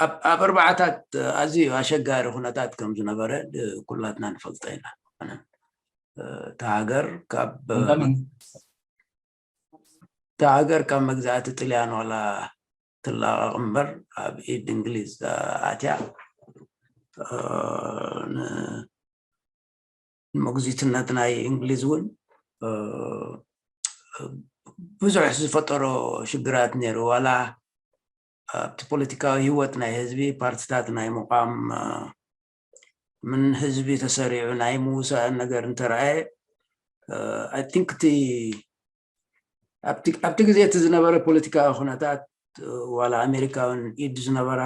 ኣብ ኣርባዓታት ኣዝዩ ኣሸጋሪ ኩነታት ከም ዝነበረ ኩላትና ንፈልጦ ኢና እታ ሃገር ካብ እታ ሃገር ካብ መግዛእቲ ጥልያን ዋላ ትላቐቕ እምበር ኣብ ኢድ እንግሊዝ ኣትያ ንመጉዚትነት ናይ እንግሊዝ እውን ብዙሕ ዝፈጠሮ ሽግራት ነይሩ ዋላ ኣብቲ ፖለቲካዊ ህይወት ናይ ህዝቢ ፓርቲታት ናይ ምቋም ምን ህዝቢ ተሰሪዑ ናይ ምውሳእ ነገር እንተረኣየ I think እቲ ኣብቲ ግዜ እቲ ዝነበረ ፖለቲካዊ ኩነታት ዋላ ኣሜሪካውን ኢድ ዝነበራ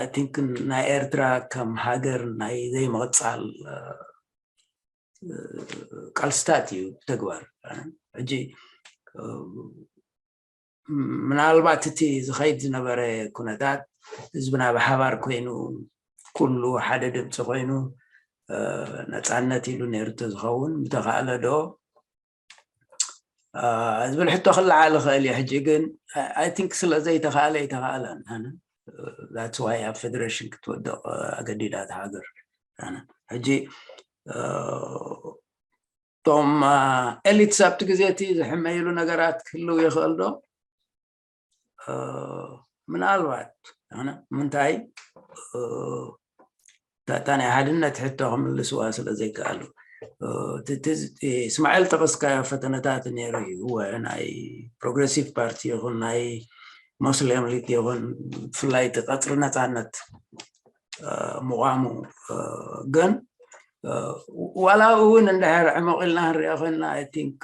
I think ናይ ኤርትራ ከም ሃገር ናይ ዘይምቕፃል ቃልስታት እዩ ብተግባር ሕጂ ምናልባት እቲ ዝኸይድ ዝነበረ ኩነታት ህዝብና ብሓባር ኮይኑ ኩሉ ሓደ ድምፂ ኮይኑ ነፃነት ኢሉ ነይሩ ተዝኸውን ምተኻእለ ዶ ዝብል ሕቶ ክለዓል ይኽእል እዩ ሕጂ ግን I think ስለ ዘይተኻእለ ኣይተኻእለን that's why ኣብ ፌደሬሽን ክትወድቕ ኣገዲዳ እታ ሃገር ሕጂ እቶም ኤሊትስ ኣብቲ ግዜ እቲ ዝሕመይሉ ነገራት ክህልው ይኽእል ዶ ምናልባት ምንታይ እታ ናይ ሓድነት ሕቶ ክምልስዋ ስለ ዘይከኣሉ፣ እስማኤል ጠቀስካዮ ፈተነታት ነይሩ እዩ። ናይ ፕሮግረሲቭ ፓርቲ ይኹን ናይ ሞስሌም ሊግ ይኹን፣ ብፍላይ እቲ ቀፅሪ ነፃነት ምቋሙ፣ ግን ዋላ እውን እንድሕር ዕሙቕ ኢልና ክንሪኦ ኮይንና፣ I think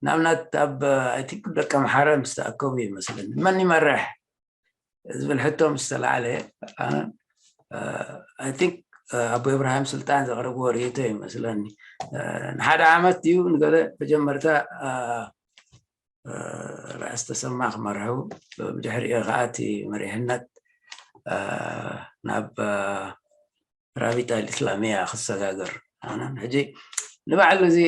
ንኣብነት ኣብ I think ደቀምሓረ ምስ ተኣከቡ ይመስለኒ፣ መን ይመርሕ ዝብል ሕቶ ምስ ተላዕለ፣ I think ኣቦ እብራሂም ስልጣን ዘቕረብዎ ርእይቶ ይመስለኒ። ንሓደ ዓመት ድዩ ንገለ መጀመርታ ራእሲ ተሰማ ክመርሑ፣ ብድሕሪኡ ከዓ እቲ መሪሕነት ናብ ራቢጣ ኢስላሚያ ክሰጋገር። ሕጂ ንባዕሉ እዚ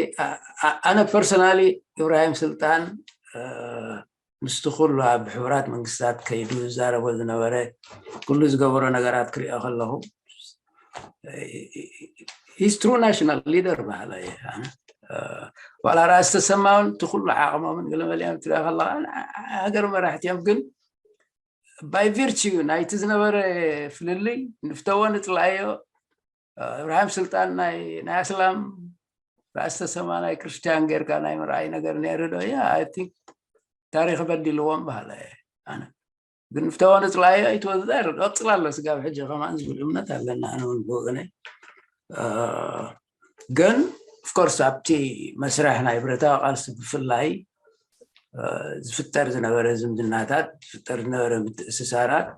ኣነ ፐርሶናሊ እብራሂም ስልጣን ምስቲ ኩሉ ኣብ ሕቡራት መንግስታት ከይዱ ዝዛረቦ ዝነበረ ኩሉ ዝገበሮ ነገራት ክሪኦ ከለኹ ሂስ ትሩ ናሽናል ሊደር በሃላ እየ። ዋላ ራእሲ ተሰማ እውን እቲ ኩሉ ዓቕሞምን ገለመሊኦም ትሪኦ ከለካ ሃገር መራሕቲ እዮም፣ ግን ባይ ቪርትዩ ናይቲ ዝነበረ ፍልልይ ንፍተዎ ንፅላዮ እብራሂም ስልጣን ናይ ኣስላም ራእሲ ተሰማ ናይ ክርስትያን ጌርካ ናይ ምርኣይ ነገር ነይሩ ዶ? ያ I think ታሪክ በዲልዎም በሃላ እየ ኣነ። ግን ንፍተዎ ንፅላዮ ኣይትወዘር ቀፅል ኣሎ ስጋብ ሕጂ ከማን ዝብል እምነት ኣለና ኣነ እውን ብወገነይ። ግን ኦፍኮርስ ኣብቲ መስርሕ ናይ ብረታዊ ቃልሲ ብፍላይ ዝፍጠር ዝነበረ ዝምድናታት፣ ዝፍጠር ዝነበረ ምትእስሳራት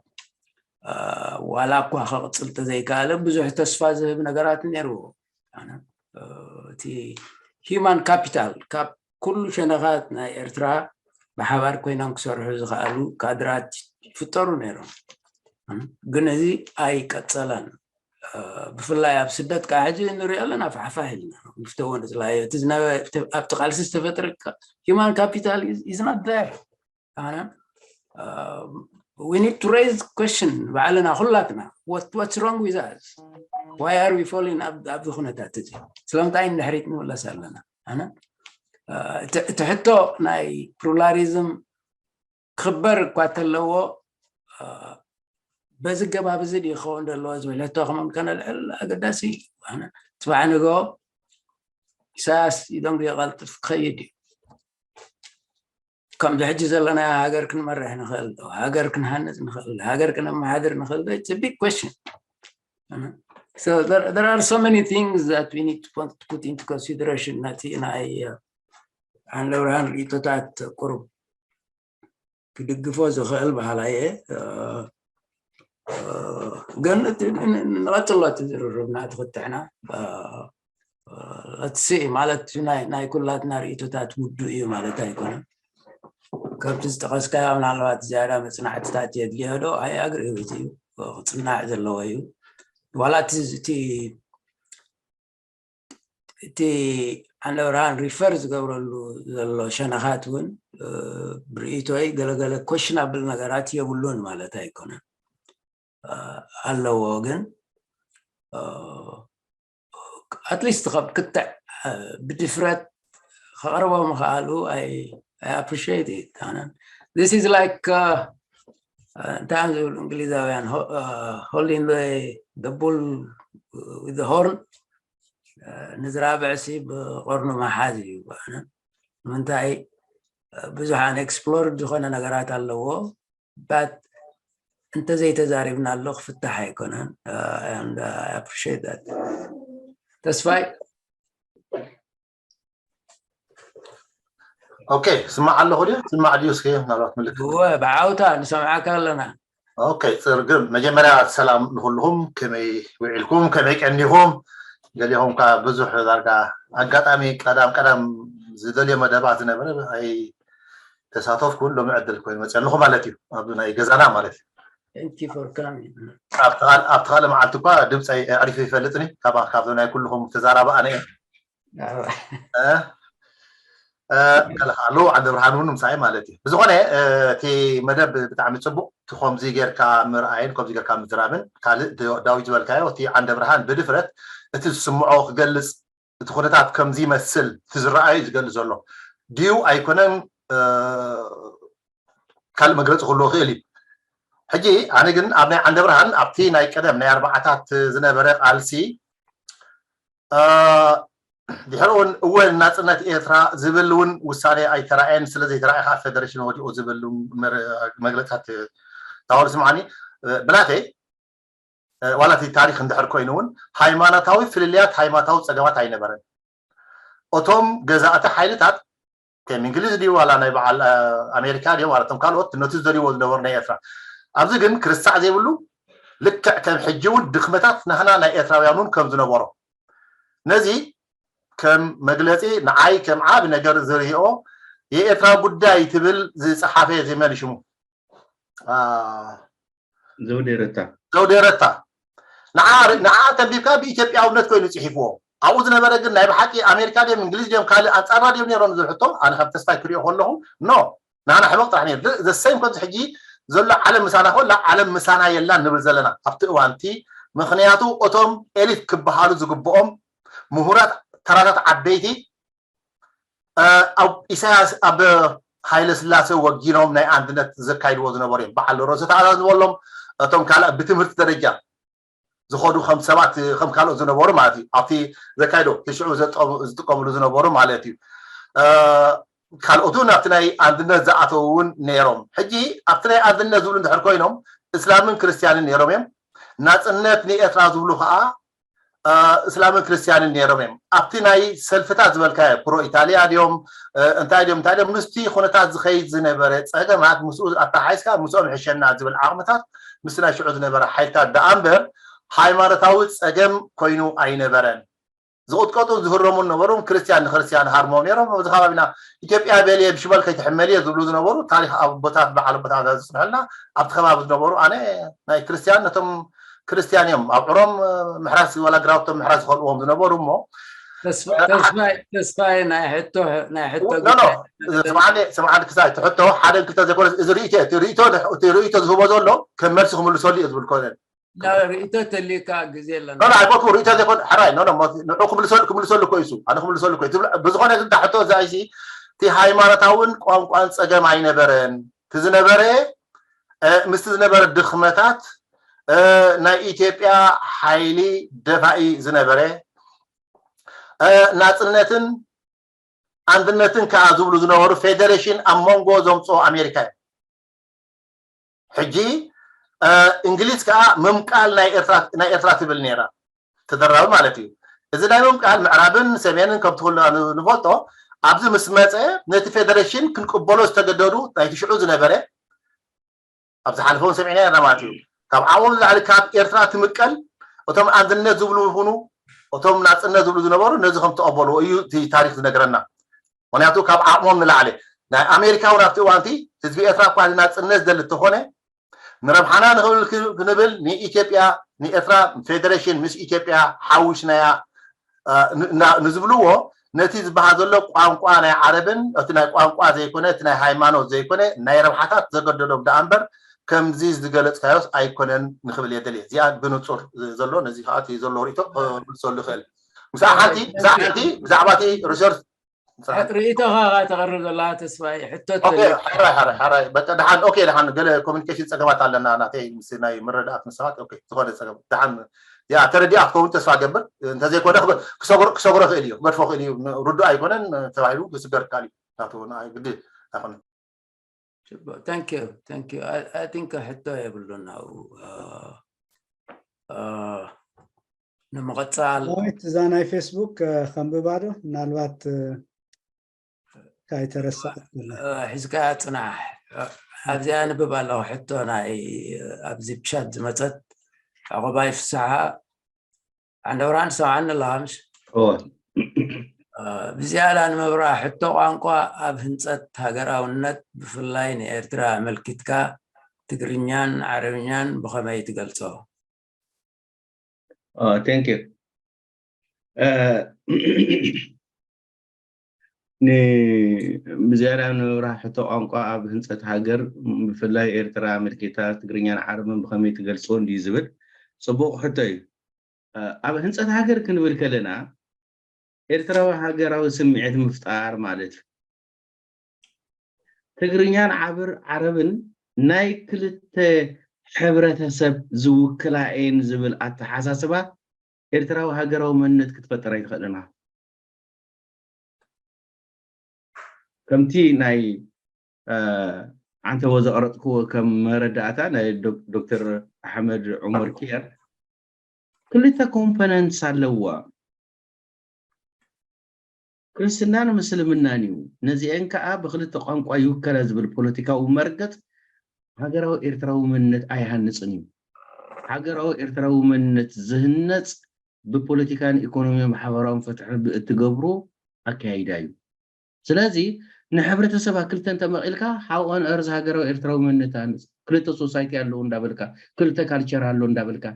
ዋላ እኳ ከቕፅል ተዘይከኣለ ብዙሕ ተስፋ ዝህብ ነገራት ነይርዎ። እቲ ሂማን ካፒታል ካብ ኩሉ ሸነኻት ናይ ኤርትራ ብሓባር ኮይኖም ክሰርሑ ዝኽኣሉ ካድራት ይፍጠሩ ነይሮም። ግን እዚ ኣይቀፀለን። ብፍላይ ኣብ ስደት ከዓ ሕጂ ንሪኦ ኣለና፣ ፋሕፋሕ ኢልና ንፍተዎ ንፅላዮ። ኣብቲ ቃልሲ ዝተፈጥረ ሂማን ካፒታል is not there። ኣነ we need to raise question ባዕልና ኩላትና፣ what's wrong with us? Why are we falling ኣብዚ ኩነታት እዚ? ስለምንታይ ንድሕሪት ንምለስ ኣለና? ኣነ እቲ ሕቶ ናይ ፕሉራሊዝም ክኽበር እኳ ተለዎ በዚ ገባብ እዚ ድዩ ክኸውን ዘለዎ ዝብል ሕቶ ከመን ከነልዕል ኣገዳሲ እዩ። ኣነ ፅባሕ ንግሆ ኢሳያስ ኢዶም ድዮ ቀልጥፍ ክኸይድ እዩ። ከምዚ ሕጂ ዘለናዮ ሃገር ክንመርሕ ንኽእል ዶ? ሃገር ክንሃንፅ ንኽእል፣ ሃገር ክነመሓድር ንኽእል ዶ? It's a big question. So there, there are so many things that we need to put, to put into consideration። ነቲ ናይ ኣንደብርሃን ርእቶታት ቁሩብ ክድግፎ ዝኽእል በሃላይ እየ። ግን ንቐፅሎ እቲ ዝርርብና እቲ ክትዕና ሲ ማለት ናይ ኩላትና ርእቶታት ውዱ እዩ ማለት ኣይኮነን። ከምቲ ዝጠቐስካዮ ምናልባት ዝያዳ መፅናዕትታት የድልዮ ዶ? ኣይ ኣግሪ ህይወት እዩ ክፅናዕ ዘለዎ እዩ። ዋላ እቲ እቲ ኣንደብርሃን ሪፈር ዝገብረሉ ዘሎ ሸነኻት እውን ብርእቶይ ገለገለ ኮሽናብል ነገራት የብሉን ማለት ኣይኮነን፣ ኣለዎ። ግን ኣትሊስት ካብ ክትዕ ብድፍረት ከቕርቦ ምኽኣሉ ኣይ ኣፕሪሽት ኣነ። This is like እንታይ ዝብሉ እንግሊዛውያን፣ holding the bull with the horn፣ ንዝራብዕሲ ብቐርኑ ምሓዝ እዩ። ንምንታይ ብዙሓን ኤክስፕሎርድ ዝኾነ ነገራት ኣለዎ፣ but እንተዘይተዛሪብናሉ ክፍታሕ ኣይኮነን። Appreciate that ተስፋይ። ኦኬ፣ ስማዕ ኣለኹ ድዩ? ስማዕ ድዩ? እስኪ ምናልባት ምልክት። እወ፣ ብዓውታ ንሰምዓካ ኣለና። ኦኬ፣ ፅርግም። መጀመርያ ሰላም ንኩልኹም፣ ከመይ ውዒልኩም፣ ከመይ ቀኒኹም? ገሊኹም ከ ብዙሕ ዳርጋ ኣጋጣሚ ቀዳም ቀዳም ዝደልዮ መደባት ዝነበረ ኣይተሳተፍኩን፣ ሎሚ ዕድል ኮይኑ መፅኣልኹ ማለት እዩ፣ ኣብ ናይ ገዛና ማለት እዩ። ኣብቲ ካልእ መዓልቲ እኳ ድምፂ ኣዕሪፈ ይፈልጥኒ፣ ካብዞም ናይ ኩልኹም ተዛራቢ ኣነ እየ። ኣለካ ኣለዉ ዓንደ ብርሃን እውን ምሳይ ማለት እዩ። ብዝኾነ እቲ መደብ ብጣዕሚ ፅቡቅ፣ እቲ ከምዚ ጌርካ ምርኣይን ከምዚ ጌርካ ምዝራብን። ካልእ ዳዊት ዝበልካዮ እቲ ዓንደ ብርሃን ብድፍረት እቲ ዝስምዖ ክገልፅ፣ እቲ ኩነታት ከምዚ ይመስል፣ እቲ ዝረኣዩ ዝገልፅ ዘሎ ድዩ ኣይኮነን ካልእ መግለፂ ክህልዎ ክእል እዩ። ሕጂ ኣነ ግን ኣብ ናይ ዓንደ ብርሃን ኣብቲ ናይ ቀደም ናይ ኣርባዓታት ዝነበረ ቃልሲ ድሕሪ እውን እወ ናፅነት ኤርትራ ዝብል እውን ውሳኔ ኣይተራእየን። ስለዘይተራእየ ከዓ ፌደሬሽን ወዲቁ ዝብል እውን መግለፅታት ታወሉ ስምዓኒ ብናተይ ዋላ እቲ ታሪክ እንድሕር ኮይኑ እውን ሃይማኖታዊ ፍልልያት ሃይማኖታዊ ፀገማት ኣይነበረን። እቶም ገዛእቲ ሓይልታት ከም እንግሊዝ ድዩ ዋላ ናይ በዓል ኣሜሪካ ድዮም ዋላ እቶም ካልኦት ነቲ ዝደልይዎ ዝነበሩ ናይ ኤርትራ ኣብዚ ግን ክርሳዕ ዘይብሉ ልክዕ ከም ሕጂ እውን ድክመታት ናህና ናይ ኤርትራውያን እውን ከም ዝነበሮ ነዚ ከም መግለፂ ንዓይ ከም ዓብ ነገር ዝርኦ የኤርትራ ጉዳይ ትብል ዝፀሓፈ የዘመን ሽሙ ዘውዴ ረታ ዘውዴ ረታ ንዓ ተንቢብካ ብኢትዮጵያውነት ኮይኑ ፅሒፍዎ ኣብኡ ዝነበረ ግን ናይ ብሓቂ ኣሜሪካ ድዮም እንግሊዝ ድዮም ካልእ ኣንፃርና ድዮም ነሮም ዝብል ሕቶ ኣነ ካብ ተስፋይ ክሪኦ ከለኹ ኖ ንዓና ሕመቕ ጥራሕ ነይሩ ዘሰይም ከምዚ ሕጂ ዘሎ ዓለም ምሳና ኮላ ዓለም ምሳና የላን ንብል ዘለና ኣብቲ እዋንቲ ምክንያቱ እቶም ኤሊት ክበሃሉ ዝግብኦም ምሁራት ተራታት ዓበይቲ ኣብ ኢሳያስ ኣብ ሃይለ ስላሴ ወጊኖም ናይ ኣንድነት ዘካይድዎ ዝነበሩ እዮም በዓል ርእሰ ተኣዛዝ ዝበሎም እቶም ካልእ ብትምህርቲ ደረጃ ዝኸዱ ከም ሰባት ከም ካልኦት ዝነበሩ ማለት እዩ ኣብቲ ዘካይዶ ሽዑ ዝጥቀምሉ ዝነበሩ ማለት እዩ ካልኦት እውን ኣብቲ ናይ ኣንድነት ዝኣተው እውን ነይሮም ሕጂ ኣብቲ ናይ ኣንድነት ዝብሉ እንድሕር ኮይኖም እስላምን ክርስትያንን ነይሮም እዮም ናፅነት ንኤርትራ ዝብሉ ከዓ እስላምን ክርስትያንን ነይሮም እዮም ኣብቲ ናይ ሰልፍታት ዝበልካዮ ፕሮ ኢታሊያ ድዮም እንታይ ድዮም እንታይ ድዮም ምስቲ ኩነታት ዝኸይድ ዝነበረ ፀገማት ምስኡ ኣተሓሒዝካ ምስኦም ሕሸና ዝብል ዓቕምታት ምስቲ ናይ ሽዑ ዝነበረ ሓይልታት ደኣ እምበር ሃይማኖታዊ ፀገም ኮይኑ ኣይነበረን ዝቕጥቀጡ ዝህረሙ ነበሩ ክርስትያን ንክርስትያን ሃርሞ ነይሮም ኣብዚ ከባቢና ኢትዮጵያ በልየ ብሽመል ከይትሕመልየ ዝብሉ ዝነበሩ ታሪክ ኣቦታት በዓል ኣቦታት ዝፅንሐልና ኣብቲ ከባቢ ዝነበሩ ኣነ ናይ ክርስትያን ነቶም ክርስትያን እዮም ኣብ ዕሮም ምሕራስ ዋላ ግራውቶም ምሕራስ ዝኸልዎም ዝነበሩ እሞ ተስፋይ ናይ ሕቶ ናይ ሕቶ ስምዓኒ ክሳይ ትሕቶ ሓደ ክልተ ዘይኮነ እዚ ርእቶ ርእቶ ዝህቦ ዘሎ ከም መልሲ ክምልሰሉ እየ ዝብል ኮነ ርእቶ ተልካ ግዜ ኣለና ኣይኮንኩ ርእቶ ዘይኮን ሕራይ ንዑ ክምልሰሉ ክምልሰሉ እኮ እዩ ኣነ ክምልሰሉ እኮ ብዝኾነ ግን ሕቶ እዛ ኣይሲ እቲ ሃይማኖታውን ቋንቋን ፀገም ኣይነበረን እቲ ዝነበረ ምስቲ ዝነበረ ድኽመታት ናይ ኢትዮጵያ ሓይሊ ደፋኢ ዝነበረ ናፅነትን ኣንድነትን ከዓ ዝብሉ ዝነበሩ ፌደሬሽን ኣብ መንጎ ዘምፅኦ ኣሜሪካ እዩ ሕጂ እንግሊዝ ከዓ ምምቃል ናይ ኤርትራ ትብል ነይራ ተደራቢ ማለት እዩ እዚ ናይ ምምቃል ምዕራብን ሰሜንን ከምቲ ኩልና ንፈልጦ ኣብዚ ምስ መፀ ነቲ ፌደሬሽን ክንቅበሎ ዝተገደዱ ናይቲ ሽዑ ዝነበረ ኣብ ዝሓለፈ እውን ሰሚዕና ኢና ማለት እዩ ካብ ዓቕሞም ንላዕሊ ካብ ኤርትራ ትምቀል እቶም ኣንድነት ዝብሉ ይኹኑ እቶም ናፅነት ዝብሉ ዝነበሩ ነዚ ከም ተቐበልዎ እዩ እቲ ታሪክ ዝነግረና ምክንያቱ ካብ ዓቕሞም ንላዕሊ ናይ ኣሜሪካ እውን ኣብቲ እዋንቲ ህዝቢ ኤርትራ እኳ ናፅነት ዝደሊ እንተኾነ ንረብሓና ንኽብል ክንብል ንኢትዮጵያ ንኤርትራ ፌደሬሽን ምስ ኢትዮጵያ ሓዊስናያ ንዝብልዎ ነቲ ዝበሃል ዘሎ ቋንቋ ናይ ዓረብን እቲ ናይ ቋንቋ ዘይኮነ እቲ ናይ ሃይማኖት ዘይኮነ ናይ ረብሓታት ዘገደዶም ደኣ እምበር ከምዚ ዝገለፅካዮስ ኣይኮነን ንክብል የደልየ እዚኣ ብንፁር ዘሎ ነዚ ከዓ ዘሎ ርእቶ ክምልሰሉ ይኽእል ምሳዕ ሓንቲ ምሳዕ ሓንቲ ብዛዕባ እቲ ሪሰርች ርእቶኻ ተቕርብ ዘለካ ተስፋይ ሕቶ ሓራይ ሓራይ በቃ ደሓን ኦኬ ደሓን ገለ ኮሚኒኬሽን ፀገማት ኣለና ናተይ ምስ ናይ ምረዳእት መሰባት ኦኬ ዝኾነ ፀገም ደሓን ያ ተረዲኣ ክትከውን ተስፋ ገብር እንተዘይኮነ ክሰግሮ ክእል እዩ ክገድፎ ክእል እዩ ርዱእ ኣይኮነን ተባሂሉ ክስገር ካል እዩ ናቱ ግዲ ኣይኮነን Thank you, thank you. I, I think ሕቶ የብሉን ኣብኡ ንምቕፃል ዳዊት እዛ ናይ ፌስቡክ ከንብባ ዶ ምናልባት ካይተረሳዕት ሒዝካ ፅናሕ ኣብዚኣ ንብብ ኣለኹ ሕቶ ናይ ኣብዚ ብሻት ዝመፀት ዕቑባይ ፍስሓ ዓንደብርሃን ሰምዓኒ ኣለኻ ምሽ ብዝያዳ ንምብራህ ሕቶ ቋንቋ ኣብ ህንፀት ሃገራውነት ብፍላይ ንኤርትራ ኣመልኪትካ ትግርኛን ዓረብኛን ብኸመይ ትገልፆ thank you ብዝያዳ ንምብራህ ሕቶ ቋንቋ ኣብ ህንፀት ሃገር ብፍላይ ኤርትራ ኣመልኪታ ትግርኛን ዓረብን ብኸመይ ትገልፅዎ እንድዩ ዝብል ፅቡቕ ሕቶ እዩ ኣብ ህንፀት ሃገር ክንብል ከለና ኤርትራዊ ሃገራዊ ስምዒት ምፍጣር ማለት እዩ ትግርኛን ዓብር ዓረብን ናይ ክልተ ሕብረተሰብ ዝውክላ እየን ዝብል ኣተሓሳስባ ኤርትራዊ ሃገራዊ መንነት ክትፈጥር ኣይትኽእልን ኢኻ። ከምቲ ናይ ዓንተቦ ዘቕረጽክዎ ከም መረዳእታ ናይ ዶክተር ኣሕመድ ዑመር ኪያር ክልተ ኮምፖነንትስ ኣለዋ። ክርስትናን ምስልምናን እዩ። ነዚአን ከዓ ብክልተ ቋንቋ ይውከላ ዝብል ፖለቲካዊ መርገጽ ሃገራዊ ኤርትራዊ መንነት ኣይሃንጽን እዩ። ሃገራዊ ኤርትራዊ መንነት ዝህነጽ ብፖለቲካን ኢኮኖሚን ማሕበራውን ፍትሒ ብእትገብሩ ኣካያይዳ እዩ። ስለዚ ንሕብረተሰብ ክልተ እንተመቒልካ how on earth ሃገራዊ ኤርትራዊ መንነት ትሃንጽ? ክልተ ሶሳይቲ ኣለዉ እንዳበልካ፣ ክልተ ካልቸር ኣሎ እንዳበልካ።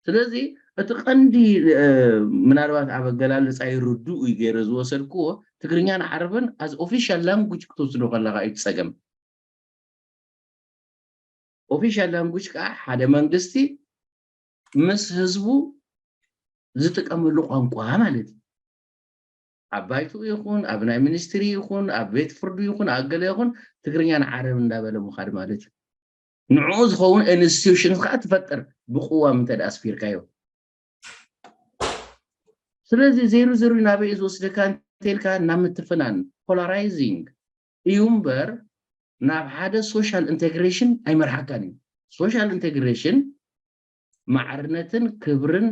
ስለዚ እቲ ቀንዲ ምናልባት ኣብ ኣገላልፃ ይርድኡ እዩ ገይረ ዝወሰድክዎ ትግርኛን ዓረብን as official language ክትወስዶ ከለካ እዩ ጸገም። Official language ከዓ ሓደ መንግስቲ ምስ ህዝቡ ዝጥቀመሉ ቋንቋ ማለት እዩ። ኣብ ባይትኡ ይኹን ኣብ ናይ ሚኒስትሪ ይኹን ኣብ ቤት ፍርዱ ይኹን ኣብ ገለ ይኹን ትግርኛን ዓረብ እንዳበለ ምኻድ ማለት እዩ። ንዕኡ ዝኸውን ኢንስቲትዩሽንስ ከዓ ትፈጥር ብቅዋም እንተ ደኣ ኣስፊርካዮ። ስለዚ ዜሩ ዜሩ ናበይ እዩ ዝወስደካ እንተልካ ናብ ምትፍናን ፖላራይዚንግ እዩ እምበር ናብ ሓደ ሶሻል ኢንቴግሬሽን ኣይመርሓካን እዩ። ሶሻል ኢንቴግሬሽን ማዕርነትን ክብርን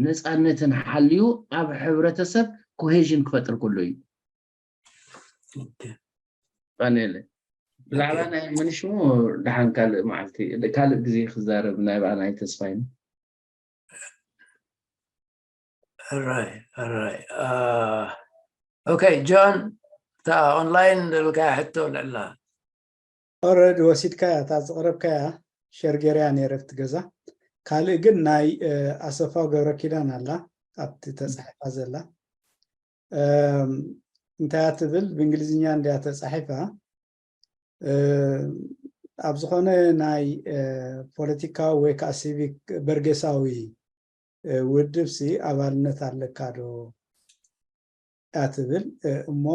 ነፃነትን ሓልዩ ኣብ ሕብረተሰብ ኮሄዥን ክፈጥር ከሎ እዩ። ፋኔለ ብዛዕባ ናይ ምንሽሙ ደሓን ካልእ መዓልቲ ካልእ ግዜ ክዛረብ ናይ በዓል ናይ ተስፋይ ራይ ራይ ኦኬ ጆን እታ ኦንላይን ደልካ ሕቶ ልዕላ ኦረድ ወሲድካያ እታ ዝቕረብካያ ሸርጌርያ ነይረ ኣብቲ ገዛ ካልእ ግን ናይ ኣሰፋው ገብረ ኪዳን ኣላ ኣብቲ ተፃሒፋ ዘላ እንታይ ትብል ብእንግሊዝኛ እንድያ ተፃሒፋ ኣብ ዝኾነ ናይ ፖለቲካዊ ወይ ከዓ ሲቪክ በርጌሳዊ ውድብ ሲ ኣባልነት ኣለካ ዶ እያ ትብል እሞ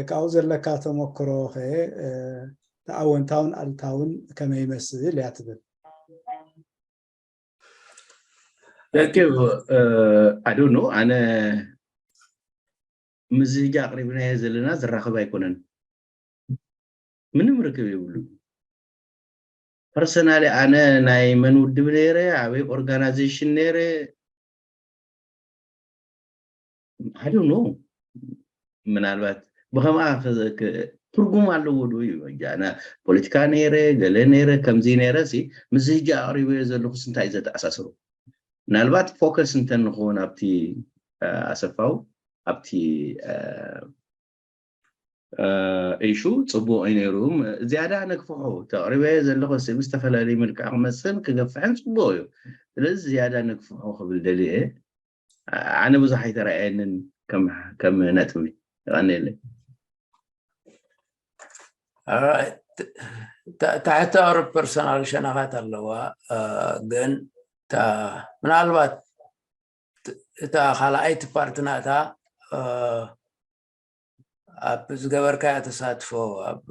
ካብኡ ዘለካ ተመክሮ ከ ኣወንታውን ኣልታውን ከመይ ይመስል እያ ትብል ደቂ ኣዶኖ ኣነ ምዝህጃ ኣቅሪብናዮ ዘለና ዝራኸብ ኣይኮነን ምንም ርክብ የብሉ ፐርሰናሊ ኣነ ናይ መን ውድብ ነይረ ኣበይ ኦርጋናይዜሽን ነይረ I don't know ምናልባት ብከምኣ ትርጉም ኣለዎ ዶ እዩ ኣነ ፖለቲካ ነይረ ገለ ነይረ ከምዚ ነይረ ሲ ምስ ህጂ ኣቅሪበዮ ዘለኩስ እንታይ እዩ ዘተኣሳስሩ ምናልባት ፎከስ እንተንኸውን ኣብቲ ኣሰፋው ኣብቲ ኢሹ ፅቡቅ እዩ ነይሩ ዝያዳ ነግፍሖ ተቅሪበዮ ዘለኩ ሲ ብዝተፈላለዩ መልክዕ ክመፅን ክገፍሕን ፅቡቅ እዩ ስለዚ ዝያዳ ነግፍሖ ክብል ደልየ ኣነ ብዙሕ ኣይተረኣየንን ከም ነጥቢ ይቀኒለይ ታሕታዊ ፐርሰናል ሸነኻት ኣለዋ ግን ምናልባት እታ ካልኣይቲ ፓርት ናታ ኣብ ዝገበርካዮ ተሳትፎ ኣብ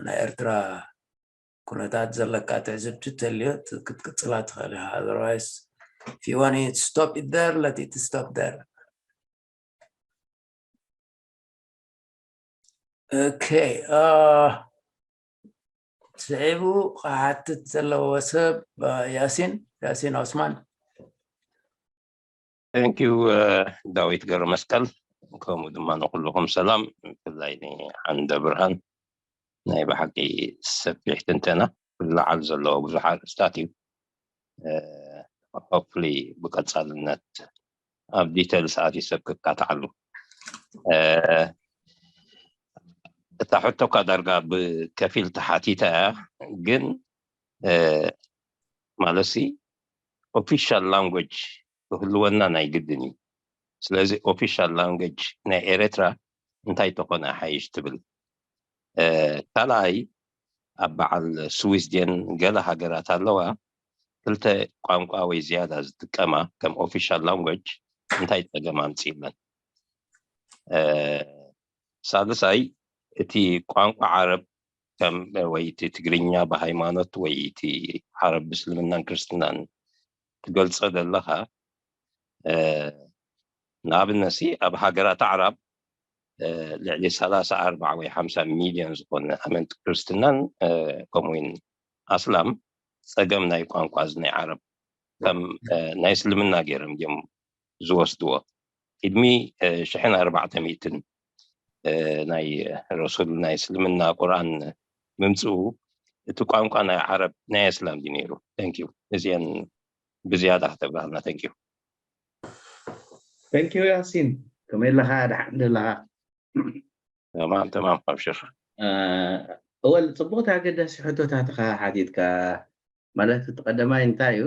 ናይ ኤርትራ ኩነታት ዘለካ ትዕዝብቲ ተልዮ ክትቅጽላ ትኽእል ኢኻ otherwise if you want to stop it there let it stop there okay uh, ስዒቡ ክሓትት ዘለዎ ሰብ ያሲን ያሲን ኦስማን Thank you ዳዊት ገብረመስቀል ከምኡ ድማ ንኩልኹም ሰላም ብፍላይ ንዓንደ ብርሃን ናይ ብሓቂ ሰፊሕ ትንተና ክለዓል ዘለዎ ብዙሕ ኣርእስታት እዩ hopefully ብቀፃልነት ኣብ ዲቴል ሰዓት ይሰብ ክካትዓሉ እታ ሕቶካ ዳርጋ ብከፊል ተሓቲታ እያ ግን ማለት ሲ official language ክህልወና ናይ ግድን እዩ ስለዚ official language ናይ ኤረትራ እንታይ ተኾነ ሓይሽ ትብል ካልኣይ ኣብ በዓል ስዊስ ድን ገለ ሃገራት ኣለዋ ክልተ ቋንቋ ወይ ዝያዳ ዝጥቀማ ከም official language እንታይ ፀገም ኣምፅእለን ሳልሳይ እቲ ቋንቋ ዓረብ ከም ወይ እቲ ትግርኛ ብሃይማኖት ወይ እቲ ዓረብ ብእስልምናን ክርስትናን ትገልጾ ዘለኻ፣ ንኣብነት ኣብ ሃገራት ኣዕራብ ልዕሊ ሰላሳ ኣርባዓ ወይ ሓምሳ ሚልዮን ዝኾነ ኣመንቲ ክርስትናን ከምኡውን ኣስላም ጸገም ናይ ቋንቋ እዚ ናይ ዓረብ ከም ናይ እስልምና ገይሮም እዮም ዝወስድዎ። ቅድሚ ሽሕን ኣርባዕተ ሚእትን ናይ ረሱል ናይ እስልምና ቁርኣን ምምፅኡ እቲ ቋንቋ ናይ ዓረብ ናይ ኣስላም ድዩ ነይሩ? ተንኪዩ። እዚአን ብዝያዳ ከተብራህልና። ተንኪዩ። ተንኪዩ ያሲን፣ ከመይ ኣለኻ? ደሓን ኣለኻ? ተማም ተማም፣ ኣብሽር። እወል፣ ፅቡቕቲ ኣገዳሲ ሕቶታትኻ ሓቲትካ። ማለት እቲ ቀዳማይ እንታይ እዩ?